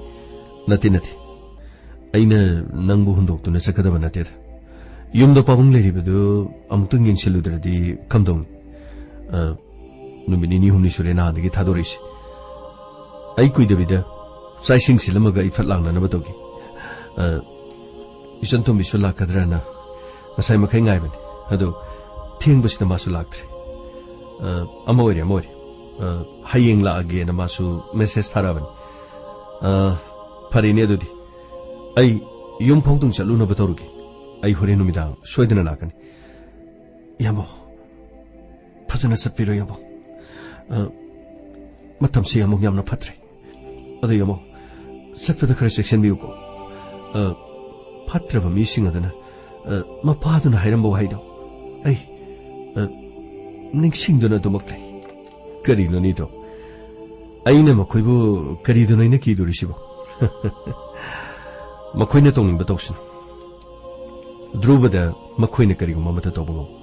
ꯅꯠꯇꯦ, ꯅꯠꯇꯦ꯫ ꯑꯩꯅ ꯅꯪꯕꯨ ꯍꯨꯟꯗꯣꯛꯇꯨꯅ ꯆꯠꯀꯗꯕ ꯅꯠꯇꯦꯗ꯫ ꯌꯨꯝꯗ ꯄꯥꯕꯨꯡ ꯂꯩꯔꯤꯕꯗꯨ ꯑꯃꯨꯛꯇꯪ ꯌꯦꯡꯁꯤꯜꯂꯨꯗ꯭ꯔꯗꯤ ꯀꯝꯗꯧꯅꯤ? ꯑ, ꯅꯨꯃꯤꯠ ꯅꯤꯅꯤ ꯍꯨꯝꯅꯤ ꯁꯨꯔꯦ ꯅꯍꯥꯟꯗꯒꯤ ꯊꯥꯗꯣꯔꯛꯏꯁꯦ꯫ ꯑꯩ ꯀꯨꯏꯗꯕꯤꯗ ꯆꯥꯛ ꯏꯁꯤꯡ ꯁꯤꯜꯂꯝꯃꯒ ꯑꯩ ꯐꯠ ꯂꯥꯛꯅꯅꯕ ꯇꯧꯒꯦ꯫ ꯑ, ꯏꯆꯟ ꯇꯣꯝꯕꯤꯁꯨ ꯂꯥꯛꯀꯗ꯭ꯔꯅ ꯉꯁꯥꯏ ꯃꯈꯩ ꯉꯥꯏꯕꯅꯤ꯫ ꯑꯗꯨ ꯊꯦꯡꯕꯁꯤꯗ ꯃꯥꯁꯨ ꯂꯥꯛꯇ꯭ꯔꯦ꯫ ꯑ, ꯑꯃ ꯑꯣꯏꯔꯦ, ꯑꯃ ꯑꯣꯏꯔꯦ꯫ ꯑ, ꯍꯌꯦꯡ ꯂꯥꯛꯑꯒꯦꯅ ꯃꯥꯁꯨ ꯃꯦꯁꯦꯖ ꯊꯥꯔꯛꯑꯕꯅꯤ꯫ ꯑ, ꯐꯔꯦꯅꯦ ꯑꯗꯨꯗꯤ꯫ ꯑꯩ ꯌꯨꯝ ꯐꯥꯎꯗꯨꯡ ꯆꯠꯂꯨꯅꯕ ꯇꯧꯔꯒꯦ꯫ ꯑꯩ ꯍꯣꯔꯦꯟ ꯅꯨꯃꯤꯗꯥꯡ ꯁꯣꯏꯗꯅ ꯂꯥꯛꯀꯅꯤ꯫ ꯏꯌꯥꯝꯕ, ꯐꯖꯅ ꯆꯠꯄꯤꯔꯣ, ꯏꯌꯥꯝꯕ꯫ ꯑ, ꯃꯇꯝꯁꯤ ꯑꯃꯨꯛ ꯌꯥꯝꯅ ꯐꯠꯇ꯭ꯔꯦ꯫ ꯑꯗꯣ, ꯏꯌꯥꯝꯕ, ꯆꯠꯄꯗ ꯈꯔ ꯆꯦꯛꯁꯤꯟꯕꯤꯌꯨꯀꯣ꯫ ꯑ, ꯐꯠꯇ꯭ꯔꯕ ꯃꯤꯁꯤꯡ ꯑꯗꯨꯅ, ꯑ, ꯃꯄꯥꯗꯨꯅ ꯍꯥꯏꯔꯝꯕ ꯋꯥꯍꯩꯗꯣ ꯑꯩ, ꯑ, ꯅꯤꯡꯁꯤꯡꯗꯨꯅ ꯑꯗꯨꯃꯛ ꯂꯩ꯫ ꯀꯔꯤꯅꯣꯅꯤꯗꯣ? ꯑꯩꯅ ꯃꯈꯣꯏꯕꯨ ꯀꯔꯤꯗꯅꯣ ꯑꯩꯅ ꯀꯤꯗꯣꯔꯤꯁꯤꯕꯣ? ꯃꯈꯣꯏꯅ ꯇꯧꯅꯤꯡꯕ ꯇꯧꯁꯅꯨ꯫ ꯙ꯭ꯔꯨꯕꯗ ꯃꯈꯣꯏꯅ ꯀꯔꯤꯒꯨꯝꯕ ꯑꯃꯠꯇ ꯇꯧꯕ ꯉꯝꯃꯣꯏ꯫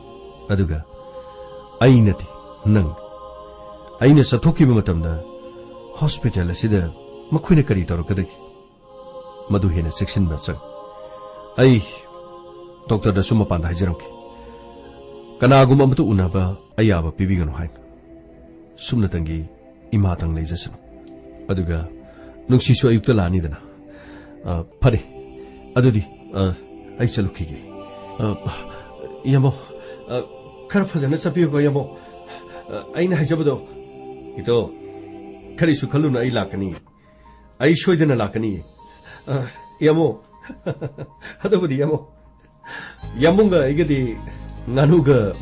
ꯑꯗꯨꯒ ꯑꯩ ꯅꯠꯇꯦ, ꯅꯪ꯫ ꯑꯩꯅ ꯆꯠꯊꯣꯛꯈꯤꯕ ꯃꯇꯝꯗ ꯍꯣꯁꯄꯤꯇꯥꯜ ꯑꯁꯤꯗ ꯃꯈꯣꯏꯅ ꯀꯔꯤ ꯇꯧꯔꯛꯀꯗꯒꯦ? ꯃꯗꯨ ꯍꯦꯟꯅ ꯆꯦꯛꯁꯤꯟꯕ ꯆꯪꯏ꯫ ꯑꯩ ꯗꯣꯛꯇꯔꯗꯁꯨ ꯃꯄꯥꯟꯗ ꯍꯥꯏꯖꯔꯝꯈꯤ, ꯀꯅꯥꯒꯨꯝꯕ ꯑꯃꯠꯇ ꯎꯅꯕ ꯑꯌꯥꯕ ꯄꯤꯕꯤꯒꯅꯨ ꯍꯥꯏꯅ꯫ ꯁꯨꯞꯅꯇꯪꯒꯤ ꯏꯃꯥꯇꯪ ꯂꯩꯖꯁꯅꯨ꯫ ꯑꯗꯨꯒ ꯅꯨꯡꯁꯤꯁꯨ ꯑꯌꯨꯛꯇ ꯂꯥꯛꯑꯅꯤꯗꯅ꯫ ꯑ, ꯐꯔꯦ, ꯑꯗꯨꯗꯤ, ꯑ, ꯑꯩ ꯆꯠꯂꯨꯈꯤꯒꯦ꯫ ꯑ, ꯏꯌꯥꯝꯕ, ꯑ, ꯈꯔ ꯐꯖꯅ ꯆꯠꯄꯤꯌꯨꯀꯣ, ꯏꯌꯥꯝꯕ꯫ ꯑ, ꯑꯩꯅ ꯍꯥꯏꯖꯕꯗꯣ, ꯏꯇꯣ, ꯀꯔꯤꯁꯨ ꯈꯜꯂꯨꯅꯨ, ꯑꯩ ꯂꯥꯛꯀꯅꯤ꯫ ꯑꯩ ꯁꯣꯏꯗꯅ ꯂꯥꯛꯀꯅꯤ꯫ ꯑ, ꯏꯌꯥꯝꯕ, ꯑꯗꯨꯕꯨꯗꯤ, ꯏꯌꯥꯝꯕ, ꯌꯥꯝꯕꯨꯡꯒ ꯑꯩꯒꯗꯤ ꯉꯥꯅꯨꯒ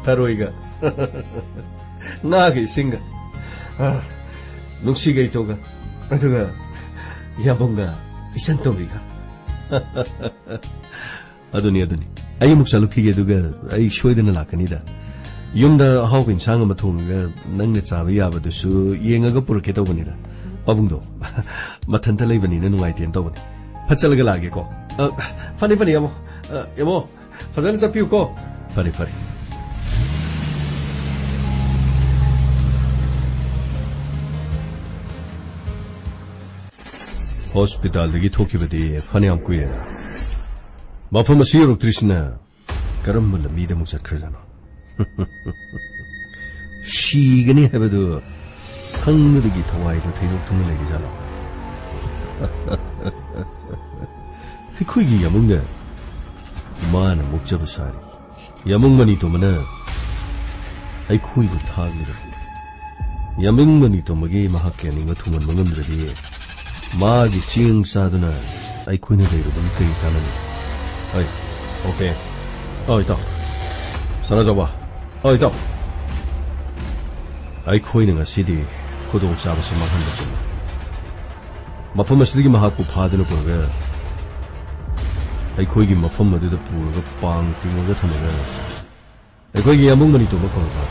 ꯊꯔꯣꯏꯒ ꯉꯥꯒ ꯏꯁꯤꯡꯒ꯫ ꯑꯥ, ꯅꯨꯡꯁꯤꯒꯩ ꯇꯣꯒ, ꯑꯗꯨꯒ ꯌꯥꯝꯕꯨꯡꯒ ꯏꯆꯟ ꯇꯣꯝꯕꯤꯒ꯫ ꯑꯗꯨꯅꯤ, ꯑꯗꯨꯅꯤ꯫ ꯑꯩ ꯑꯃꯨꯛ ꯆꯠꯂꯨꯈꯤꯒꯦ, ꯑꯗꯨꯒ ꯑꯩ ꯁꯣꯏꯗꯅ ꯂꯥꯛꯀꯅꯤꯗ꯫ ꯌꯨꯝꯗ ꯑꯍꯥꯎꯕ ꯏꯟꯁꯥꯡ ꯑꯃ ꯊꯣꯡꯉꯒ ꯅꯪꯅ ꯆꯥꯕ ꯌꯥꯕꯗꯨꯁꯨ ꯌꯦꯡꯉꯒ ꯄꯨꯔꯛꯀꯦ ꯇꯧꯕꯅꯤꯗ꯫ ꯄꯥꯕꯨꯡꯗꯣ ꯃꯊꯟꯇ ꯂꯩꯕꯅꯤꯅ ꯅꯨꯡꯉꯥꯏꯇꯦꯅ ꯇꯧꯕꯅꯤ꯫ ꯐꯠ ꯆꯠꯂꯒ ꯂꯥꯛꯑꯒꯦꯀꯣ꯫ ꯑ, ꯐꯅꯤ, ꯐꯅꯤ, ꯌꯥꯝꯕꯨꯡ꯫ ꯑ, ꯌꯥꯝꯕꯨꯡ, ꯐꯖꯅ ꯆꯠꯄꯤꯌꯨꯀꯣ꯫ ꯐꯔꯦ, ꯐꯔꯦ꯫ ꯍꯣꯁꯄꯤꯇꯥꯜꯗꯒꯤ ꯊꯣꯛꯈꯤꯕꯗꯤ ꯐꯅꯌꯥꯝ ꯀꯨꯏꯔꯦꯗ꯫ ꯃꯐꯝ ꯑꯁꯤ ꯌꯧꯔꯛꯇ꯭ꯔꯤꯁꯤꯅ ꯀꯔꯝꯕ ꯂꯝꯕꯤꯗ ꯑꯃꯨꯛ ꯆꯠꯈ꯭ꯔꯖꯥꯠꯅꯣ? ꯁꯤꯒꯅꯤ ꯍꯥꯏꯕꯗꯨ ꯈꯪꯕꯗꯒꯤ ꯊꯋꯥꯏꯗꯨ ꯊꯩꯗꯣꯛꯇꯨꯅ ꯂꯩꯔꯤꯖꯥꯠꯂꯣ? ꯑꯩꯈꯣꯏꯒꯤ ꯌꯥꯝꯕꯨꯡꯅ ꯃꯥꯅ ꯃꯨꯛꯆꯕ ꯁꯥꯔꯤ꯫ ꯌꯥꯝꯕꯨꯡ ꯃꯅꯤꯇꯣꯝꯕꯅ ꯑꯩꯈꯣꯏꯕꯨ ꯊꯥꯒꯂꯤꯕꯅꯤ꯫ ꯌꯥꯝꯕꯨꯡ ꯃꯅꯤꯇꯣꯝꯕꯒꯤ ꯃꯍꯥꯛꯀꯤ ꯑꯅꯤꯡꯕ ꯊꯨꯡꯍꯟꯕ ꯉꯝꯗ꯭ꯔꯗꯤ ꯃꯥꯒꯤ ꯆꯦꯡ ꯆꯥꯗꯨꯅ ꯑꯩꯈꯣꯏꯅ ꯂꯩꯔꯨꯕꯒꯤ ꯀꯔꯤ ꯀꯥꯟꯅꯅꯤ? ꯍꯣꯏ, ꯑꯣꯀꯦ꯫ ꯑꯣ, ꯏꯇꯥꯎ꯫ ꯁꯅꯥꯖꯥꯎꯕ꯫ ꯑꯣ, ꯏꯇꯥꯎ꯫ ꯑꯩꯈꯣꯏꯅ ꯉꯁꯤꯗꯤ ꯈꯨꯗꯣꯡꯆꯥꯕꯁꯤ ꯃꯥꯡꯍꯟꯕ ꯆꯨꯝꯃꯤ꯫ ꯃꯐꯝ ꯑꯁꯤꯗꯒꯤ ꯃꯍꯥꯛꯄꯨ ꯐꯥꯗꯨꯅ ꯄꯨꯔꯒ ꯑꯩꯈꯣꯏꯒꯤ ꯃꯐꯝ ꯑꯗꯨꯗ ꯄꯨꯔꯒ ꯄꯥꯡ ꯇꯤꯡꯉꯒ ꯊꯝꯃꯒ ꯑꯩꯈꯣꯏꯒꯤ ꯌꯥꯝꯕꯨꯡ ꯃꯅꯤꯇꯣꯝꯕ ꯀꯧꯔꯕ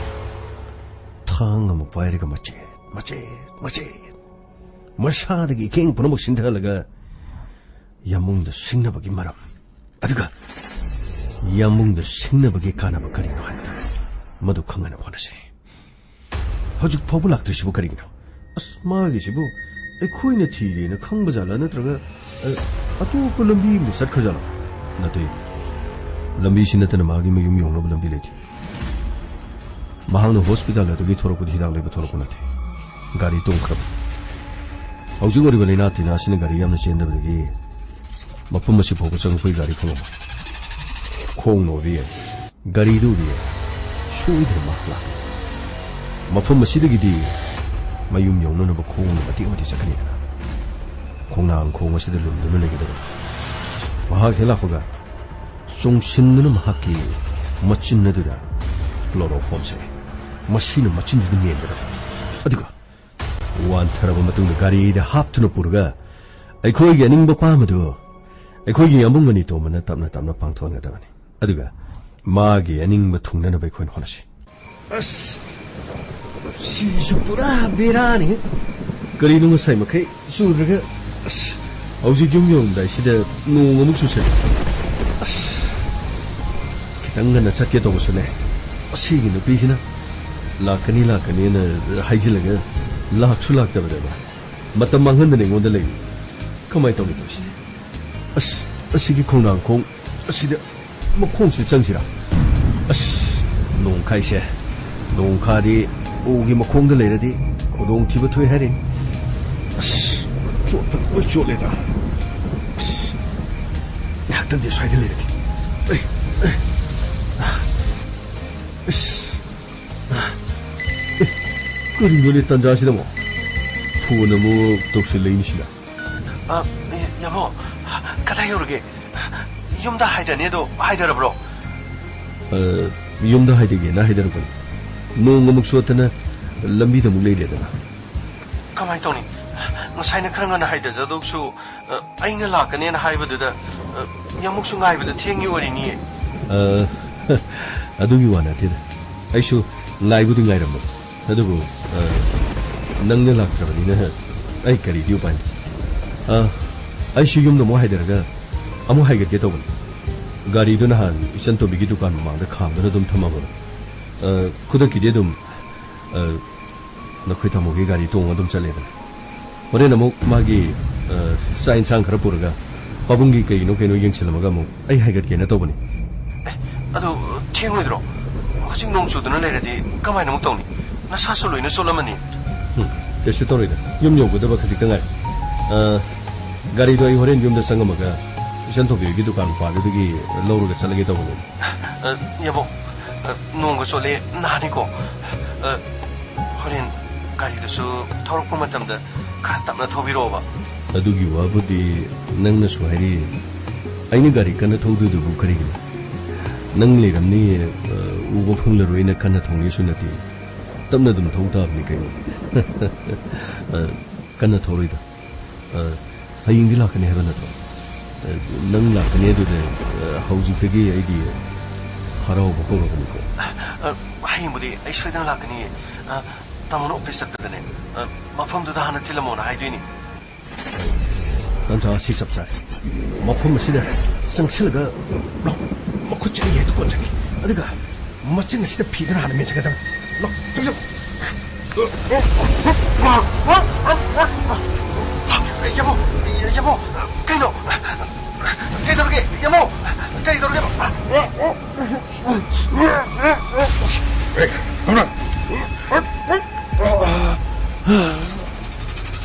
ꯊꯥꯡ ꯑꯃ ꯄꯥꯏꯔꯒ ꯃꯆꯦꯠ, ꯃꯆꯦꯠ, ꯃꯆꯦꯠ ꯃꯁꯥꯗꯒꯤ ꯏꯀꯦꯡ ꯄꯨꯝꯅꯃꯛ ꯁꯤꯟꯊꯍꯜꯂꯒ ꯌꯥꯝꯕꯨꯡꯗ ꯁꯤꯡꯅꯕꯒꯤ ꯃꯔꯝ, ꯑꯗꯨꯒ ꯌꯥꯝꯕꯨꯡꯗ ꯁꯤꯡꯅꯕꯒꯤ ꯀꯥꯟꯅꯕ ꯀꯔꯤꯅꯣ ꯍꯥꯏꯕꯗꯨ ꯃꯗꯨ ꯈꯪꯍꯟꯅꯕ ꯍꯣꯠꯅꯁꯤ꯫ ꯍꯧꯖꯤꯛ ꯐꯥꯎꯕ ꯂꯥꯛꯇ꯭ꯔꯤꯁꯤꯕꯨ ꯀꯔꯤꯒꯤꯅꯣ? ꯑꯁ, ꯃꯥꯒꯤꯁꯤꯕꯨ ꯑꯩꯈꯣꯏꯅ ꯊꯤꯔꯦꯅ ꯈꯪꯕ ꯖꯥꯠꯂꯥ, ꯅꯠꯇ꯭ꯔꯒ, ꯑ, ꯑꯇꯣꯞꯄ ꯂꯝꯕꯤ ꯑꯃꯗ ꯆꯠꯈ꯭ꯔ ꯖꯥꯠꯂꯣ? ꯅꯠꯇꯦ, ꯂꯝꯕꯤꯁꯤ ꯅꯠꯇꯅ ꯃꯥꯒꯤ ꯃꯌꯨꯝ ꯌꯧꯅꯕ ꯂꯝꯕꯤ ꯂꯩꯇꯦ꯫ ꯃꯍꯥꯛꯅ ꯍꯣꯁꯄꯤꯇꯥꯜ ꯑꯗꯨꯒꯤ ꯊꯣꯔꯛꯄꯗ ꯍꯤꯗꯥꯛ ꯂꯩꯕ ꯊꯣꯔꯛꯄ ꯅꯠꯇꯦ, ꯒꯥꯔꯤ ꯇꯣꯡꯈ꯭ꯔꯕ꯫ ꯍꯧꯖꯤꯛ ꯑꯣꯏꯔꯤꯕ ꯂꯩꯅꯥ ꯇꯤꯟꯅꯥ ꯑꯁꯤꯅ ꯒꯥꯔꯤ ꯌꯥꯝꯅ ꯆꯦꯟꯗꯕꯗꯒꯤ ꯃꯐꯝ ꯑꯁꯤ ꯐꯥꯎꯕ ꯆꯪꯉꯛꯄꯒꯤ ꯒꯥꯔꯤ ꯐꯪꯂꯝꯃꯣꯏ꯫ ꯈꯣꯡꯅ ꯑꯣꯏꯕ ꯌꯥꯏ, ꯒꯥꯔꯤꯗ ꯑꯣꯏꯕ ꯌꯥꯏ, ꯁꯣꯏꯗꯅ ꯃꯍꯥꯛ ꯂꯥꯛꯀꯅꯤ꯫ ꯃꯐꯝ ꯑꯁꯤꯗꯒꯤꯗꯤ ꯃꯌꯨꯝ ꯌꯧꯅꯅꯕ ꯈꯣꯡꯅ ꯃꯇꯦꯛ ꯃꯇꯦꯛ ꯆꯠꯀꯅꯤꯗꯅ꯫ ꯈꯣꯡꯅꯥꯡ ꯈꯣꯡ ꯑꯁꯤꯗ ꯂꯨꯝꯗꯨꯅ ꯂꯩꯒꯗꯕꯅꯤ꯫ ꯃꯍꯥꯛ ꯍꯦꯛ ꯂꯥꯛꯄꯒ ꯆꯣꯡꯁꯤꯟꯗꯨꯅ ꯃꯍꯥꯛꯀꯤ ꯃꯆꯤꯟ ꯑꯗꯨꯗ ꯀ꯭ꯂꯣꯔꯣꯐꯣꯝ ꯁꯛꯑꯦ꯫ ꯃꯁꯤꯅ ꯃꯆꯤꯟꯗꯨꯗ ꯃꯦꯟꯒꯗꯕ꯫ ꯑꯗꯨꯒ ꯋꯥꯟꯊꯔꯕ ꯃꯇꯨꯡꯗ ꯒꯥꯔꯤꯗ ꯍꯥꯞꯇꯨꯅ ꯄꯨꯔꯒ ꯑꯩꯈꯣꯏꯒꯤ ꯑꯅꯤꯡꯕ ꯄꯥꯝꯕꯗꯨ ꯑꯩꯈꯣꯏꯒꯤ ꯌꯥꯝꯕꯨꯡ ꯃꯅꯤꯇꯣꯝꯕꯅ ꯇꯞꯅ ꯇꯞꯅ ꯄꯥꯡꯊꯣꯛꯍꯟꯒꯗꯕꯅꯤ꯫ ꯑꯗꯨꯒ ꯃꯥꯒꯤ ꯑꯅꯤꯡꯕ ꯊꯨꯡꯅꯅꯕ ꯑꯩꯈꯣꯏꯅ ꯍꯣꯠꯅꯁꯤ꯫ ꯑꯁ, ꯁꯤꯁꯨ ꯄꯨꯔꯥ ꯕꯦꯔꯥꯅꯤ꯫ ꯀꯔꯤꯅꯣ ꯉꯁꯥꯏ ꯃꯈꯩ ꯆꯨꯗ꯭ꯔꯒ, ꯑꯁ, ꯍꯧꯖꯤꯛ ꯌꯨꯝ ꯌꯧꯔꯝꯗꯥꯏꯁꯤꯗ ꯅꯣꯡ ꯑꯃꯨꯛ ꯆꯨꯁꯜꯂꯦ꯫ ꯑꯁ, ꯈꯤꯇꯪ ꯉꯟꯅ ꯆꯠꯀꯦ ꯇꯧꯕꯁꯨꯅꯦ, ꯑꯁꯤꯒꯤ ꯅꯨꯄꯤꯁꯤꯅ ꯂꯥꯛꯀꯅꯤ ꯂꯥꯛꯀꯅꯤꯅ ꯍꯥꯏꯖꯤꯜꯂꯒ ꯂꯥꯛꯁꯨ ꯂꯥꯛꯇꯕꯗꯕ ꯃꯇꯝ ꯃꯥꯡꯍꯟꯗꯅ ꯑꯩꯉꯣꯟꯗ ꯂꯩꯔꯤ꯫ ꯀꯃꯥꯏꯅ ꯇꯧꯔꯤꯅꯣ ꯁꯤꯗꯤ? ꯑꯁ, ꯑꯁꯤꯒꯤ ꯈꯣꯡꯅꯥꯡꯈꯣꯡ ꯑꯁꯤꯗ ꯃꯈꯣꯡꯁꯤꯗ ꯆꯪꯁꯤꯔꯥ? ꯑꯁ, ꯅꯣꯡꯈꯥꯏꯁꯦ, ꯅꯣꯡꯈꯥꯗꯤ ꯎꯒꯤ ꯃꯈꯣꯡꯗ ꯂꯩꯔꯗꯤ ꯈꯨꯗꯣꯡꯊꯤꯕ ꯊꯣꯛꯏ ꯍꯥꯏꯔꯤꯅꯤ꯫ ꯑꯁ, ꯆꯣꯠꯄ ꯂꯣꯏ ꯆꯣꯠꯂꯦꯗ꯫ ꯑꯁ, ꯉꯥꯏꯍꯥꯛꯇꯪꯗꯤ ꯁ꯭ꯋꯥꯏꯗ ꯂꯩꯔꯒꯦ꯫ ꯑꯩ, ꯑꯩ, ꯑꯁ, ꯑꯦ, ꯀꯔꯤꯅꯣꯅꯦ ꯇꯟꯖꯥꯁꯤꯗ ꯑꯃꯨꯛ ꯐꯣꯟ ꯑꯃꯨꯛ ꯇꯧꯁꯤꯜꯂꯛꯏꯅꯤꯁꯤꯅ? ꯑ, ꯌꯥꯃꯣ, ꯀꯗꯥꯏ ꯌꯧꯔꯒꯦ? ꯌꯨꯝꯗ ꯍꯥꯏꯗꯅꯦ ꯑꯗꯣ ꯍꯥꯏꯗꯔꯕ꯭ꯔꯣ? ꯑ, ꯌꯨꯝꯗ ꯍꯥꯏꯗꯒꯦꯅ ꯍꯥꯏꯗꯔꯛꯄꯅꯤ꯫ ꯅꯣꯡ ꯑꯃꯨꯛ ꯆꯣꯠꯇꯅ ꯂꯝꯕꯤꯗ ꯑꯃꯨꯛ ꯂꯩꯔꯦꯗꯅ꯫ ꯀꯃꯥꯏꯅ ꯇꯧꯅꯤ? ꯉꯁꯥꯏꯅ ꯈꯔ ꯉꯟꯅ ꯍꯥꯏꯗꯖꯗꯧꯁꯨ, ꯑ, ꯑꯩꯅ ꯂꯥꯛꯀꯅꯦꯅ ꯍꯥꯏꯕꯗꯨꯗ, ꯑ, ꯌꯥꯃꯨꯛꯁꯨ ꯉꯥꯏꯕꯗ ꯊꯦꯡꯉꯤ ꯑꯣꯏꯔꯤꯅꯤꯌꯦ꯫ ꯑ, ꯑꯗꯨꯒꯤ ꯋꯥ ꯅꯠꯇꯦꯗ꯫ ꯑꯩꯁꯨ ꯉꯥꯏꯕꯨꯗꯤ ꯉꯥꯏꯔꯝꯕꯅꯤ꯫ ꯑꯗꯨꯕꯨ, ꯑ, ꯅꯪꯅ ꯂꯥꯛꯇ꯭ꯔꯕꯅꯤꯅ ꯑꯩ ꯀꯔꯤꯗꯤ ꯎꯄꯥꯏ ꯂꯩ? ꯑ, ꯑꯩꯁꯨ ꯌꯨꯝꯗ ꯑꯃꯨꯛ ꯍꯥꯏꯗꯔꯒ ꯑꯃꯨꯛ ꯍꯥꯏꯒꯠꯀꯦ ꯇꯧꯕꯅꯤ꯫ ꯒꯥꯔꯤꯗꯨ ꯅꯍꯥꯟ ꯏꯆꯟ ꯇꯣꯝꯕꯤꯒꯤ ꯗꯨꯀꯥꯟ ꯃꯃꯥꯡꯗ ꯈꯥꯝꯗꯨꯅ ꯑꯗꯨꯝ ꯊꯝꯃꯕꯅꯤ꯫ ꯑ, ꯈꯨꯗꯛꯀꯤꯗꯤ ꯑꯗꯨꯝ, ꯑ, ꯅꯈꯣꯏ ꯇꯥꯃꯣꯒꯤ ꯒꯥꯔꯤ ꯇꯣꯡꯉ ꯑꯗꯨꯝ ꯆꯠꯂꯦꯗꯅ꯫ ꯍꯣꯔꯦꯟ ꯑꯃꯨꯛ ꯃꯥꯒꯤ, ꯑ, ꯆꯥꯛ ꯏꯟꯁꯥꯡ ꯈꯔ ꯄꯨꯔꯒ ꯄꯥꯕꯨꯡꯒꯤ ꯀꯩꯅꯣ ꯀꯩꯅꯣ ꯌꯦꯡꯁꯤꯜꯂꯝꯃꯒ ꯑꯃꯨꯛ ꯑꯩ ꯍꯥꯏꯒꯠꯀꯦꯅ ꯇꯧꯕꯅꯤ꯫ ꯑꯦ, ꯑꯗꯨ ꯊꯦꯡꯂꯣꯏꯗ꯭ꯔꯣ? ꯍꯧꯖꯤꯛ ꯅꯣꯡ ꯆꯨꯗꯨꯅ ꯂꯩꯔꯗꯤ ꯀꯃꯥꯏꯅ ꯑꯃꯨꯛ ꯇꯧꯅꯤ? ꯅꯁꯥꯁꯨ ꯂꯣꯏꯅ ꯆꯣꯠꯂꯝꯃꯅꯤ꯫ ꯎꯝ, ꯀꯩꯁꯨ ꯇꯧꯔꯣꯏꯗ꯫ ꯌꯨꯝ ꯌꯧꯒꯗꯕ ꯈꯖꯤꯛꯇ ꯉꯥꯏ꯫ ꯑ, ꯒꯥꯔꯤꯗꯣ ꯑꯩ ꯍꯣꯔꯦꯟ ꯌꯨꯝꯗ ꯆꯪꯉꯝꯃꯒ ꯏꯆꯟ ꯊꯣꯏꯕꯤꯒꯤ ꯗꯨꯀꯥꯟ ꯃꯄꯥꯗꯨꯗꯒꯤ ꯂꯧꯔꯒ ꯆꯠꯂꯒꯦ ꯇꯧꯕꯅꯤ꯫ ꯑ, ꯌꯥꯕꯣ, ꯑ, ꯅꯣꯡꯒ ꯆꯣꯠꯂꯦ, ꯅꯥꯅꯤꯀꯣ꯫ ꯑ, ꯍꯣꯔꯦꯟ ꯒꯥꯔꯤꯗꯨꯁꯨ ꯊꯧꯔꯛꯄ ꯃꯇꯝꯗ ꯈꯔ ꯇꯞꯅ ꯊꯧꯕꯤꯔꯛꯑꯣꯕ꯫ ꯑꯗꯨꯒꯤ ꯋꯥꯕꯨꯗꯤ ꯅꯪꯅꯁꯨ ꯍꯥꯏꯔꯤ꯫ ꯑꯩꯅ ꯒꯥꯔꯤ ꯀꯟꯅ ꯊꯧꯗꯣꯏꯗꯨꯕꯨ ꯀꯔꯤꯒꯤꯅꯣ? ꯅꯪ ꯂꯩꯔꯝꯅꯤ, ꯑ, ꯎꯕ ꯐꯪꯂꯔꯣꯏꯅ ꯀꯟꯅ ꯊꯧꯅꯤꯁꯨ ꯅꯠꯇꯦ꯫ ꯇꯞꯅ ꯑꯗꯨꯝ ꯊꯧ ꯇꯥꯕꯅꯤ ꯀꯩꯅꯣ꯫ ꯑ, ꯀꯟꯅ ꯊꯧꯔꯣꯏꯗ꯫ ꯑ, ꯍꯌꯦꯡꯗꯤ ꯂꯥꯛꯀꯅꯤ ꯍꯥꯏꯕ ꯅꯠꯇ꯭ꯔꯣ? ꯑ, ꯅꯪ ꯂꯥꯛꯀꯅꯤ ꯑꯗꯨꯗꯤ, ꯑ, ꯍꯧꯖꯤꯛꯇꯒꯤ ꯑꯩꯗꯤ ꯍꯔꯥꯎꯕ ꯍꯧꯔꯕꯅꯤꯀꯣ꯫ ꯑ, ꯍꯌꯦꯡꯕꯨꯗꯤ ꯑꯩ ꯁꯣꯏꯗꯅ ꯂꯥꯛꯀꯅꯤꯌꯦ꯫ ꯑ, ꯇꯥꯃꯣꯅ ꯑꯣꯐꯤꯁ ꯆꯠꯄꯗꯅꯦ, ꯑ, ꯃꯐꯝꯗꯨꯗ ꯍꯥꯟꯅ ꯊꯤꯜꯂꯝꯃꯣꯅ ꯍꯥꯏꯗꯣꯏꯅꯤ꯫ ꯇꯥꯟꯖꯥ ꯑꯁꯤ ꯆꯞ ꯆꯥꯔꯦ꯫ ꯃꯐꯝ ꯑꯁꯤꯗ ꯆꯪꯁꯤꯜꯂꯒ, ꯂꯥꯎ, ꯃꯈꯨꯠ ꯆꯠꯅꯤ ꯍꯦꯛꯇ ꯀꯣꯟꯖꯒꯦ꯫ ꯑꯗꯨꯒ ꯃꯆꯤꯟ ꯑꯁꯤꯗ ꯐꯤꯗꯨꯅ ꯍꯥꯟꯅ ꯃꯦꯟꯁꯤꯟꯒꯗꯕꯅꯤ꯫ ꯂꯥꯎ, ꯆꯪꯁꯤꯜꯂꯨ꯫ ꯌꯥꯃꯣ, ꯌꯥꯃꯣ, ꯀꯩꯅꯣ? ꯀꯩꯗꯧꯔꯒꯦ? ꯌꯥꯃꯣ, ꯀꯔꯤ ꯇꯧꯔꯒꯦ?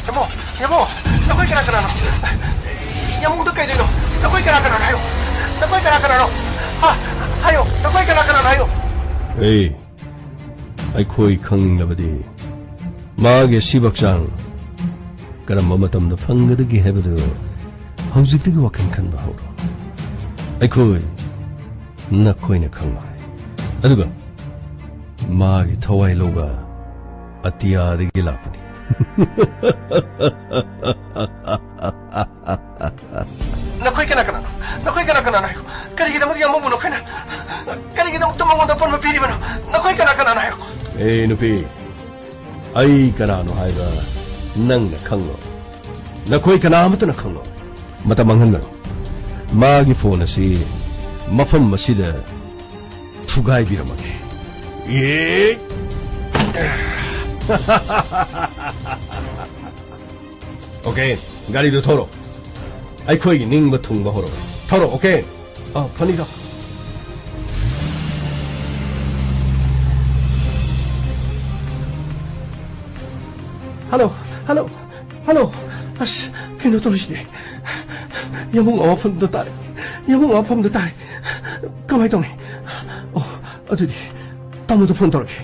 ꯌꯥꯃꯣ, ꯌꯥꯃꯣ, ꯅꯈꯣꯏ ꯀꯅꯥ ꯀꯅꯥꯅꯣ? ꯌꯥꯃꯣꯗꯣ ꯀꯩꯗꯧꯅꯣ? ꯅꯈꯣꯏ ꯀꯅꯥ ꯀꯅꯥꯅꯣ ꯍꯥꯏꯌꯣ꯫ ꯅꯈꯣꯏ ꯀꯅꯥ ꯀꯅꯥꯅꯣ ꯍꯥꯏꯌꯣ꯫ ꯍꯥ? ꯍꯥꯏꯌꯣ, ꯅꯈꯣꯏ ꯀꯅꯥ ꯀꯅꯥꯅꯣ ꯍꯥꯏꯌꯣ꯫ ꯑꯦ, ꯑꯩꯈꯣꯏ ꯈꯪꯂꯕꯗꯤ ꯃꯥꯒꯤ ꯑꯁꯤꯕ ꯍꯛꯆꯥꯡ ꯀꯔꯝꯕ ꯃꯇꯝꯗ ꯐꯪꯒꯗꯒꯦ ꯍꯥꯏꯕꯗꯨ ꯍꯧꯖꯤꯛꯇꯒꯤ ꯋꯥꯈꯜ ꯈꯟꯕ ꯍꯧꯔꯣ꯫ ꯑꯩꯈꯣꯏ ꯅꯈꯣꯏꯅ ꯈꯪꯂꯣꯏ꯫ ꯑꯗꯨꯒ ꯃꯥꯒꯤ ꯊꯋꯥꯏ ꯂꯧꯕ ꯑꯇꯤꯌꯥꯗꯒꯤ ꯂꯥꯛꯄꯅꯤ꯫ ꯅꯈꯣꯏ ꯀꯅꯥ ꯀꯅꯥꯅꯣ? ꯅꯈꯣꯏ ꯀꯅꯥ ꯀꯅꯥꯅꯣ ꯍꯥꯏꯌꯨ꯫ ꯀꯔꯤꯒꯤꯗꯃꯛ ꯌꯥꯝꯕꯨꯡꯕꯨ ꯅꯈꯣꯏꯅ, ꯀꯔꯤꯒꯤꯗꯃꯛꯇ ꯃꯉꯣꯟꯗ ꯑꯄꯟꯕ ꯄꯤꯔꯤꯕꯅꯣ? ꯅꯈꯣꯏ ꯀꯅꯥ ꯀꯅꯥꯅꯣ ꯍꯥꯏꯌꯨ꯫ ꯑꯦ ꯅꯨꯄꯤ, ꯑꯩ ꯀꯅꯥꯅꯣ ꯍꯥꯏꯕ ꯅꯪꯅ ꯈꯪꯂꯣꯏ꯫ ꯅꯈꯣꯏ ꯀꯅꯥ ꯑꯃꯠꯇꯅ ꯈꯪꯂꯣꯏ꯫ ꯃꯇꯝ ꯃꯥꯡꯍꯟꯒꯅꯨ꯫ ꯃꯥꯒꯤ ꯐꯣꯟ ꯑꯁꯤ ꯃꯐꯝ ꯑꯁꯤꯗ ꯊꯨꯒꯥꯏꯕꯤꯔꯝꯃꯒꯦ꯫ ꯑꯦ! ꯑꯣꯀꯦ, ꯒꯥꯔꯤꯗꯨ ꯊꯧꯔꯣ꯫ ꯑꯩꯈꯣꯏꯒꯤ ꯅꯤꯡꯕ ꯊꯨꯡꯕ ꯍꯧꯔꯣ꯫ ꯊꯧꯔꯣ, ꯑꯣꯀꯦ? ꯑ, ꯐꯅꯤꯗ꯫ Hello, hello, hello. ꯑꯁ, ꯀꯩꯅꯣ ꯇꯧꯔꯤꯁꯤꯗꯤ? ꯌꯥꯃꯨꯡ ꯑꯋꯥꯐꯝꯗ ꯇꯥꯔꯦ꯫ ꯌꯥꯃꯨꯡ ꯑꯋꯥꯐꯝꯗ ꯇꯥꯔꯦ꯫ ꯀꯃꯥꯏ ꯇꯧꯅꯤ? ꯑꯣ, ꯑꯗꯨꯗꯤ ꯇꯥꯃꯣꯗ ꯐꯣꯟ ꯇꯧꯔꯒꯦ꯫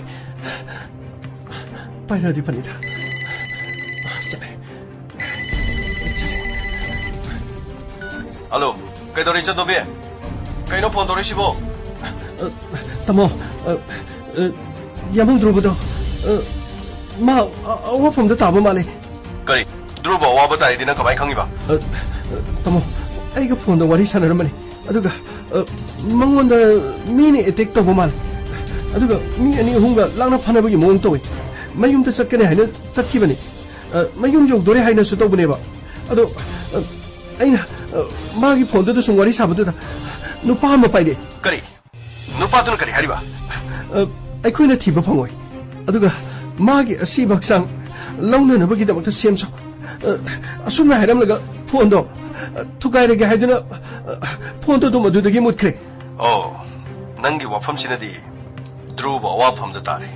ꯄꯥꯏꯔꯛꯑꯗꯤ ꯐꯅꯤꯗ꯫ ꯆꯠꯂꯦ꯫ ꯍꯜꯂꯣ, ꯀꯩꯗꯧꯔꯦ ꯏꯆꯟꯇꯣꯝꯕꯤ? ꯀꯩꯅꯣ ꯐꯣꯟ ꯇꯧꯔꯛꯏꯁꯤꯕꯣ? ꯑ, ꯇꯥꯃꯣ, ꯑ, ꯑ, ꯌꯥꯃꯨꯡ ꯗ꯭ꯔꯣꯕꯗꯣ ꯑ, ꯃꯥ ꯑ-, ꯑꯋꯥꯐꯝꯗ ꯇꯥꯕ ꯃꯥꯜꯂꯦ꯫ ꯀꯔꯤ? ꯙ꯭ꯔꯨꯕ ꯑꯋꯥꯕ ꯇꯥꯏꯗꯤ ꯅꯪ ꯀꯃꯥꯏꯅ ꯈꯪꯉꯤꯕ? ꯑ, ꯑ, ꯇꯥꯃꯣ, ꯑꯩꯒ ꯐꯣꯟꯗ ꯋꯥꯔꯤ ꯁꯥꯟꯅꯔꯝꯕꯅꯤ꯫ ꯑꯗꯨꯒ, ꯑ, ꯃꯉꯣꯟꯗ ꯃꯤꯅ ꯑꯦꯇꯦꯛ ꯇꯧꯕ ꯃꯥꯜꯂꯦ꯫ ꯑꯗꯨꯒ ꯃꯤ ꯑꯅꯤ ꯑꯍꯨꯝꯒ ꯂꯥꯡꯅ ꯐꯥꯅꯕꯒꯤ ꯃꯑꯣꯡ ꯇꯧꯋꯤ꯫ ꯃꯌꯨꯝꯗ ꯆꯠꯀꯅꯤ ꯍꯥꯏꯅ ꯆꯠꯈꯤꯕꯅꯤ꯫ ꯑ, ꯃꯌꯨꯝ ꯌꯧꯗꯣꯔꯦ ꯍꯥꯏꯅꯁꯨ ꯇꯧꯕꯅꯦꯕ꯫ ꯑꯗꯣ, ꯑ, ꯑꯩꯅ, ꯑ, ꯃꯥꯒꯤ ꯐꯣꯟꯗꯨꯗ ꯁꯨꯝ ꯋꯥꯔꯤ ꯁꯥꯕꯗꯨꯗ ꯅꯨꯄꯥ ꯑꯃ ꯄꯥꯏꯔꯛꯑꯦ꯫ ꯀꯔꯤ? ꯅꯨꯄꯥꯗꯨꯅ ꯀꯔꯤ ꯍꯥꯏꯔꯤꯕ? ꯑ, ꯑꯩꯈꯣꯏꯅ ꯊꯤꯕ ꯐꯪꯉꯣꯏ꯫ ꯑꯗꯨꯒ ꯃꯥꯒꯤ ꯑꯁꯤꯕ ꯍꯛꯆꯥꯡ ꯂꯧꯅꯅꯕꯒꯤꯗꯃꯛꯇ ꯁꯦꯝ ꯁꯥꯎ꯫ ꯑ, ꯑꯁꯨꯝꯅ ꯍꯥꯏꯔꯝꯂꯒ ꯐꯣꯟꯗꯣ, ꯑ, ꯊꯨꯒꯥꯏꯔꯒꯦ ꯍꯥꯏꯗꯨꯅ, ꯑ, ꯐꯣꯟꯗꯣ ꯑꯗꯨꯝ ꯑꯗꯨꯗꯒꯤ ꯃꯨꯠꯈ꯭ꯔꯦ꯫ ꯑꯣ, ꯅꯪꯒꯤ ꯋꯥꯐꯝꯁꯤꯅꯗꯤ ꯙ꯭ꯔꯨꯕ ꯑꯋꯥꯐꯝꯗ ꯇꯥꯔꯦ꯫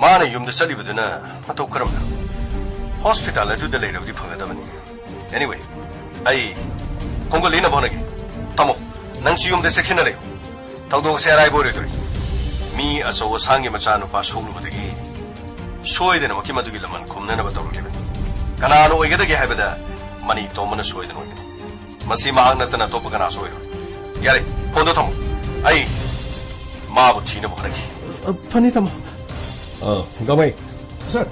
ꯃꯥꯅ ꯌꯨꯝꯗ ꯆꯠꯂꯤꯕꯗꯨꯅ ꯃꯇꯧ ꯀꯔꯝꯅ? ꯍꯣꯁꯄꯤꯇꯥꯜ ꯑꯗꯨꯗ ꯂꯩꯔꯕꯗꯤ ꯐꯒꯗꯕꯅꯤ꯫ Anyway, ꯑꯩ ꯈꯣꯡꯒꯨꯜ ꯂꯤꯅꯕ ꯍꯣꯠꯅꯒꯦ꯫ ꯇꯥꯃꯣ, ꯅꯪꯁꯨ ꯌꯨꯝꯗ ꯆꯦꯛꯁꯤꯟꯅ ꯂꯩꯌꯨ꯫ ꯊꯧꯗꯣꯛ ꯑꯁꯤ ꯑꯔꯥꯏꯕ ꯑꯣꯏꯔꯣꯏꯗꯧꯔꯤ꯫ ꯃꯤ ꯑꯆꯧ ꯑꯁꯥꯡꯒꯤ ꯃꯆꯥꯅꯨꯄꯥ ꯁꯣꯛꯂꯨꯕꯗꯒꯤ ꯁꯣꯏꯗꯅꯃꯛꯀꯤ ꯃꯗꯨꯒꯤ ꯂꯃꯟ ꯈꯨꯝꯅꯅꯕ ꯇꯧꯔꯛꯂꯤꯕꯅꯤ꯫ ꯀꯅꯥꯅ ꯑꯣꯏꯒꯗꯒꯦ ꯍꯥꯏꯕꯗ ꯃꯅꯤ ꯇꯣꯝꯕꯅ ꯁꯣꯏꯗꯅ ꯑꯣꯏꯒꯅꯤ꯫ ꯃꯁꯤ ꯃꯍꯥꯛ ꯅꯠꯇꯅ ꯑꯇꯣꯞꯄ ꯀꯅꯥꯁꯨ ꯑꯣꯏꯔꯣꯏ꯫ ꯌꯥꯔꯦ, ꯐꯣꯟꯗꯣ ꯊꯝꯃꯣ꯫ ꯑꯩ ꯃꯥꯕꯨ ꯊꯤꯅꯕ ꯍꯣꯠꯅꯈꯤ꯫ ꯑ, ꯐꯅꯤ, ꯇꯥꯃꯣ꯫ ꯑ, ꯒꯃꯩ꯫ ꯁꯥꯔ꯫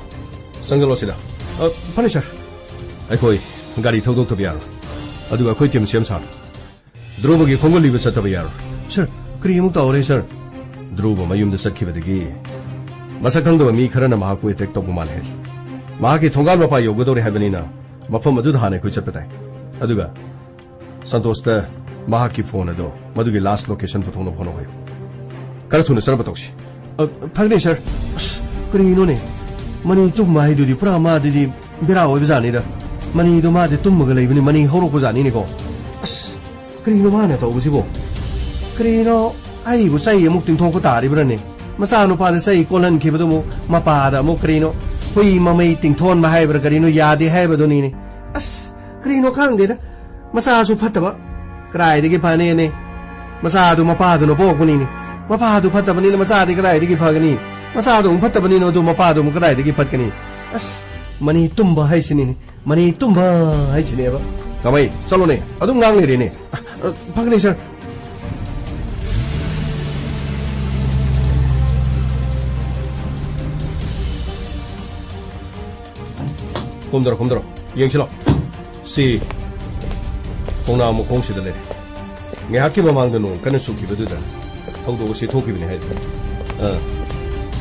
ꯆꯪꯁꯤꯜꯂꯣ ꯁꯤꯗ꯫ ꯑ, ꯐꯅꯤ, ꯁꯥꯔ꯫ ꯑꯩꯈꯣꯏ ꯒꯥꯔꯤ ꯊꯧꯗꯣꯛꯇꯕ ꯌꯥꯔꯣꯏ꯫ ꯑꯗꯨꯒ ꯑꯩꯈꯣꯏ ꯇꯤꯝ ꯁꯦꯝ ꯁꯥꯔꯣ꯫ ꯙ꯭ꯔꯨꯕꯒꯤ ꯈꯣꯡꯒꯨꯜ ꯂꯤꯕ ꯆꯠꯇꯕ ꯌꯥꯔꯣꯏ꯫ ꯁꯥꯔ, ꯀꯔꯤ ꯑꯃꯨꯛ ꯇꯧꯔꯦ, ꯁꯥꯔ? ꯙ꯭ꯔꯨꯕ ꯃꯌꯨꯝꯗ ꯆꯠꯈꯤꯕꯗꯒꯤ ꯃꯁꯛ ꯈꯪꯗꯕ ꯃꯤ ꯈꯔꯅ ꯃꯍꯥꯛꯄꯨ ꯑꯦꯇꯦꯛ ꯇꯧꯕ ꯃꯥꯜꯂꯦ ꯍꯥꯏꯔꯤ꯫ ꯃꯍꯥꯛꯀꯤ ꯊꯣꯡꯒꯥꯜ ꯃꯄꯥ ꯌꯧꯒꯗꯧꯔꯦ ꯍꯥꯏꯕꯅꯤꯅ ꯃꯐꯝ ꯑꯗꯨꯗ ꯍꯥꯟꯅ ꯑꯩꯈꯣꯏ ꯆꯠꯄ ꯇꯥꯏ꯫ ꯑꯗꯨꯒ ꯁꯟꯇꯣꯁꯇ ꯃꯍꯥꯛꯀꯤ ꯐꯣꯟ ꯑꯗꯣ ꯃꯗꯨꯒꯤ ꯂꯥꯁ ꯂꯣꯀꯦꯁꯟ ꯄꯨꯊꯣꯛꯅꯕ ꯍꯣꯠꯅꯧ ꯍꯥꯏꯌꯨ꯫ ꯈꯔ ꯊꯨꯅ ꯆꯠꯅꯕ ꯇꯧꯁꯤ꯫ ꯑ, ꯐꯒꯅꯤ, ꯁꯥꯔ꯫ ꯑꯁ, ꯀꯔꯤꯅꯣꯅꯦ? ꯃꯅꯤ ꯇꯨꯝꯕ ꯍꯥꯏꯗꯨꯗꯤ ꯄꯨꯔꯥ ꯃꯥꯗꯨꯗꯤ ꯕꯦꯔꯥ ꯑꯣꯏꯕ ꯖꯥꯠꯅꯤꯗ꯫ ꯃꯅꯤꯗꯣ ꯃꯥꯗꯤ ꯇꯨꯝꯃꯒ ꯂꯩꯕꯅꯤ, ꯃꯅꯤ ꯍꯧꯔꯛꯄ ꯖꯥꯠꯅꯤꯅꯦꯀꯣ꯫ ꯑꯁ, ꯀꯔꯤꯅꯣ ꯃꯥꯅ ꯇꯧꯕꯁꯤꯕꯣ? ꯀꯔꯤꯅꯣ ꯑꯩꯕꯨ ꯆꯩ ꯑꯃꯨꯛ ꯇꯤꯡꯊꯣꯛꯄ ꯇꯥꯔꯤꯕ꯭ꯔꯅꯦ? ꯃꯆꯥꯅꯨꯄꯥꯗ ꯆꯩ ꯀꯣꯜꯍꯟꯈꯤꯕꯗꯨ ꯑꯃꯨꯛ ꯃꯄꯥꯗ ꯑꯃꯨꯛ ꯀꯔꯤꯅꯣ ꯍꯨꯏ ꯃꯃꯩ ꯇꯤꯡꯊꯣꯟꯕ ꯍꯥꯏꯕ꯭ꯔꯥ ꯀꯔꯤꯅꯣ ꯌꯥꯗꯦ ꯍꯥꯏꯕꯗꯨꯅꯤꯅꯦ꯫ ꯑꯁ, ꯀꯔꯤꯅꯣ ꯈꯪꯗꯦꯗ꯫ ꯃꯆꯥꯁꯨ ꯐꯠꯇꯕ, ꯀꯗꯥꯏꯗꯒꯤ ꯐꯅꯦꯅꯦ? ꯃꯆꯥꯗꯨ ꯃꯄꯥꯗꯨꯅ ꯄꯣꯛꯄꯅꯤꯅꯦ꯫ ꯃꯄꯥꯗꯨ ꯐꯠꯇꯕꯅꯤꯅ ꯃꯆꯥꯗꯤ ꯀꯗꯥꯏꯗꯒꯤ ꯐꯒꯅꯤ? ꯃꯆꯥꯗꯨ ꯑꯃꯨꯛ ꯐꯠꯇꯕꯅꯤꯅ ꯃꯗꯨ ꯃꯄꯥꯗꯨ ꯑꯃꯨꯛ ꯀꯗꯥꯏꯗꯒꯤ ꯐꯠꯀꯅꯤ? ꯑꯁ, ꯃꯅꯤ ꯇꯨꯝꯕ ꯍꯥꯏꯁꯤꯅꯤꯅꯦ꯫ ꯃꯅꯤ ꯇꯨꯝꯕ ꯍꯥꯏꯁꯤꯅꯦꯕ꯫ ꯀꯃꯥꯏ? ꯆꯠꯂꯣꯅꯦ꯫ ꯑꯗꯨꯝ ꯉꯥꯡ ꯂꯩꯔꯦꯅꯦ꯫ ꯑ, ꯑ, ꯐꯒꯅꯤ, ꯁꯥꯔ꯫ ꯀꯨꯝꯗꯔꯣ, ꯀꯨꯝꯗꯔꯣ꯫ ꯌꯦꯡꯁꯤꯜꯂꯣ꯫ ꯁꯤ ꯈꯣꯡꯅꯥꯡ ꯃꯈꯣꯡꯁꯤꯗ ꯂꯩꯔꯦ꯫ ꯉꯥꯏꯍꯥꯛꯀꯤ ꯃꯃꯥꯡꯗ ꯅꯣꯡ ꯀꯟꯅ ꯆꯨꯈꯤꯕꯗꯨꯗ ꯊꯧꯗꯣꯛ ꯑꯁꯤ ꯊꯣꯛꯈꯤꯕꯅꯤ ꯍꯥꯏꯔꯤ꯫ ꯑ,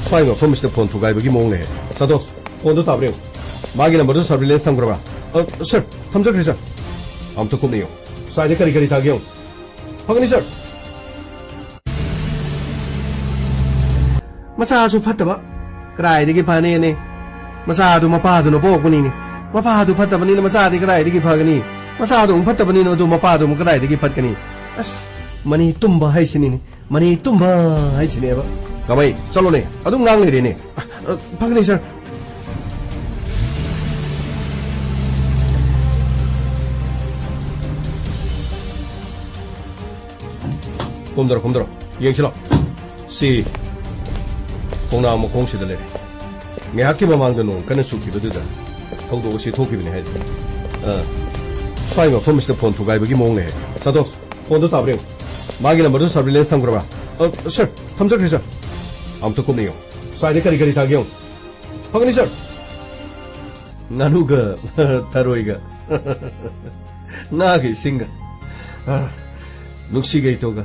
ꯁ꯭ꯋꯥꯏ ꯃꯐꯝꯁꯤꯗ ꯐꯣꯟ ꯊꯨꯒꯥꯏꯕꯒꯤ ꯃꯑꯣꯡ ꯂꯩ꯫ ꯁꯟꯇꯣꯁ, ꯐꯣꯟꯗꯣ ꯇꯥꯕ꯭ꯔꯥ ꯌꯦꯡꯉꯨ꯫ ꯃꯥꯒꯤ ꯅꯝꯕꯔꯗꯨ ꯁꯔꯚꯤꯂꯦꯟꯁ ꯊꯝꯈ꯭ꯔꯕ? ꯑ, ꯁꯔ, ꯊꯝꯖꯈ꯭ꯔꯦ, ꯁꯔ꯫ ꯑꯝꯇ ꯀꯨꯞꯅ ꯌꯦꯡꯉꯨ꯫ ꯁ꯭ꯋꯥꯏꯗ ꯀꯔꯤ ꯀꯔꯤ ꯊꯥꯒꯦ ꯌꯦꯡꯉꯨ꯫ ꯐꯒꯅꯤ, ꯁꯔ꯫ ꯃꯆꯥꯁꯨ ꯐꯠꯇꯕ, ꯀꯗꯥꯏꯗꯒꯤ ꯐꯅꯦꯅꯦ? ꯃꯆꯥꯗꯨ ꯃꯄꯥꯗꯨꯅ ꯄꯣꯛꯄꯅꯤꯅꯦ꯫ ꯃꯄꯥꯗꯨ ꯐꯠꯇꯕꯅꯤꯅ ꯃꯆꯥꯗꯤ ꯀꯗꯥꯏꯗꯒꯤ ꯐꯒꯅꯤ? ꯃꯆꯥꯗꯨ ꯑꯃꯨꯛ ꯐꯠꯇꯕꯅꯤꯅ ꯑꯗꯨ ꯃꯄꯥꯗꯨ ꯑꯃꯨꯛ ꯀꯗꯥꯏꯗꯒꯤ ꯐꯠꯀꯅꯤ? ꯑꯁ, ꯃꯅꯤ ꯇꯨꯝꯕ ꯍꯥꯏꯁꯤꯅꯤꯅꯦ꯫ ꯃꯅꯤ ꯇꯨꯝꯕ ꯍꯥꯏꯁꯤꯅꯦꯕ꯫ ꯀꯃꯥꯏ? ꯆꯠꯂꯣꯅꯦ꯫ ꯑꯗꯨꯝ ꯉꯥꯡ ꯂꯩꯔꯦꯅꯦ꯫ ꯑ, ꯑ, ꯐꯒꯅꯤ, ꯁꯔ꯫ ꯀꯨꯝꯗꯔꯣ, ꯀꯨꯝꯗꯔꯣ꯫ ꯌꯦꯡꯁꯤꯜꯂꯣ꯫ ꯁꯤ ꯈꯣꯡꯅꯥꯡ ꯃꯈꯣꯡꯁꯤꯗ ꯂꯩꯔꯦ꯫ ꯉꯥꯏꯍꯥꯛꯀꯤ ꯃꯃꯥꯡꯗ ꯅꯣꯡ ꯀꯟꯅ ꯆꯨꯈꯤꯕꯗꯨꯗ ꯊꯧꯗꯣꯛ ꯑꯁꯤ ꯊꯣꯛꯈꯤꯕꯅꯤ ꯍꯥꯏꯔꯤ꯫ ꯑ, ꯁ꯭ꯋꯥꯏ ꯃꯐꯝꯁꯤꯗ ꯐꯣꯟ ꯊꯨꯒꯥꯏꯕꯒꯤ ꯃꯑꯣꯡ ꯂꯩ ꯍꯥꯏ꯫ ꯁꯟꯇꯣꯁ, ꯐꯣꯟꯗꯣ ꯇꯥꯕ꯭ꯔꯥ ꯌꯦꯡꯉꯨ꯫ ꯃꯥꯒꯤ ꯅꯝꯕꯔꯗꯨ ꯁꯔꯚꯤꯂꯦꯟꯁ ꯊꯝꯈ꯭ꯔꯕ? ꯑ, ꯁꯔ, ꯊꯝꯖꯈ꯭ꯔꯦ, ꯁꯔ꯫ ꯑꯝꯇ ꯀꯨꯞꯅ ꯌꯦꯡꯉꯨ꯫ ꯁ꯭ꯋꯥꯏꯗ ꯀꯔꯤ ꯀꯔꯤ ꯊꯥꯒꯦ ꯌꯦꯡꯉꯨ꯫ ꯐꯒꯅꯤ, ꯁꯔ꯫ ꯉꯥꯅꯨꯒ ꯊꯔꯣꯏꯒ ꯉꯥꯒ ꯏꯁꯤꯡꯒ꯫ ꯑ, ꯅꯨꯡꯁꯤꯒꯩ ꯇꯣꯒ꯫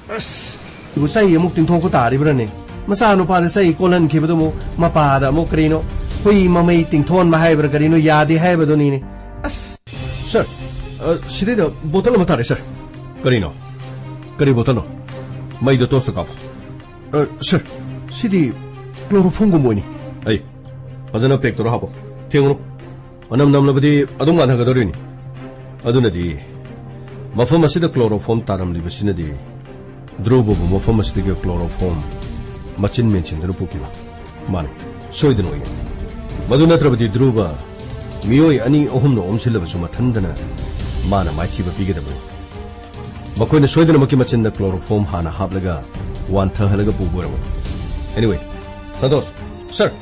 ꯑꯁ, ꯑꯗꯨꯕꯨ ꯆꯩ ꯑꯃꯨꯛ ꯇꯤꯡꯊꯣꯛꯄ ꯇꯥꯔꯤꯕ꯭ꯔꯥꯅꯦ? ꯃꯆꯥꯅꯨꯄꯥꯗ ꯆꯩ ꯀꯣꯜꯍꯟꯈꯤꯕꯗꯨ ꯑꯃꯨꯛ ꯃꯄꯥꯗ ꯑꯃꯨꯛ ꯀꯔꯤꯅꯣ? ꯍꯨꯏ ꯃꯃꯩ ꯇꯤꯡꯊꯣꯛꯍꯟꯕ ꯍꯥꯏꯕ꯭ꯔꯥ ꯀꯔꯤꯅꯣ ꯌꯥꯗꯦ ꯍꯥꯏꯕꯗꯨꯅꯤꯅꯦ꯫ ꯑꯁ꯫ ꯁꯔ, ꯑ, ꯁꯤꯗꯩꯗ ꯕꯣꯇꯜ ꯑꯃ ꯇꯥꯔꯦ, ꯁꯔ꯫ ꯀꯔꯤꯅꯣ? ꯀꯔꯤ ꯕꯣꯇꯜꯅꯣ? ꯃꯩꯗꯣ ꯇꯣꯁꯇ ꯀꯥꯞꯄꯣ꯫ ꯑ, ꯁꯔ, ꯁꯤꯗꯤ ꯀ꯭ꯂꯣꯔꯣꯐꯣꯝꯒꯨꯝꯕ ꯑꯣꯏꯅꯤ꯫ ꯑꯩ, ꯐꯖꯅ ꯄꯦꯛ ꯇꯧꯔ ꯍꯥꯞꯄꯣ꯫ ꯊꯦꯡꯉꯨꯅꯨ꯫ ꯃꯅꯝ ꯅꯝꯂꯕꯗꯤ ꯑꯗꯨꯝ ꯉꯥꯟꯊꯒꯗꯧꯔꯤꯅꯤ꯫ ꯑꯗꯨꯅꯗꯤ ꯃꯐꯝ ꯑꯁꯤꯗ ꯀ꯭ꯂꯣꯔꯣꯐꯣꯝ ꯇꯥꯔꯝꯂꯤꯕꯁꯤꯅꯗꯤ ꯙ꯭ꯔꯨꯕꯕꯨ ꯃꯐꯝ ꯑꯁꯤꯗꯒꯤ ꯀ꯭ꯂꯣꯔꯣꯐꯣꯝ ꯃꯆꯤꯟ ꯃꯦꯟꯁꯤꯟꯗꯨꯅ ꯄꯨꯈꯤꯕ꯫ ꯃꯥꯅꯤ, ꯁꯣꯏꯗꯅ ꯑꯣꯏꯒꯅꯤ꯫ ꯃꯗꯨ ꯅꯠꯇ꯭ꯔꯕꯗꯤ ꯙ꯭ꯔꯨꯕ ꯃꯤꯑꯣꯏ ꯑꯅꯤ ꯑꯍꯨꯝꯅ ꯑꯣꯝꯁꯤꯜꯂꯕꯁꯨ ꯃꯊꯟꯗꯅ ꯃꯥꯅ ꯃꯥꯏꯊꯤꯕ ꯄꯤꯒꯗꯕꯅꯤ꯫ ꯃꯈꯣꯏꯅ ꯁꯣꯏꯗꯅꯃꯛꯀꯤ ꯃꯆꯤꯟꯗ ꯀ꯭ꯂꯣꯔꯣꯐꯣꯝ ꯍꯥꯟꯅ ꯍꯥꯞꯂꯒ ꯋꯥꯟꯊꯍꯜꯂꯒ ꯄꯨꯕ ꯑꯣꯏꯔꯝꯒꯅꯤ꯫ Anyway, ꯁꯟꯇꯣꯁ꯫ ꯁꯔ꯫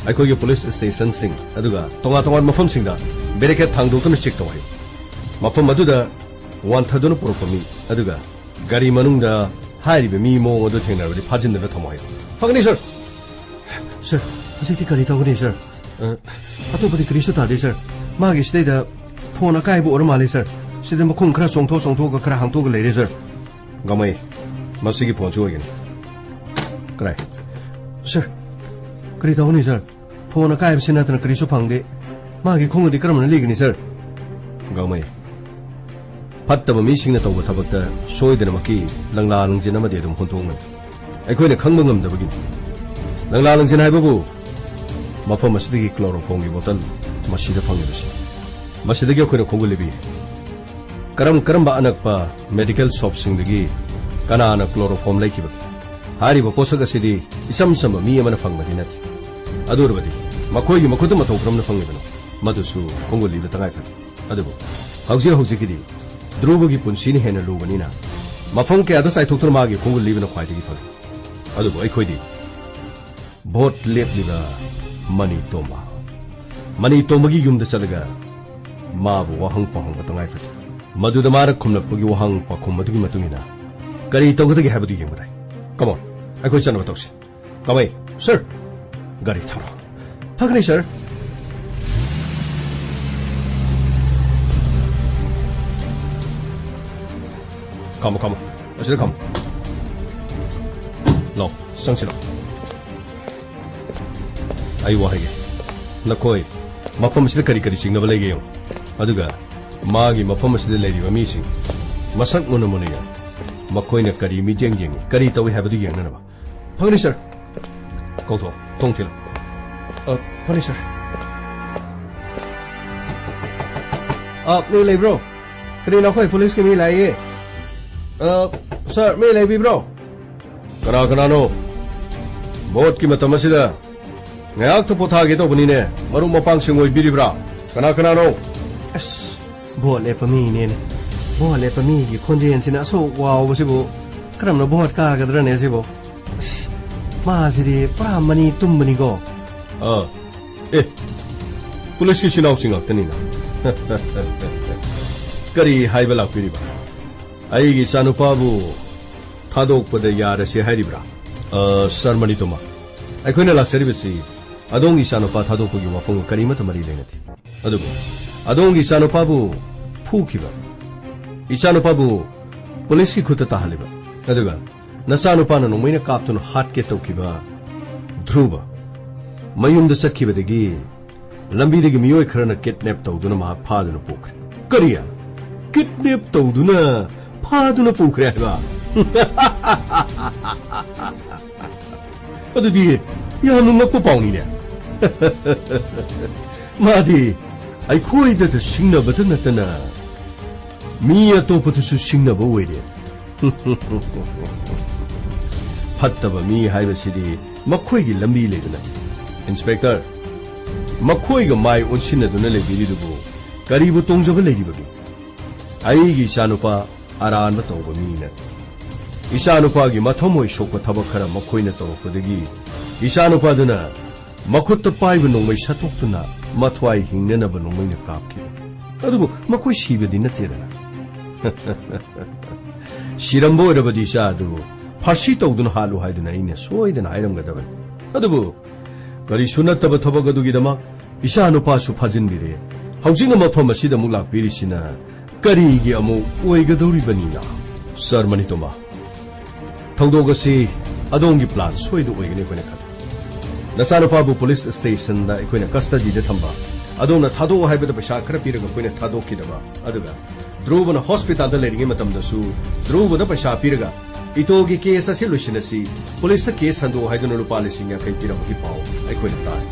ꯑꯩꯈꯣꯏꯒꯤ ꯄꯨꯂꯤꯁ ꯁ꯭ꯇꯦꯁꯟꯁꯤꯡ ꯑꯗꯨꯒ ꯇꯣꯉꯥꯟ ꯇꯣꯉꯥꯟꯕ ꯃꯐꯝꯁꯤꯡꯗ ꯕꯦꯔꯤꯀꯦꯗ ꯊꯥꯡꯗꯣꯛꯇꯨꯅ ꯆꯦꯛ ꯇꯧ ꯍꯥꯏꯌꯨ꯫ ꯃꯐꯝ ꯑꯗꯨꯗ ꯋꯥꯟꯊꯗꯨꯅ ꯄꯨꯔꯛꯄ ꯃꯤ ꯑꯗꯨꯒ ꯒꯥꯔꯤ ꯃꯅꯨꯡꯗ ꯍꯥꯏꯔꯤꯕ ꯃꯤ ꯃꯑꯣꯡ ꯑꯗꯨ ꯊꯦꯡꯅꯔꯕꯗꯤ ꯐꯥꯖꯤꯟꯗꯨꯅ ꯊꯝꯃꯨ ꯍꯥꯏꯌꯨ꯫ ꯐꯒꯅꯤ, ꯁꯔ꯫ ꯁꯔ, ꯍꯧꯖꯤꯛꯇꯤ ꯀꯔꯤ ꯇꯧꯒꯅꯤ, ꯁꯔ? ꯑ, ꯑꯇꯣꯞꯄꯗꯤ ꯀꯔꯤꯁꯨ ꯇꯥꯗꯦ, ꯁꯥꯔ꯫ ꯃꯥꯒꯤ ꯁꯤꯗꯩꯗ ꯐꯣꯟ ꯑꯀꯥꯏꯕ ꯑꯣꯏꯔ ꯃꯥꯜꯂꯦ, ꯁꯥꯔ꯫ ꯁꯤꯗ ꯃꯈꯣꯡ ꯈꯔ ꯆꯣꯡꯊꯣꯛ ꯆꯣꯡꯊꯣꯛꯑꯒ ꯈꯔ ꯍꯥꯡꯇꯣꯛꯑꯒ ꯂꯩꯔꯦ, ꯁꯥꯔ꯫ ꯒꯥꯡꯃꯩ, ꯃꯁꯤꯒꯤ ꯐꯣꯟꯁꯨ ꯑꯣꯏꯒꯅꯤ꯫ ꯀꯔꯥꯏ? ꯁꯥꯔ, ꯀꯔꯤ ꯇꯧꯒꯅꯤ, ꯁꯥꯔ? ꯐꯣꯟ ꯑꯀꯥꯏꯕꯁꯤ ꯅꯠꯇꯅ ꯀꯔꯤꯁꯨ ꯐꯪꯗꯦ꯫ ꯃꯥꯒꯤ ꯈꯣꯡꯎꯞꯗꯤ ꯀꯔꯝꯅ ꯂꯤꯒꯅꯤ, ꯁꯥꯔ? ꯒꯥꯡꯃꯩ, ꯐꯠꯇꯕ ꯃꯤꯁꯤꯡꯅ ꯇꯧꯕ ꯊꯕꯛꯇ ꯁꯣꯏꯗꯅꯃꯛꯀꯤ ꯂꯪꯂꯥ ꯂꯪꯖꯤꯟ ꯑꯃꯗꯤ ꯑꯗꯨꯝ ꯍꯨꯟꯊꯣꯛꯂꯝꯒꯅꯤ꯫ ꯑꯩꯈꯣꯏꯅ ꯈꯪꯕ ꯉꯝꯗꯕꯒꯤꯅꯤ꯫ ꯂꯪꯂꯥ ꯂꯪꯖꯤꯟ ꯍꯥꯏꯕꯕꯨ ꯃꯐꯝ ꯑꯁꯤꯗꯒꯤ ꯀ꯭ꯂꯣꯔꯣꯐꯣꯝꯒꯤ ꯕꯣꯇꯜ ꯃꯁꯤꯗ ꯐꯪꯂꯤꯕꯁꯤ꯫ ꯃꯁꯤꯗꯒꯤ ꯑꯩꯈꯣꯏꯅ ꯈꯣꯡꯒꯨꯜ ꯂꯤꯕꯤ꯫ ꯀꯔꯝ ꯀꯔꯝꯕ ꯑꯅꯛꯄ ꯃꯦꯗꯤꯀꯦꯜ ꯁꯣꯞꯁꯤꯡꯗꯒꯤ ꯀꯅꯥꯅ ꯀ꯭ꯂꯣꯔꯣꯐꯣꯝ ꯂꯩꯈꯤꯕꯒꯦ? ꯍꯥꯏꯔꯤꯕ ꯄꯣꯠꯁꯛ ꯑꯁꯤꯗꯤ ꯏꯆꯝ ꯆꯝꯕ ꯃꯤ ꯑꯃꯅ ꯐꯪꯕꯗꯤ ꯅꯠꯇꯦ꯫ ꯑꯗꯨ ꯑꯣꯏꯔꯕꯗꯤ ꯃꯈꯣꯏꯒꯤ ꯃꯈꯨꯠꯇ ꯃꯇꯧ ꯀꯔꯝꯅ ꯐꯪꯂꯤꯕꯅꯣ? ꯃꯗꯨꯁꯨ ꯈꯣꯡꯒꯨꯜ ꯂꯤꯕ ꯇꯉꯥꯏ ꯐꯗꯦ꯫ ꯑꯗꯨꯕꯨ ꯍꯧꯖꯤꯛ ꯍꯧꯖꯤꯛꯀꯤꯗꯤ ꯙ꯭ꯔꯨꯕꯒꯤ ꯄꯨꯟꯁꯤꯅ ꯍꯦꯟꯅ ꯂꯨꯕꯅꯤꯅ ꯃꯐꯝ ꯀꯌꯥꯗ ꯆꯥꯏꯊꯣꯛꯇꯨꯅ ꯃꯥꯒꯤ ꯈꯣꯡꯒꯨꯜ ꯂꯤꯕꯅ ꯈ꯭ꯋꯥꯏꯗꯒꯤ ꯐꯔꯦ꯫ ꯑꯗꯨꯕꯨ ꯑꯩꯈꯣꯏꯗꯤ ꯚꯣꯠ ꯂꯦꯞꯂꯤꯕ ꯃꯅꯤ ꯇꯣꯝꯕ, ꯃꯅꯤ ꯇꯣꯝꯕꯒꯤ ꯌꯨꯝꯗ ꯆꯠꯂꯒ ꯃꯥꯕꯨ ꯋꯥꯍꯪ ꯄꯥꯎꯍꯪꯕ ꯇꯉꯥꯏ ꯐꯗꯦ꯫ ꯃꯗꯨꯗ ꯃꯥꯅ ꯈꯨꯝꯂꯛꯄꯒꯤ ꯋꯥꯍꯪ ꯄꯥꯎꯈꯨꯝ ꯑꯗꯨꯒꯤ ꯃꯇꯨꯡ ꯏꯟꯅ ꯀꯔꯤ ꯇꯧꯒꯗꯒꯦ ꯍꯥꯏꯕꯗꯨ ꯌꯦꯡꯕ ꯇꯥꯏ꯫ Come on, ꯑꯩꯈꯣꯏ ꯆꯠꯅꯕ ꯇꯧꯁꯤ꯫ ꯒꯥꯡꯃꯩ꯫ ꯁꯥꯔ꯫ ꯒꯥꯔꯤ ꯊꯧꯔꯣ꯫ ꯐꯒꯅꯤ, ꯁꯥꯔ꯫ ꯈꯥꯝꯃꯣ, ꯈꯥꯝꯃꯣ꯫ ꯑꯁꯤꯗ ꯈꯥꯝꯃꯣ꯫ ꯂꯥꯎ, ꯆꯪꯁꯤꯜꯂꯣ꯫ ꯑꯩ ꯋꯥ ꯍꯥꯏꯒꯦ꯫ ꯅꯈꯣꯏ ꯃꯐꯝ ꯑꯁꯤꯗ ꯀꯔꯤ ꯀꯔꯤ ꯆꯤꯡꯅꯕ ꯂꯩꯒꯦ ꯌꯦꯡꯉꯨ꯫ ꯑꯗꯨꯒ ꯃꯥꯒꯤ ꯃꯐꯝ ꯑꯁꯤꯗ ꯂꯩꯔꯤꯕ ꯃꯤꯁꯤꯡ ꯃꯁꯛ ꯃꯨꯟꯅ ꯃꯨꯟꯅ ꯌꯦꯡꯉꯨ꯫ ꯃꯈꯣꯏꯅ ꯀꯔꯤ ꯃꯤꯠꯌꯦꯡ ꯌꯦꯡꯉꯤ, ꯀꯔꯤ ꯇꯧꯏ ꯍꯥꯏꯕꯗꯨ ꯌꯦꯡꯅꯅꯕ꯫ ꯐꯒꯅꯤ, ꯁꯥꯔ꯫ ꯀꯧꯊꯣꯛꯑꯣ, ꯊꯣꯡ ꯊꯤꯜꯂꯨ꯫ ꯑ, ꯐꯅꯤ, ꯁꯥꯔ꯫ ꯑ, ꯃꯤ ꯂꯩꯕ꯭ꯔꯣ? ꯀꯔꯤꯅꯣ, ꯑꯩꯈꯣꯏ ꯄꯨꯂꯤꯁꯀꯤ ꯃꯤ ꯂꯥꯛꯏꯌꯦ꯫ ꯑ, ꯁꯥꯔ, ꯃꯤ ꯂꯩꯕꯤꯕ꯭ꯔꯣ? ꯀꯅꯥ ꯀꯅꯥꯅꯣ? ꯚꯣꯠꯀꯤ ꯃꯇꯝ ꯑꯁꯤꯗ ꯉꯥꯏꯍꯥꯛꯇ ꯄꯣꯊꯥꯒꯦ ꯇꯧꯕꯅꯤꯅꯦ꯫ ꯃꯔꯨꯞ ꯃꯄꯥꯡꯁꯤꯡ ꯑꯣꯏꯕꯤꯔꯤꯕ꯭ꯔꯥ? ꯀꯅꯥ ꯀꯅꯥꯅꯣ? ꯑꯁ, ꯚꯣꯠ ꯂꯦꯞꯄ ꯃꯤꯅꯦꯅꯦ꯫ ꯚꯣꯠ ꯂꯦꯞꯄ ꯃꯤꯒꯤ ꯈꯣꯟꯖꯦꯜꯁꯤꯅ ꯑꯁꯨꯛ ꯋꯥꯎꯕꯁꯤꯕꯨ ꯀꯔꯝꯅ ꯚꯣꯠ ꯀꯥꯒꯗ꯭ꯔꯅꯦ ꯁꯤꯕꯣ? ꯑꯁ, ꯃꯥꯁꯤꯗꯤ ꯄꯨꯔꯥ ꯃꯅꯤ ꯇꯨꯝꯕꯅꯤꯀꯣ꯫ ꯑꯥ, ꯑꯦ, ꯄꯨꯂꯤꯁꯀꯤ ꯏꯆꯤꯟ ꯏꯅꯥꯎꯁꯤꯡ ꯉꯥꯛꯇꯅꯤꯅ꯫ ꯀꯔꯤ ꯍꯥꯏꯕ ꯂꯥꯛꯄꯤꯔꯤꯕ? ꯑꯩꯒꯤ ꯏꯆꯥꯅꯨꯄꯥꯕꯨ ꯊꯥꯗꯣꯛꯄꯗ ꯌꯥꯔꯁꯤ ꯍꯥꯏꯔꯤꯕ꯭ꯔꯥ? ꯑ, ꯁꯥꯔ ꯃꯅꯤꯇꯣꯃꯥ, ꯑꯩꯈꯣꯏꯅ ꯂꯥꯛꯆꯔꯤꯕꯁꯤ ꯑꯗꯣꯝꯒꯤ ꯏꯆꯥꯅꯨꯄꯥ ꯊꯥꯗꯣꯛꯄꯒꯤ ꯋꯥꯐꯝꯒ ꯀꯔꯤꯃꯠꯇ ꯃꯔꯤ ꯂꯩꯅꯗꯦ꯫ ꯑꯗꯨꯕꯨ ꯑꯗꯣꯝꯒꯤ ꯏꯆꯥꯅꯨꯄꯥꯕꯨ ꯐꯨꯈꯤꯕ, ꯏꯆꯥꯅꯨꯄꯥꯕꯨ ꯄꯨꯂꯤꯁꯀꯤ ꯈꯨꯠꯇ ꯇꯥꯍꯜꯂꯤꯕ, ꯑꯗꯨꯒ ꯅꯆꯥꯅꯨꯄꯥꯅ ꯅꯣꯡꯃꯩꯅ ꯀꯥꯞꯇꯨꯅ ꯍꯥꯠꯀꯦ ꯇꯧꯈꯤꯕ ꯙ꯭ꯔꯨꯕ ꯃꯌꯨꯝꯗ ꯆꯠꯈꯤꯕꯗꯒꯤ ꯂꯝꯕꯤꯗꯒꯤ ꯃꯤꯑꯣꯏ ꯈꯔꯅ ꯀꯤꯗꯅꯦꯞ ꯇꯧꯗꯨꯅ ꯃꯍꯥꯛ ꯐꯥꯗꯨꯅ ꯄꯨꯈ꯭ꯔꯦ꯫ ꯀꯔꯤ? ꯀꯤꯗꯅꯦꯞ ꯇꯧꯗꯨꯅ ꯐꯥꯗꯨꯅ ꯄꯨꯈ꯭ꯔꯦ ꯍꯥꯏꯕ? ꯑꯗꯨꯗꯤ ꯌꯥꯝꯅ ꯉꯛꯄ ꯄꯥꯎꯅꯤꯅꯦ꯫ ꯃꯥꯗꯤ ꯑꯩꯈꯣꯏꯗꯇ ꯁꯤꯡꯅꯕꯇ ꯅꯠꯇꯅ ꯃꯤ ꯑꯇꯣꯞꯄꯗꯁꯨ ꯁꯤꯡꯅꯕ ꯑꯣꯏꯔꯦ꯫ ꯐꯠꯇꯕ ꯃꯤ ꯍꯥꯏꯕꯁꯤꯗꯤ ꯃꯈꯣꯏꯒꯤ ꯂꯝꯕꯤ ꯂꯩꯕꯅ꯫ ꯏꯟꯁꯄꯦꯛꯇꯔ, ꯃꯈꯣꯏꯒ ꯃꯥꯏ ꯑꯣꯟꯁꯤꯟꯅꯗꯨꯅ ꯂꯩꯕꯤꯔꯤꯗꯨꯕꯨ ꯀꯔꯤꯕꯨ ꯇꯣꯡꯖꯕ ꯂꯩꯔꯤꯕꯒꯦ? ꯑꯩꯒꯤ ꯏꯆꯥꯅꯨꯄꯥ ꯑꯔꯥꯟꯕ ꯇꯧꯕ ꯃꯤ ꯅꯠꯇꯦ꯫ ꯏꯆꯥꯅꯨꯄꯥꯒꯤ ꯃꯊꯃꯣꯏ ꯁꯣꯛꯄ ꯊꯕꯛ ꯈꯔ ꯃꯈꯣꯏꯅ ꯇꯧꯔꯛꯄꯗꯒꯤ ꯏꯆꯥꯅꯨꯄꯥꯗꯨꯅ ꯃꯈꯨꯠꯇ ꯄꯥꯏꯕ ꯅꯣꯡꯃꯩ ꯁꯠꯇꯣꯛꯇꯨꯅ ꯃꯊ꯭ꯋꯥꯏ ꯍꯤꯡꯅꯅꯕ ꯅꯣꯡꯃꯩꯅ ꯀꯥꯞꯈꯤꯕ꯫ ꯑꯗꯨꯕꯨ ꯃꯈꯣꯏ ꯁꯤꯕꯗꯤ ꯅꯠꯇꯦꯗꯅ꯫ ꯁꯤꯔꯝꯕ ꯑꯣꯏꯔꯕꯗꯤ ꯏꯆꯥ ꯑꯗꯨ ꯐꯥꯁꯤ ꯇꯧꯗꯨꯅ ꯍꯥꯠꯂꯨ ꯍꯥꯏꯗꯨꯅ ꯑꯩꯅ ꯁꯣꯏꯗꯅ ꯍꯥꯏꯔꯝꯒꯗꯕꯅꯤ꯫ ꯑꯗꯨꯕꯨ ꯀꯔꯤꯁꯨ ꯅꯠꯇꯕ ꯊꯕꯛ ꯑꯗꯨꯒꯤꯗꯃꯛ ꯏꯆꯥ ꯅꯨꯄꯥꯁꯨ ꯐꯥꯖꯤꯟꯕꯤꯔꯦ꯫ ꯍꯧꯖꯤꯛꯅ ꯃꯐꯝ ꯑꯁꯤꯗ ꯑꯃꯨꯛ ꯂꯥꯛꯄꯤꯔꯤꯁꯤꯅ ꯀꯔꯤꯒꯤ ꯑꯃꯨꯛ ꯑꯣꯏꯒꯗꯧꯔꯤꯕꯅꯤꯅ? ꯁꯥꯔ ꯃꯅꯤꯇꯣꯃꯥ, ꯊꯧꯗꯣꯛ ꯑꯁꯤ ꯑꯗꯣꯝꯒꯤ ꯄ꯭ꯂꯥꯟ ꯁꯣꯏꯗ ꯑꯣꯏꯒꯅꯤ ꯑꯩꯈꯣꯏꯅ ꯈꯜꯂꯤ꯫ ꯅꯆꯥꯅꯨꯄꯥꯕꯨ ꯄꯨꯂꯤꯁ ꯁ꯭ꯇꯦꯁꯟꯗ ꯑꯩꯈꯣꯏꯅ ꯀꯁꯇꯗꯤꯗ ꯊꯝꯕ, ꯑꯗꯣꯝꯅ ꯊꯥꯗꯣꯛꯑꯣ ꯍꯥꯏꯕꯗ ꯄꯩꯁꯥ ꯈꯔ ꯄꯤꯔꯒ ꯑꯩꯈꯣꯏꯅ ꯊꯥꯗꯣꯛꯈꯤꯗꯕ, ꯑꯗꯨꯒ ꯙ꯭ꯔꯨꯕꯅ ꯍꯣꯁꯄꯤꯇꯥꯜꯗ ꯂꯩꯔꯤꯉꯩ ꯃꯇꯝꯗꯁꯨ ꯙ꯭ꯔꯨꯕꯗ ꯄꯩꯁꯥ ꯄꯤꯔꯒ ꯏꯇꯣꯒꯤ ꯀꯦꯁ ꯑꯁꯤ ꯂꯣꯏꯁꯤꯟꯅꯁꯤ, ꯄꯨꯂꯤꯁꯇ ꯀꯦꯁ ꯍꯟꯗꯣꯛꯑꯣ ꯍꯥꯏꯗꯨꯅ ꯂꯨꯄꯥ ꯂꯤꯁꯤꯡ ꯌꯥꯡꯈꯩ ꯄꯤꯔꯝꯕꯒꯤ ꯄꯥꯎ ꯑꯩꯈꯣꯏꯅ ꯇꯥꯔꯤ꯫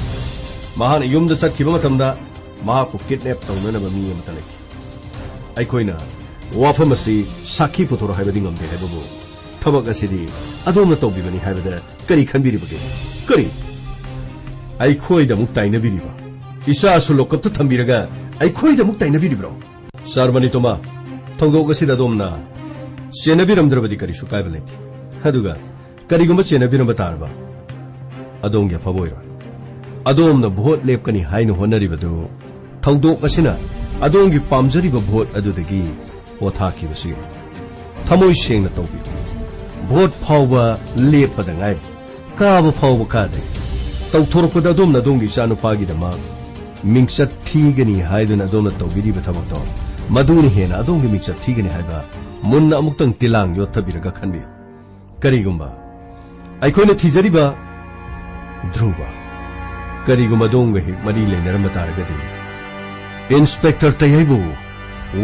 ꯃꯍꯥꯛꯅ ꯌꯨꯝꯗ ꯆꯠꯈꯤꯕ ꯃꯇꯝꯗ ꯃꯍꯥꯛꯄꯨ ꯀꯤꯗꯅꯦꯞ ꯇꯧꯅꯅꯕ ꯃꯤ ꯑꯃꯠꯇ ꯂꯩꯇꯦ꯫ ꯑꯩꯈꯣꯏꯅ ꯋꯥꯐꯝ ꯑꯁꯤ ꯁꯥꯈꯤ ꯄꯨꯊꯣꯔꯛ ꯍꯥꯏꯕꯗꯤ ꯉꯝꯗꯦ ꯍꯥꯏꯕꯕꯨ, ꯊꯕꯛ ꯑꯁꯤꯗꯤ ꯑꯗꯣꯝꯅ ꯇꯧꯕꯤꯕꯅꯤ ꯍꯥꯏꯕꯗ ꯀꯔꯤ ꯈꯟꯕꯤꯔꯤꯕꯒꯦ? ꯀꯔꯤ? ꯑꯩꯈꯣꯏꯗ ꯑꯃꯨꯛ ꯇꯥꯏꯅꯕꯤꯔꯤꯕ? ꯏꯆꯥꯁꯨ ꯂꯣꯀꯞꯇ ꯊꯝꯕꯤꯔꯒ ꯑꯩꯈꯣꯏꯗ ꯑꯃꯨꯛ ꯇꯥꯏꯅꯕꯤꯔꯤꯕ꯭ꯔꯣ? ꯁꯥꯔ ꯃꯅꯤꯇꯣꯃꯥ, ꯊꯧꯗꯣꯛ ꯑꯁꯤꯗ ꯑꯗꯣꯝꯅ ꯆꯦꯟꯅꯕꯤꯔꯝꯗ꯭ꯔꯕꯗꯤ ꯀꯔꯤꯁꯨ ꯀꯥꯏꯕ ꯂꯩꯇꯦ꯫ ꯑꯗꯨꯒ ꯀꯔꯤꯒꯨꯝꯕ ꯆꯦꯟꯅꯕꯤꯔꯝꯕ ꯇꯥꯔꯕ, ꯑꯗꯣꯝꯒꯤ ꯑꯐꯕ ꯑꯣꯏꯔꯣꯏ꯫ ꯑꯗꯣꯝꯅ ꯚꯣꯠ ꯂꯦꯞꯀꯅꯤ ꯍꯥꯏꯅ ꯍꯣꯠꯅꯔꯤꯕꯗꯨ ꯊꯧꯗꯣꯛ ꯑꯁꯤꯅ ꯑꯗꯣꯝꯒꯤ ꯄꯥꯝꯖꯔꯤꯕ ꯚꯣꯠ ꯑꯗꯨꯗꯒꯤ ꯄꯣꯊꯥꯈꯤꯕꯁꯨ ꯌꯥꯏ꯫ ꯊꯃꯣꯏ ꯁꯦꯡꯅ ꯇꯧꯕꯤꯌꯨ꯫ ꯚꯣꯠ ꯐꯥꯎꯕ ꯂꯦꯞꯄꯗ ꯉꯥꯏꯔꯤ꯫ ꯀꯥꯕ ꯐꯥꯎꯕ ꯀꯥꯗ꯭ꯔꯤ꯫ ꯇꯧꯊꯣꯔꯛꯄꯗ ꯑꯗꯣꯝꯅ ꯑꯗꯣꯝꯒꯤ ꯏꯆꯥꯅꯨꯄꯥꯒꯤꯗꯃꯛ ꯃꯤꯡꯆꯠ ꯊꯤꯒꯅꯤ ꯍꯥꯏꯗꯨꯅ ꯑꯗꯣꯝꯅ ꯇꯧꯕꯤꯔꯤꯕ ꯊꯕꯛꯇꯣ, ꯃꯗꯨꯅ ꯍꯦꯟꯅ ꯑꯗꯣꯝꯒꯤ ꯃꯤꯡꯆꯠ ꯊꯤꯒꯅꯤ ꯍꯥꯏꯕ ꯃꯨꯟꯅ ꯑꯃꯨꯛꯇꯪ ꯇꯤꯂꯥꯡ ꯌꯣꯠꯊꯕꯤꯔꯒ ꯈꯟꯕꯤꯌꯨ꯫ ꯀꯔꯤꯒꯨꯝꯕ ꯑꯩꯈꯣꯏꯅ ꯊꯤꯖꯔꯤꯕ ꯙ꯭ꯔꯨꯕ ꯀꯔꯤꯒꯨꯝꯕ ꯑꯗꯣꯝꯒ ꯍꯦꯛ ꯃꯔꯤ ꯂꯩꯅꯔꯝꯕ ꯇꯥꯔꯒꯗꯤ, ꯏꯟꯁꯄꯦꯛꯇꯔ ꯇꯌꯥꯏꯕꯨ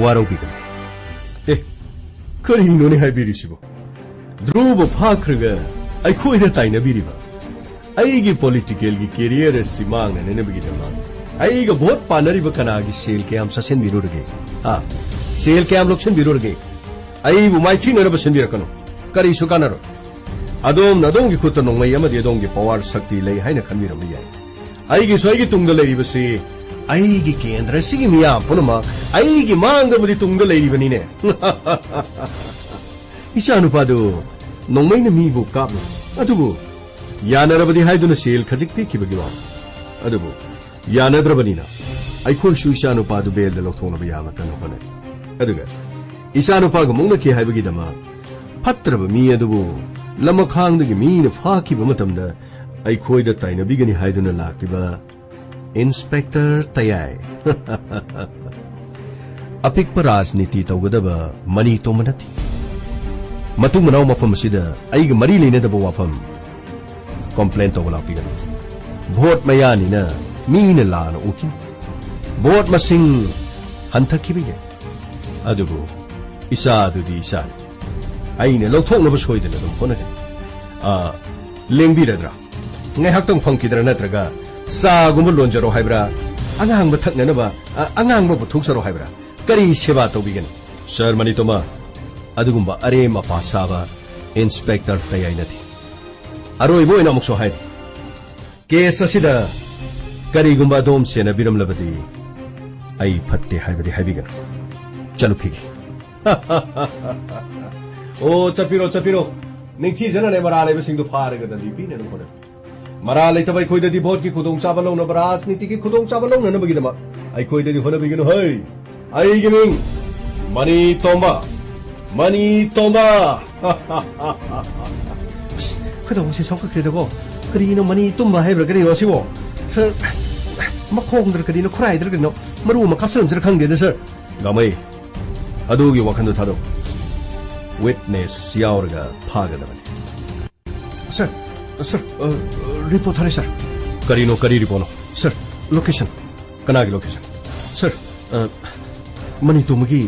ꯋꯥꯔꯧꯕꯤꯒꯅꯨ꯫ ꯑꯦ, ꯀꯔꯤꯅꯣꯅꯦ ꯍꯥꯏꯕꯤꯔꯤꯁꯤꯕꯣ? ꯙ꯭ꯔꯨꯕ ꯐꯥꯈ꯭ꯔꯒ ꯑꯩꯈꯣꯏꯗ ꯇꯥꯏꯅꯕꯤꯔꯤꯕ? ꯑꯩꯒꯤ ꯄꯣꯂꯤꯇꯤꯀꯦꯜꯒꯤ ꯀꯦꯔꯤꯌꯔ ꯑꯁꯤ ꯃꯥꯡꯅꯅꯕꯒꯤꯗꯃꯛ ꯑꯩꯒ ꯚꯣꯠ ꯄꯥꯟꯅꯔꯤꯕ ꯀꯅꯥꯒꯤ ꯁꯦꯜ ꯀꯌꯥꯝ ꯆꯠꯁꯤꯟꯕꯤꯔꯨꯔꯒꯦ? ꯍꯥ? ꯁꯦꯜ ꯀꯌꯥꯝ ꯂꯧꯁꯤꯟꯕꯤꯔꯨꯔꯒꯦ? ꯑꯩꯕꯨ ꯃꯥꯏꯊꯤꯅꯅꯕ ꯁꯤꯟꯕꯤꯔꯛꯀꯅꯨ꯫ ꯀꯔꯤꯁꯨ ꯀꯥꯟꯅꯔꯣꯏ꯫ ꯑꯗꯣꯝꯅ ꯑꯗꯣꯝꯒꯤ ꯈꯨꯠꯇ ꯅꯣꯡꯃꯩ ꯑꯃꯗꯤ ꯑꯗꯣꯝꯒꯤ ꯄꯋꯥꯔ ꯁꯛꯇꯤ ꯂꯩ ꯍꯥꯏꯅ ꯈꯟꯕꯤꯔꯝꯕ ꯌꯥꯏ꯫ ꯑꯩꯒꯤꯁꯨ ꯑꯩꯒꯤ ꯇꯨꯡꯗ ꯂꯩꯔꯤꯕꯁꯤ ꯑꯩꯒꯤ ꯀꯦꯟꯗ꯭ꯔ ꯑꯁꯤꯒꯤ ꯃꯤꯌꯥꯝ ꯄꯨꯝꯅꯃꯛ ꯑꯩꯒꯤ ꯃꯥꯡꯗꯕꯨꯗꯤ ꯇꯨꯡꯗ ꯂꯩꯔꯤꯕꯅꯤꯅꯦ꯫ ꯏꯆꯥꯅꯨꯄꯥꯗꯨ ꯅꯣꯡꯃꯩꯅ ꯃꯤꯕꯨ ꯀꯥꯞꯂꯨ, ꯑꯗꯨꯕꯨ ꯌꯥꯅꯔꯕꯗꯤ ꯍꯥꯏꯗꯨꯅ ꯁꯦꯜ ꯈꯖꯤꯛ ꯄꯤꯈꯤꯕꯒꯤ ꯋꯥ꯫ ꯑꯗꯨꯕꯨ ꯌꯥꯅꯗ꯭ꯔꯕꯅꯤꯅ ꯑꯩꯈꯣꯏꯁꯨ ꯏꯆꯥꯅꯨꯄꯥꯗꯨ ꯕꯦꯜꯗ ꯂꯧꯊꯣꯛꯅꯕ ꯌꯥꯝꯅ ꯀꯟꯅ ꯍꯣꯠꯅꯩ꯫ ꯑꯗꯨꯒ ꯏꯆꯥꯅꯨꯄꯥꯒ ꯃꯨꯛꯅꯈꯤ ꯍꯥꯏꯕꯒꯤꯗꯃꯛ ꯐꯠꯇ꯭ꯔꯕ ꯃꯤ ꯑꯗꯨꯕꯨ ꯂꯃꯈꯥꯡꯗꯒꯤ ꯃꯤꯅ ꯐꯥꯈꯤꯕ ꯃꯇꯝꯗ ꯑꯩꯈꯣꯏꯗ ꯇꯥꯏꯅꯕꯤꯒꯅꯤ ꯍꯥꯏꯗꯨꯅ ꯂꯥꯛꯂꯤꯕ ꯏꯟꯁꯄꯦꯛꯇꯔ ꯇꯌꯥꯏ꯫ ꯑꯄꯤꯛꯄ ꯔꯥꯖꯅꯤꯇꯤ ꯇꯧꯒꯗꯕ ꯃꯅꯤ ꯇꯣꯝꯕ ꯅꯠꯇꯦ꯫ ꯃꯇꯨꯡ ꯃꯅꯥꯎ ꯃꯐꯝ ꯑꯁꯤꯗ ꯑꯩꯒ ꯃꯔꯤ ꯂꯩꯅꯗꯕ ꯋꯥꯐꯝ ꯀꯣꯝꯄ꯭ꯂꯦꯟ ꯇꯧꯕ ꯂꯥꯛꯄꯤꯒꯅꯨ꯫ ꯚꯣꯠ ꯃꯌꯥꯅꯤꯅ ꯃꯤꯅ ꯂꯥꯟꯅ ꯎꯈꯤꯅꯤ꯫ ꯚꯣꯠ ꯃꯁꯤꯡ ꯍꯟꯊꯈꯤꯕ ꯌꯥꯏ꯫ ꯑꯗꯨꯕꯨ ꯏꯆꯥꯗꯨꯗꯤ ꯏꯆꯥꯅꯤ꯫ ꯑꯩꯅ ꯂꯧꯊꯣꯛꯅꯕ ꯁꯣꯏꯗꯅ ꯑꯗꯨꯝ ꯍꯣꯠꯅꯒꯅꯤ꯫ ꯑꯥ, ꯂꯦꯡꯕꯤꯔꯗ꯭ꯔꯥ? ꯉꯥꯏꯍꯥꯛꯇꯪ ꯐꯝꯈꯤꯗ꯭ꯔꯥ? ꯅꯠꯇ꯭ꯔꯒ ꯆꯥꯒꯨꯝꯕ ꯂꯣꯟꯖꯔꯣ ꯍꯥꯏꯕ꯭ꯔꯥ? ꯑꯉꯥꯡꯕ ꯊꯛꯅꯅꯕ, ꯑ, ꯑꯉꯥꯡꯕ ꯄꯨꯊꯣꯛꯆꯔꯣ ꯍꯥꯏꯕ꯭ꯔꯥ? ꯀꯔꯤ ꯁꯦꯕꯥ ꯇꯧꯕꯤꯒꯅꯤ? ꯁꯥꯔ ꯃꯅꯤꯇꯣꯃꯥ, ꯑꯗꯨꯒꯨꯝꯕ ꯑꯔꯦꯝ ꯑꯄꯥ ꯁꯥꯕ ꯏꯟꯁꯄꯦꯛꯇꯔ ꯇꯌꯥꯏ ꯅꯠꯇꯦ꯫ ꯑꯔꯣꯏꯕ ꯑꯣꯏꯅ ꯑꯃꯨꯛꯁꯨ ꯍꯥꯏꯔꯤ, ꯀꯦꯁ ꯑꯁꯤꯗ ꯀꯔꯤꯒꯨꯝꯕ ꯑꯗꯣꯝ ꯁꯦꯟꯅꯕꯤꯔꯝꯂꯕꯗꯤ ꯑꯩ ꯐꯠꯇꯦ ꯍꯥꯏꯕꯗꯤ ꯍꯥꯏꯕꯤꯒꯅꯨ꯫ ꯆꯠꯂꯨꯈꯤꯒꯦ꯫ ꯑꯣ, ꯆꯠꯄꯤꯔꯣ, ꯆꯠꯄꯤꯔꯣ꯫ ꯅꯤꯡꯊꯤꯖꯅꯅꯦ ꯃꯔꯥ ꯂꯩꯕꯁꯤꯡꯗꯨ ꯐꯥꯔꯒ ꯗꯟꯗꯤ ꯄꯤꯅꯅꯕ ꯍꯣꯠꯅꯕꯤꯌꯨ꯫ ꯃꯔꯥ ꯂꯩꯇꯕ ꯑꯩꯈꯣꯏꯗꯗꯤ ꯚꯣꯠꯀꯤ ꯈꯨꯗꯣꯡꯆꯥꯕ ꯂꯧꯅꯕ, ꯔꯥꯖꯅꯤꯇꯤꯒꯤ ꯈꯨꯗꯣꯡꯆꯥꯕ ꯂꯧꯅꯅꯕꯒꯤꯗꯃꯛ ꯑꯩꯈꯣꯏꯗꯗꯤ ꯍꯣꯠꯅꯕꯤꯒꯅꯨ ꯍꯩ꯫ ꯑꯩꯒꯤ ꯃꯤꯡ ꯃꯅꯤ ꯇꯣꯝꯕ꯫ ꯃꯅꯤ ꯇꯣꯝꯕ꯫ ꯑꯁ, ꯀꯩꯗꯧꯕꯁꯤ ꯁꯣꯛꯈꯠꯈ꯭ꯔꯦꯗꯀꯣ? ꯀꯔꯤꯅꯣ ꯃꯅꯤ ꯇꯨꯝꯕ ꯍꯥꯏꯕ꯭ꯔꯥ ꯀꯔꯤꯅꯣ ꯑꯁꯤꯕꯣ? ꯁꯥꯔ, ꯃꯈꯣꯡꯗ꯭ꯔ ꯀꯔꯤꯅꯣ, ꯈꯨꯔꯥꯏꯗ꯭ꯔ ꯀꯔꯤꯅꯣ, ꯃꯔꯨ ꯑꯃ ꯀꯥꯞꯁꯤꯜꯂꯝꯁꯤꯔ ꯈꯪꯗꯦꯗ, ꯁꯥꯔ꯫ ꯒꯥꯃꯩ, ꯑꯗꯨꯒꯤ ꯋꯥꯈꯜꯗꯨ ꯊꯥꯗꯣꯛ꯫ ꯋꯤꯠꯅꯦꯁ ꯌꯥꯎꯔꯒ ꯐꯥꯒꯗꯕꯅꯤ꯫ ꯁꯥꯔ, ꯁꯥꯔ, ꯑ, ꯔꯤꯄꯣꯔꯠ ꯊꯥꯔꯦ, ꯁꯥꯔ꯫ ꯀꯔꯤꯅꯣ, ꯀꯔꯤ ꯔꯤꯄꯣꯔꯠꯅꯣ? ꯁꯥꯔ, ꯂꯣꯀꯦꯁꯟ꯫ ꯀꯅꯥꯒꯤ ꯂꯣꯀꯦꯁꯟ? ꯁꯥꯔ, ꯑ, ꯃꯅꯤ ꯇꯣꯝꯕꯒꯤ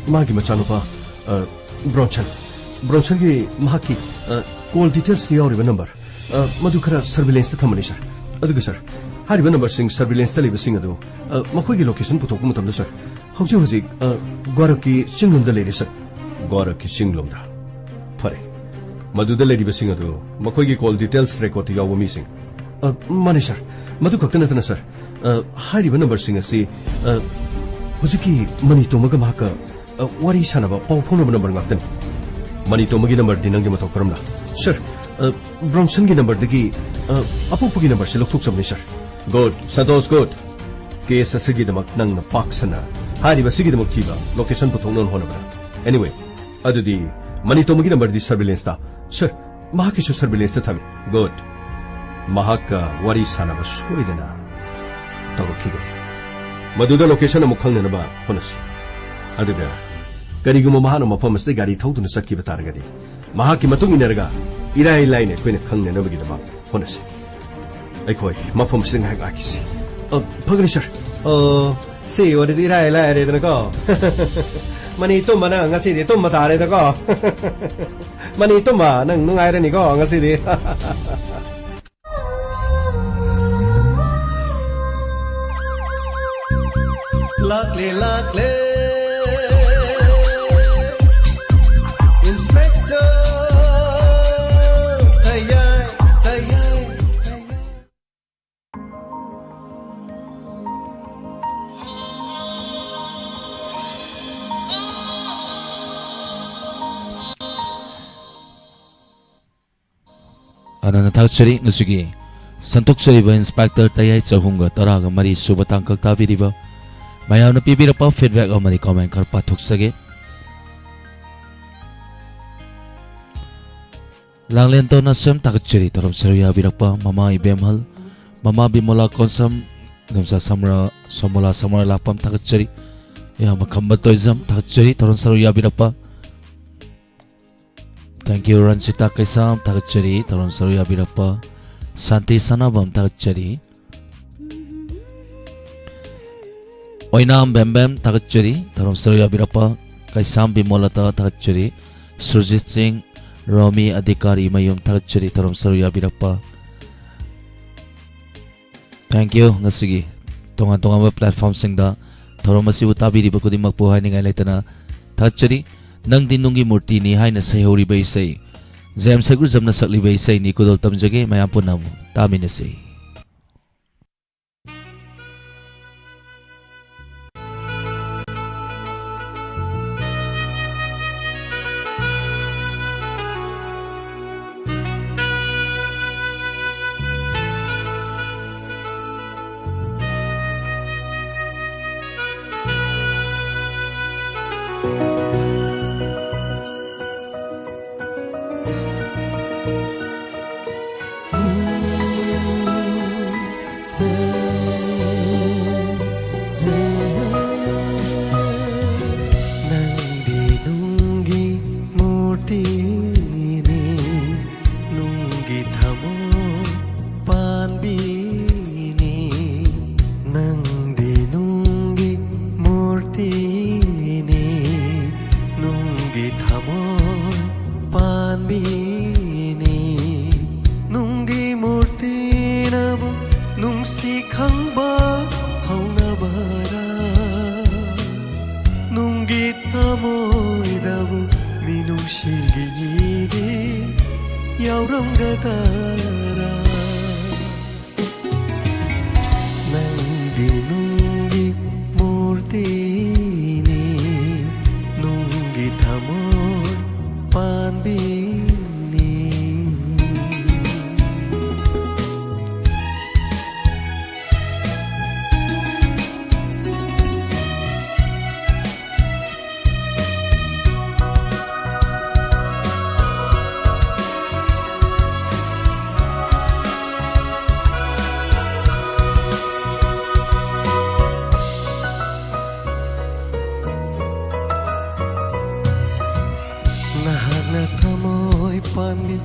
ꯃꯥꯒꯤ ꯃꯆꯥꯅꯨꯄꯥ, ꯑ, ꯕ꯭ꯔꯣꯟꯁꯟ꯫ ꯕ꯭ꯔꯣꯟꯁꯟꯒꯤ ꯃꯍꯥꯛꯀꯤ, ꯑ, ꯀꯣꯜ ꯗꯤꯇꯦꯜꯁꯇ ꯌꯥꯎꯔꯤꯕ ꯅꯝꯕꯔ, ꯑ, ꯃꯗꯨ ꯈꯔ ꯁꯔꯚꯤꯂꯦꯟꯁꯇ ꯊꯝꯕꯅꯤ, ꯁꯥꯔ꯫ ꯑꯗꯨꯒ, ꯁꯥꯔ, ꯍꯥꯏꯔꯤꯕ ꯅꯝꯕꯔꯁꯤꯡ ꯁꯔꯚꯤꯂꯦꯟꯁꯇ ꯂꯩꯕꯁꯤꯡ ꯑꯗꯨ, ꯑ, ꯃꯈꯣꯏꯒꯤ ꯂꯣꯀꯦꯁꯟ ꯄꯨꯊꯣꯛꯄ ꯃꯇꯝꯗ, ꯁꯥꯔ, ꯍꯧꯖꯤꯛ ꯍꯧꯖꯤꯛ, ꯑ, ꯒ꯭ꯋꯥꯔꯛꯀꯤ ꯆꯤꯡꯂꯣꯝꯗ ꯂꯩꯔꯦ, ꯁꯥꯔ꯫ ꯒ꯭ꯋꯥꯔꯛꯀꯤ ꯆꯤꯡꯂꯣꯝꯗ? ꯐꯔꯦ꯫ ꯃꯗꯨꯗ ꯂꯩꯔꯤꯕꯁꯤꯡ ꯑꯗꯨ ꯃꯈꯣꯏꯒꯤ ꯀꯣꯜ ꯗꯤꯇꯦꯜꯁ ꯔꯦꯀꯣꯔꯗꯇ ꯌꯥꯎꯕ ꯃꯤꯁꯤꯡ? ꯑ, ꯃꯥꯅꯦ, ꯁꯥꯔ꯫ ꯃꯗꯨ ꯈꯛꯇ ꯅꯠꯇꯅ, ꯁꯥꯔ, ꯑ, ꯍꯥꯏꯔꯤꯕ ꯅꯝꯕꯔꯁꯤꯡ ꯑꯁꯤ, ꯑ, ꯍꯧꯖꯤꯛꯀꯤ ꯃꯅꯤ ꯇꯣꯝꯕꯒ ꯃꯍꯥꯛꯀ, ꯑ, ꯋꯥꯔꯤ ꯁꯥꯟꯅꯕ, ꯄꯥꯎ ꯐꯥꯎꯅꯕ ꯅꯝꯕꯔ ꯉꯥꯛꯇꯅꯤ꯫ ꯃꯅꯤ ꯇꯣꯝꯕꯒꯤ ꯅꯝꯕꯔꯗꯤ ꯅꯪꯒꯤ ꯃꯇꯧ ꯀꯔꯝꯅ? ꯁꯥꯔ, ꯑ, ꯕ꯭ꯔꯣꯟꯁꯟꯒꯤ ꯅꯝꯕꯔꯗꯒꯤ, ꯑ, ꯑꯄꯣꯛꯄꯒꯤ ꯅꯝꯕꯔꯁꯤ ꯂꯧꯊꯣꯛꯆꯕꯅꯤ, sir. Good, Santosh, good. Case ꯑꯁꯤꯒꯤꯗꯃꯛ ꯅꯪꯅ ꯄꯥꯛ ꯁꯟꯅ ꯍꯥꯏꯔꯤꯕꯁꯤꯒꯤꯗꯃꯛ ꯊꯤꯕ ꯂꯣꯀꯦꯁꯟ ꯄꯨꯊꯣꯛꯅꯕ ꯍꯣꯠꯅꯕꯗ꯫ ꯑꯦꯅꯤꯋꯦ, ꯑꯗꯨꯗꯤ ꯃꯅꯤ ꯇꯣꯝꯕꯒꯤ ꯅꯝꯕꯔꯗꯤ ꯁꯔꯚꯤꯂꯦꯟꯁꯇ? ꯁꯥꯔ, ꯃꯍꯥꯛꯀꯤꯁꯨ ꯁꯔꯚꯤꯂꯦꯟꯁꯇ ꯊꯝꯃꯤ꯫ ꯒꯨꯗ꯫ ꯃꯍꯥꯛꯀ ꯋꯥꯔꯤ ꯁꯥꯟꯅꯕ ꯁꯣꯏꯗꯅ ꯇꯧꯔꯛꯈꯤꯒꯅꯤ꯫ ꯃꯗꯨꯗ ꯂꯣꯀꯦꯁꯟ ꯑꯃꯨꯛ ꯈꯪꯅꯅꯕ ꯍꯣꯠꯅꯁꯤ꯫ ꯑꯗꯨꯒ ꯀꯔꯤꯒꯨꯝꯕ ꯃꯍꯥꯛꯅ ꯃꯐꯝ ꯑꯁꯤꯗ ꯒꯥꯔꯤ ꯊꯧꯗꯨꯅ ꯆꯠꯈꯤꯕ ꯇꯥꯔꯒꯗꯤ, ꯃꯍꯥꯛꯀꯤ ꯃꯇꯨꯡ ꯏꯟꯅꯔꯒ ꯏꯔꯥꯏ ꯂꯥꯏꯅ ꯑꯩꯈꯣꯏꯅ ꯈꯪꯅꯅꯕꯒꯤꯗꯃꯛ ꯍꯣꯠꯅꯁꯤ꯫ ꯑꯩꯈꯣꯏ ꯃꯐꯝꯁꯤꯗ ꯉꯥꯏꯍꯥꯛ ꯉꯥꯏꯈꯤꯁꯤ꯫ ꯑ, ꯐꯒꯅꯤ, ꯁꯥꯔ꯫ ꯑ, ꯁꯤ ꯑꯣꯏꯔꯗꯤ ꯏꯔꯥꯏ ꯂꯥꯏꯔꯦꯗꯅꯀꯣ꯫ ꯃꯅꯤ ꯇꯨꯝꯕꯅ ꯉꯁꯤꯗꯤ ꯇꯨꯝꯕ ꯇꯥꯔꯦꯗꯀꯣ꯫ ꯃꯅꯤ ꯇꯨꯝꯕ, ꯅꯪ ꯅꯨꯡꯉꯥꯏꯔꯅꯤꯀꯣ ꯉꯁꯤꯗꯤ꯫ ꯂꯥꯛꯂꯦ, ꯂꯥꯛꯂꯦ꯫ ꯏꯟꯁꯄꯦꯛꯇꯔ ꯇꯌꯥꯏ, ꯇꯌꯥꯏ, ꯇꯌꯥꯏ꯫ ꯑꯅꯅ ꯊꯥꯒꯠꯆꯔꯤ꯫ ꯉꯁꯤꯒꯤ ꯁꯟꯗꯣꯛꯆꯔꯤꯕ ꯏꯟꯁꯄꯦꯛꯇꯔ ꯇꯌꯥꯏ ꯆꯍꯨꯝꯒ ꯇꯔꯥꯒ ꯃꯔꯤ ꯁꯨꯕ ꯇꯥꯡꯀꯛ ꯇꯥꯕꯤꯔꯤꯕ ꯃꯌꯥꯝꯅ ꯄꯤꯕꯤꯔꯛꯄ ꯐꯤꯗꯕꯦꯛ ꯑꯃꯗꯤ ꯀꯣꯃꯦꯟ ꯈꯔ ꯄꯥꯊꯣꯛꯆꯒꯦ꯫ ꯂꯥꯡꯂꯦꯟ ꯇꯣꯟꯅ ꯁꯦꯝ ꯊꯥꯒꯠꯆꯔꯤ, ꯊꯧꯔꯝ ꯁꯔꯨꯛ ꯌꯥꯕꯤꯔꯛꯄ꯫ ꯃꯃꯥ ꯏꯕꯦꯝꯍꯜ, ꯃꯃꯥ ꯕꯤꯃꯣꯂꯥ ꯀꯣꯟꯁꯝ, ꯏꯗꯣꯝꯆꯥ ꯁꯃꯔꯥ, ꯁꯣꯃꯣꯂꯥ ꯁꯃꯔꯥ ꯂꯥꯛꯄꯝ ꯊꯥꯒꯠꯆꯔꯤ꯫ ꯏꯌꯥꯝꯕ ꯈꯝꯕ ꯇꯣꯏꯖꯝ ꯊꯥꯒꯠꯆꯔꯤ, ꯊꯧꯔꯝ ꯁꯔꯨꯛ ꯌꯥꯕꯤꯔꯛꯄ꯫ Thank you, ꯔꯟꯖꯤꯇꯥ ꯀꯩꯁꯥꯝ ꯊꯥꯒꯠꯆꯔꯤ, ꯊꯧꯔꯝ ꯁꯔꯨꯛ ꯌꯥꯕꯤꯔꯛꯄ꯫ ꯁꯥꯟꯇꯤ ꯁꯅꯥꯕꯝ ꯊꯥꯒꯠꯆꯔꯤ꯫ ꯑꯣꯏꯅꯥꯝ ꯕꯦꯝꯕꯦꯝ ꯊꯥꯒꯠꯆꯔꯤ, ꯊꯧꯔꯝ ꯁꯔꯨꯛ ꯌꯥꯕꯤꯔꯛꯄ꯫ ꯀꯩꯁꯥꯝ ꯕꯤꯃꯣꯂꯇꯥ ꯊꯥꯒꯠꯆꯔꯤ꯫ ꯁꯨꯔꯖꯤꯠ ꯁꯤꯡ, ꯔꯣꯃꯤ ꯑꯙꯤꯀꯥꯔꯤ ꯃꯌꯨꯝ ꯊꯥꯒꯠꯆꯔꯤ, ꯊꯧꯔꯝ ꯁꯔꯨꯛ ꯌꯥꯕꯤꯔꯛꯄ꯫ Thank you꯫ ꯉꯁꯤꯒꯤ ꯇꯣꯉꯥꯟ ꯇꯣꯉꯥꯟꯕ platformꯁꯤꯡꯗ ꯊꯧꯔꯝ ꯑꯁꯤꯕꯨ ꯇꯥꯕꯤꯔꯤꯕ ꯈꯨꯗꯤꯡꯃꯛꯄꯨ ꯍꯥꯏꯅꯤꯡꯉꯥꯏ ꯂꯩꯇꯅ ꯊꯥꯒꯠꯆꯔꯤ꯫ ꯅꯪꯗꯤ ꯅꯨꯡꯒꯤ ꯃꯨꯔꯇꯤꯅꯤ ꯍꯥꯏꯅ ꯁꯩꯍꯧꯔꯤꯕ ꯏꯁꯩ, ꯖꯦꯝꯁ ꯍꯩꯀ꯭ꯔꯨꯖꯝꯅ ꯁꯛꯂꯤꯕ ꯏꯁꯩꯅꯤ꯫ ꯈꯨꯗꯣꯜ ꯇꯝꯖꯒꯦ, ꯃꯌꯥꯝ ꯄꯨꯟꯅ ꯑꯃꯨꯛ ꯇꯥꯃꯤꯟꯅꯁꯤ꯫ ꯅꯪꯗꯤ ꯅꯨꯡꯒꯤ ꯃꯨꯔꯇꯤꯅꯤ, ꯅꯨꯡꯒꯤ ꯊꯃꯣꯏ ꯄꯥꯟꯕꯤꯅꯤ꯫ ꯅꯪꯗꯤ ꯅꯨꯡꯒꯤ ꯃꯨꯔꯇꯤꯅꯤ, ꯅꯨꯡꯒꯤ ꯊꯃꯣꯏ ꯄꯥꯟꯕꯤꯅꯤ꯫ ꯅꯨꯡꯒꯤ ꯃꯨꯔꯇꯤꯅꯕꯨ ꯅꯨꯡꯁꯤ ꯈꯪꯕ ꯍꯧꯅꯕꯔꯥ? ꯅꯨꯡꯒꯤ ꯊꯃꯣꯏꯗꯕꯨ ꯃꯤꯅꯨꯡꯁꯤꯒꯤ ꯏꯔꯤ ꯌꯥꯎꯔꯝꯒꯗꯔꯥ? ꯅꯪꯗꯤ ꯅꯨꯡꯒꯤ ꯃꯨꯔꯇꯤꯅꯤ, ꯅꯨꯡꯒꯤ ꯊꯃꯣꯏ ꯄꯥꯟꯕꯤꯅꯤ꯫ ꯄꯥꯟꯕꯤ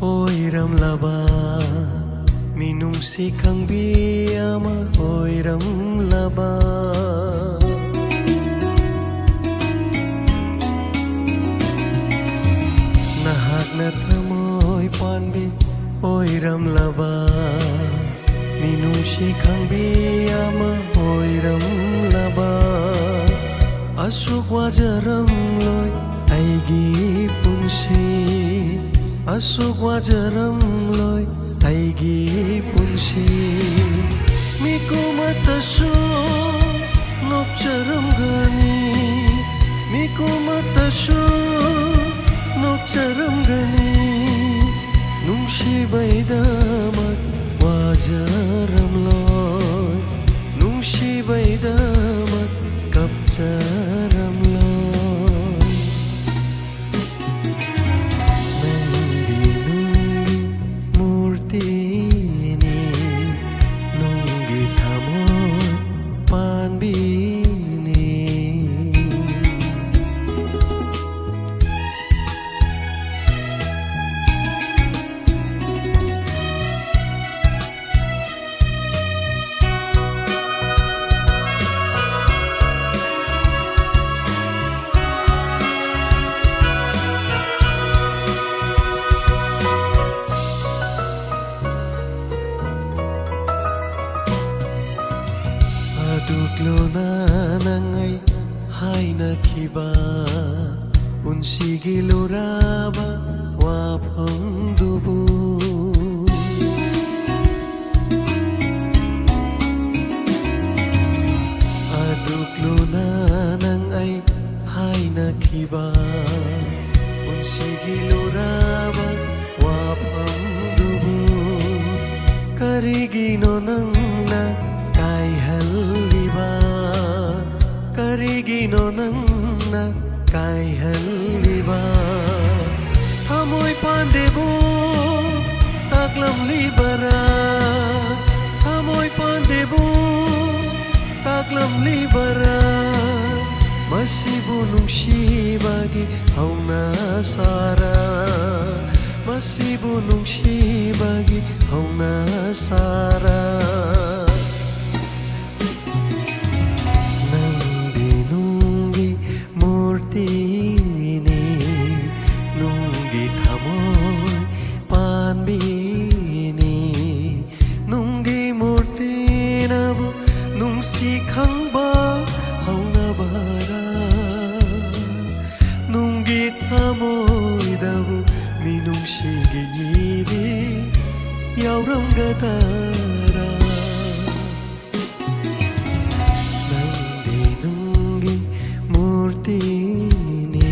ꯑꯣꯏꯔꯝꯂꯕ, ꯃꯤꯅꯨꯡꯁꯤ ꯈꯪꯕꯤ ꯑꯃ ꯑꯣꯏꯔꯝꯂꯕ꯫ ꯅꯍꯥꯛꯅ ꯊꯃꯣꯏ ꯄꯥꯟꯕꯤ ꯑꯣꯏꯔꯝꯂꯕ, ꯃꯤꯅꯨꯡꯁꯤ ꯈꯪꯕꯤ ꯑꯃ ꯑꯣꯏꯔꯝꯂꯕ꯫ ꯑꯁꯨꯛ ꯋꯥꯖꯔꯝꯂꯣꯏ ꯑꯩꯒꯤ ꯄꯨꯟꯁꯤ, ꯑꯁꯨꯛ ꯋꯥꯖꯔꯝꯂꯣꯏ ꯑꯩꯒꯤ ꯄꯨꯟꯁꯤ꯫ ꯃꯤꯀꯨꯝ ꯑꯃꯠꯇꯁꯨ ꯅꯣꯛꯆꯔꯝꯒꯅꯤ, ꯃꯤꯀꯨꯝ ꯑꯃꯠꯇꯁꯨ ꯅꯣꯛꯆꯔꯝꯒꯅꯤ꯫ ꯅꯨꯡꯁꯤꯕꯩꯗꯃꯛ ꯋꯥꯖꯔꯝꯂꯣꯏ, ꯅꯨꯡꯁꯤꯕꯩꯗꯃꯛ ꯀꯞꯆꯔꯝꯂꯣꯏ꯫ ꯅꯪꯗꯤ ꯅꯨꯡꯒꯤ ꯃꯨꯔꯇꯤꯅꯤ, ꯅꯨꯡꯒꯤ ꯊꯃꯣꯏ ꯄꯥꯟꯕꯤꯅꯤ꯫ ꯑꯗꯨꯛ ꯂꯨꯅ ꯅꯪ ꯑꯩ ꯍꯥꯏꯅꯈꯤꯕ ꯄꯨꯟꯁꯤꯒꯤ ꯂꯨꯔꯕ ꯋꯥꯐꯝꯗꯨꯕꯨ꯫ ꯑꯗꯨꯛ ꯂꯨꯅ ꯅꯪ ꯑꯩ ꯍꯥꯏꯅꯈꯤꯕ ꯄꯨꯟꯁꯤꯒꯤ ꯂꯨꯔꯕ ꯋꯥꯐꯝꯗꯨꯕꯨ ꯀꯔꯤꯒꯤꯅꯣ ꯅꯪꯅ ꯀꯥꯏꯍꯜꯂꯤꯕ? ꯀꯔꯤꯒꯤꯅꯣ ꯅꯪꯅ ꯀꯥꯏꯍꯜꯂꯤꯕ? ꯊꯃꯣꯏ ꯄꯥꯟꯗꯦꯕꯨ ꯇꯥꯛꯂꯝꯂꯤꯕꯔꯥ? ꯊꯃꯣꯏ ꯄꯥꯟꯗꯦꯕꯨ ꯇꯥꯛꯂꯝꯂꯤꯕꯔꯥ? ꯃꯁꯤꯕꯨ ꯅꯨꯡꯁꯤꯕꯒꯤ ꯍꯧꯅꯁꯥꯔꯥ? ꯃꯁꯤꯕꯨ ꯅꯨꯡꯁꯤꯕꯒꯤ ꯍꯧꯅꯁꯥꯔꯥ? ꯅꯪꯗꯤ ꯅꯨꯡꯒꯤ ꯃꯨꯔꯇꯤꯅꯤ, ꯅꯨꯡꯒꯤ ꯊꯃꯣꯏ ꯄꯥꯟꯕꯤꯅꯤ꯫ ꯅꯨꯡꯒꯤ ꯃꯨꯔꯇꯤꯅꯕꯨ ꯅꯨꯡꯁꯤ ꯈꯪꯕ ꯍꯧꯅꯕꯔꯥ? ꯅꯨꯡꯒꯤ ꯊꯃꯣꯏꯗꯕꯨ ꯃꯤꯅꯨꯡꯁꯤꯒꯤ ꯏꯔꯤ ꯌꯥꯎꯔꯝꯒꯗꯔꯥ? ꯅꯪꯗꯤ ꯅꯨꯡꯒꯤ ꯃꯨꯔꯇꯤꯅꯤ,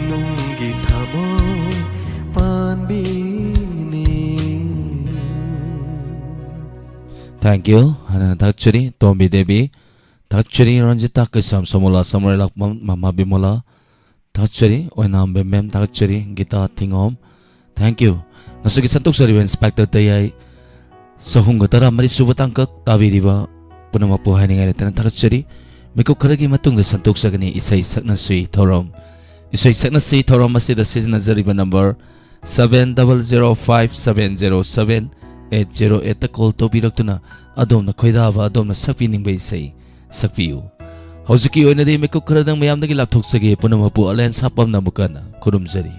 ꯅꯨꯡꯒꯤ ꯊꯃꯣꯏ ꯄꯥꯟꯕꯤꯅꯤ꯫ Thank you. ꯍꯥꯟꯅ ꯊꯥꯒꯠꯆꯔꯤ ꯇꯣꯝꯕꯤ ꯗꯦꯕꯤ, ꯊꯥꯒꯠꯆꯔꯤ ꯔꯟꯖꯤꯇꯥ ꯀꯩꯁꯥꯝ, ꯁꯣꯃꯣꯂꯥ ꯁꯃꯔ ꯂꯥꯛꯄꯝ, ꯃꯃꯥ ꯕꯤꯃꯣꯂꯥ, ꯊꯥꯒꯠꯆꯔꯤ ꯑꯣꯏꯅꯥꯝ ꯕꯦꯝꯕꯦꯝ, ꯊꯥꯒꯠꯆꯔꯤ ꯒꯤꯇꯥ ꯊꯤꯉꯣꯝ꯫ Thank you. ꯉꯁꯤꯒꯤ ꯁꯟꯗꯣꯛꯆꯔꯤꯕ ꯏꯟꯁꯄꯦꯛꯇꯔ ꯇꯌꯥꯏ ꯆꯍꯨꯝꯒ ꯇꯔꯥ ꯃꯔꯤ ꯁꯨꯕ ꯇꯥꯡꯀꯛ ꯇꯥꯕꯤꯔꯤꯕ ꯄꯨꯝꯅꯃꯛꯄꯨ ꯍꯥꯏꯅꯤꯡꯉꯥꯏ ꯂꯩꯇꯅ ꯊꯥꯒꯠꯆꯔꯤ꯫ ꯃꯤꯀꯨꯞ ꯈꯔꯒꯤ ꯃꯇꯨꯡꯗ ꯁꯟꯗꯣꯛꯆꯒꯅꯤ ꯏꯁꯩ ꯁꯛꯅꯁꯤ ꯊꯧꯔꯝ꯫ ꯏꯁꯩ ꯁꯛꯅꯁꯤ ꯊꯧꯔꯝ ꯑꯁꯤꯗ ꯁꯤꯖꯤꯟꯅꯖꯔꯤꯕ number seven double zero five seven zero seven eight zero eight ꯇ ꯀꯣꯜ ꯇꯧꯕꯤꯔꯛꯇꯨꯅ ꯑꯗꯣꯝꯅ ꯈꯣꯏꯗꯥꯕ, ꯑꯗꯣꯝꯅ ꯁꯛꯄꯤꯅꯤꯡꯕ ꯏꯁꯩ ꯁꯛꯄꯤꯌꯨ꯫ ꯍꯧꯖꯤꯛꯀꯤ ꯑꯣꯏꯅꯗꯤ ꯃꯤꯀꯨꯞ ꯈꯔꯗꯪ ꯃꯌꯥꯝꯗꯒꯤ ꯂꯥꯞꯊꯣꯛꯆꯒꯦ꯫ ꯄꯨꯝꯅꯃꯛꯄꯨ ꯑꯂꯦꯟ ꯁꯥꯄꯝꯅ ꯑꯃꯨꯛ ꯍꯟꯅ ꯈꯨꯔꯨꯝꯖꯔꯤ꯫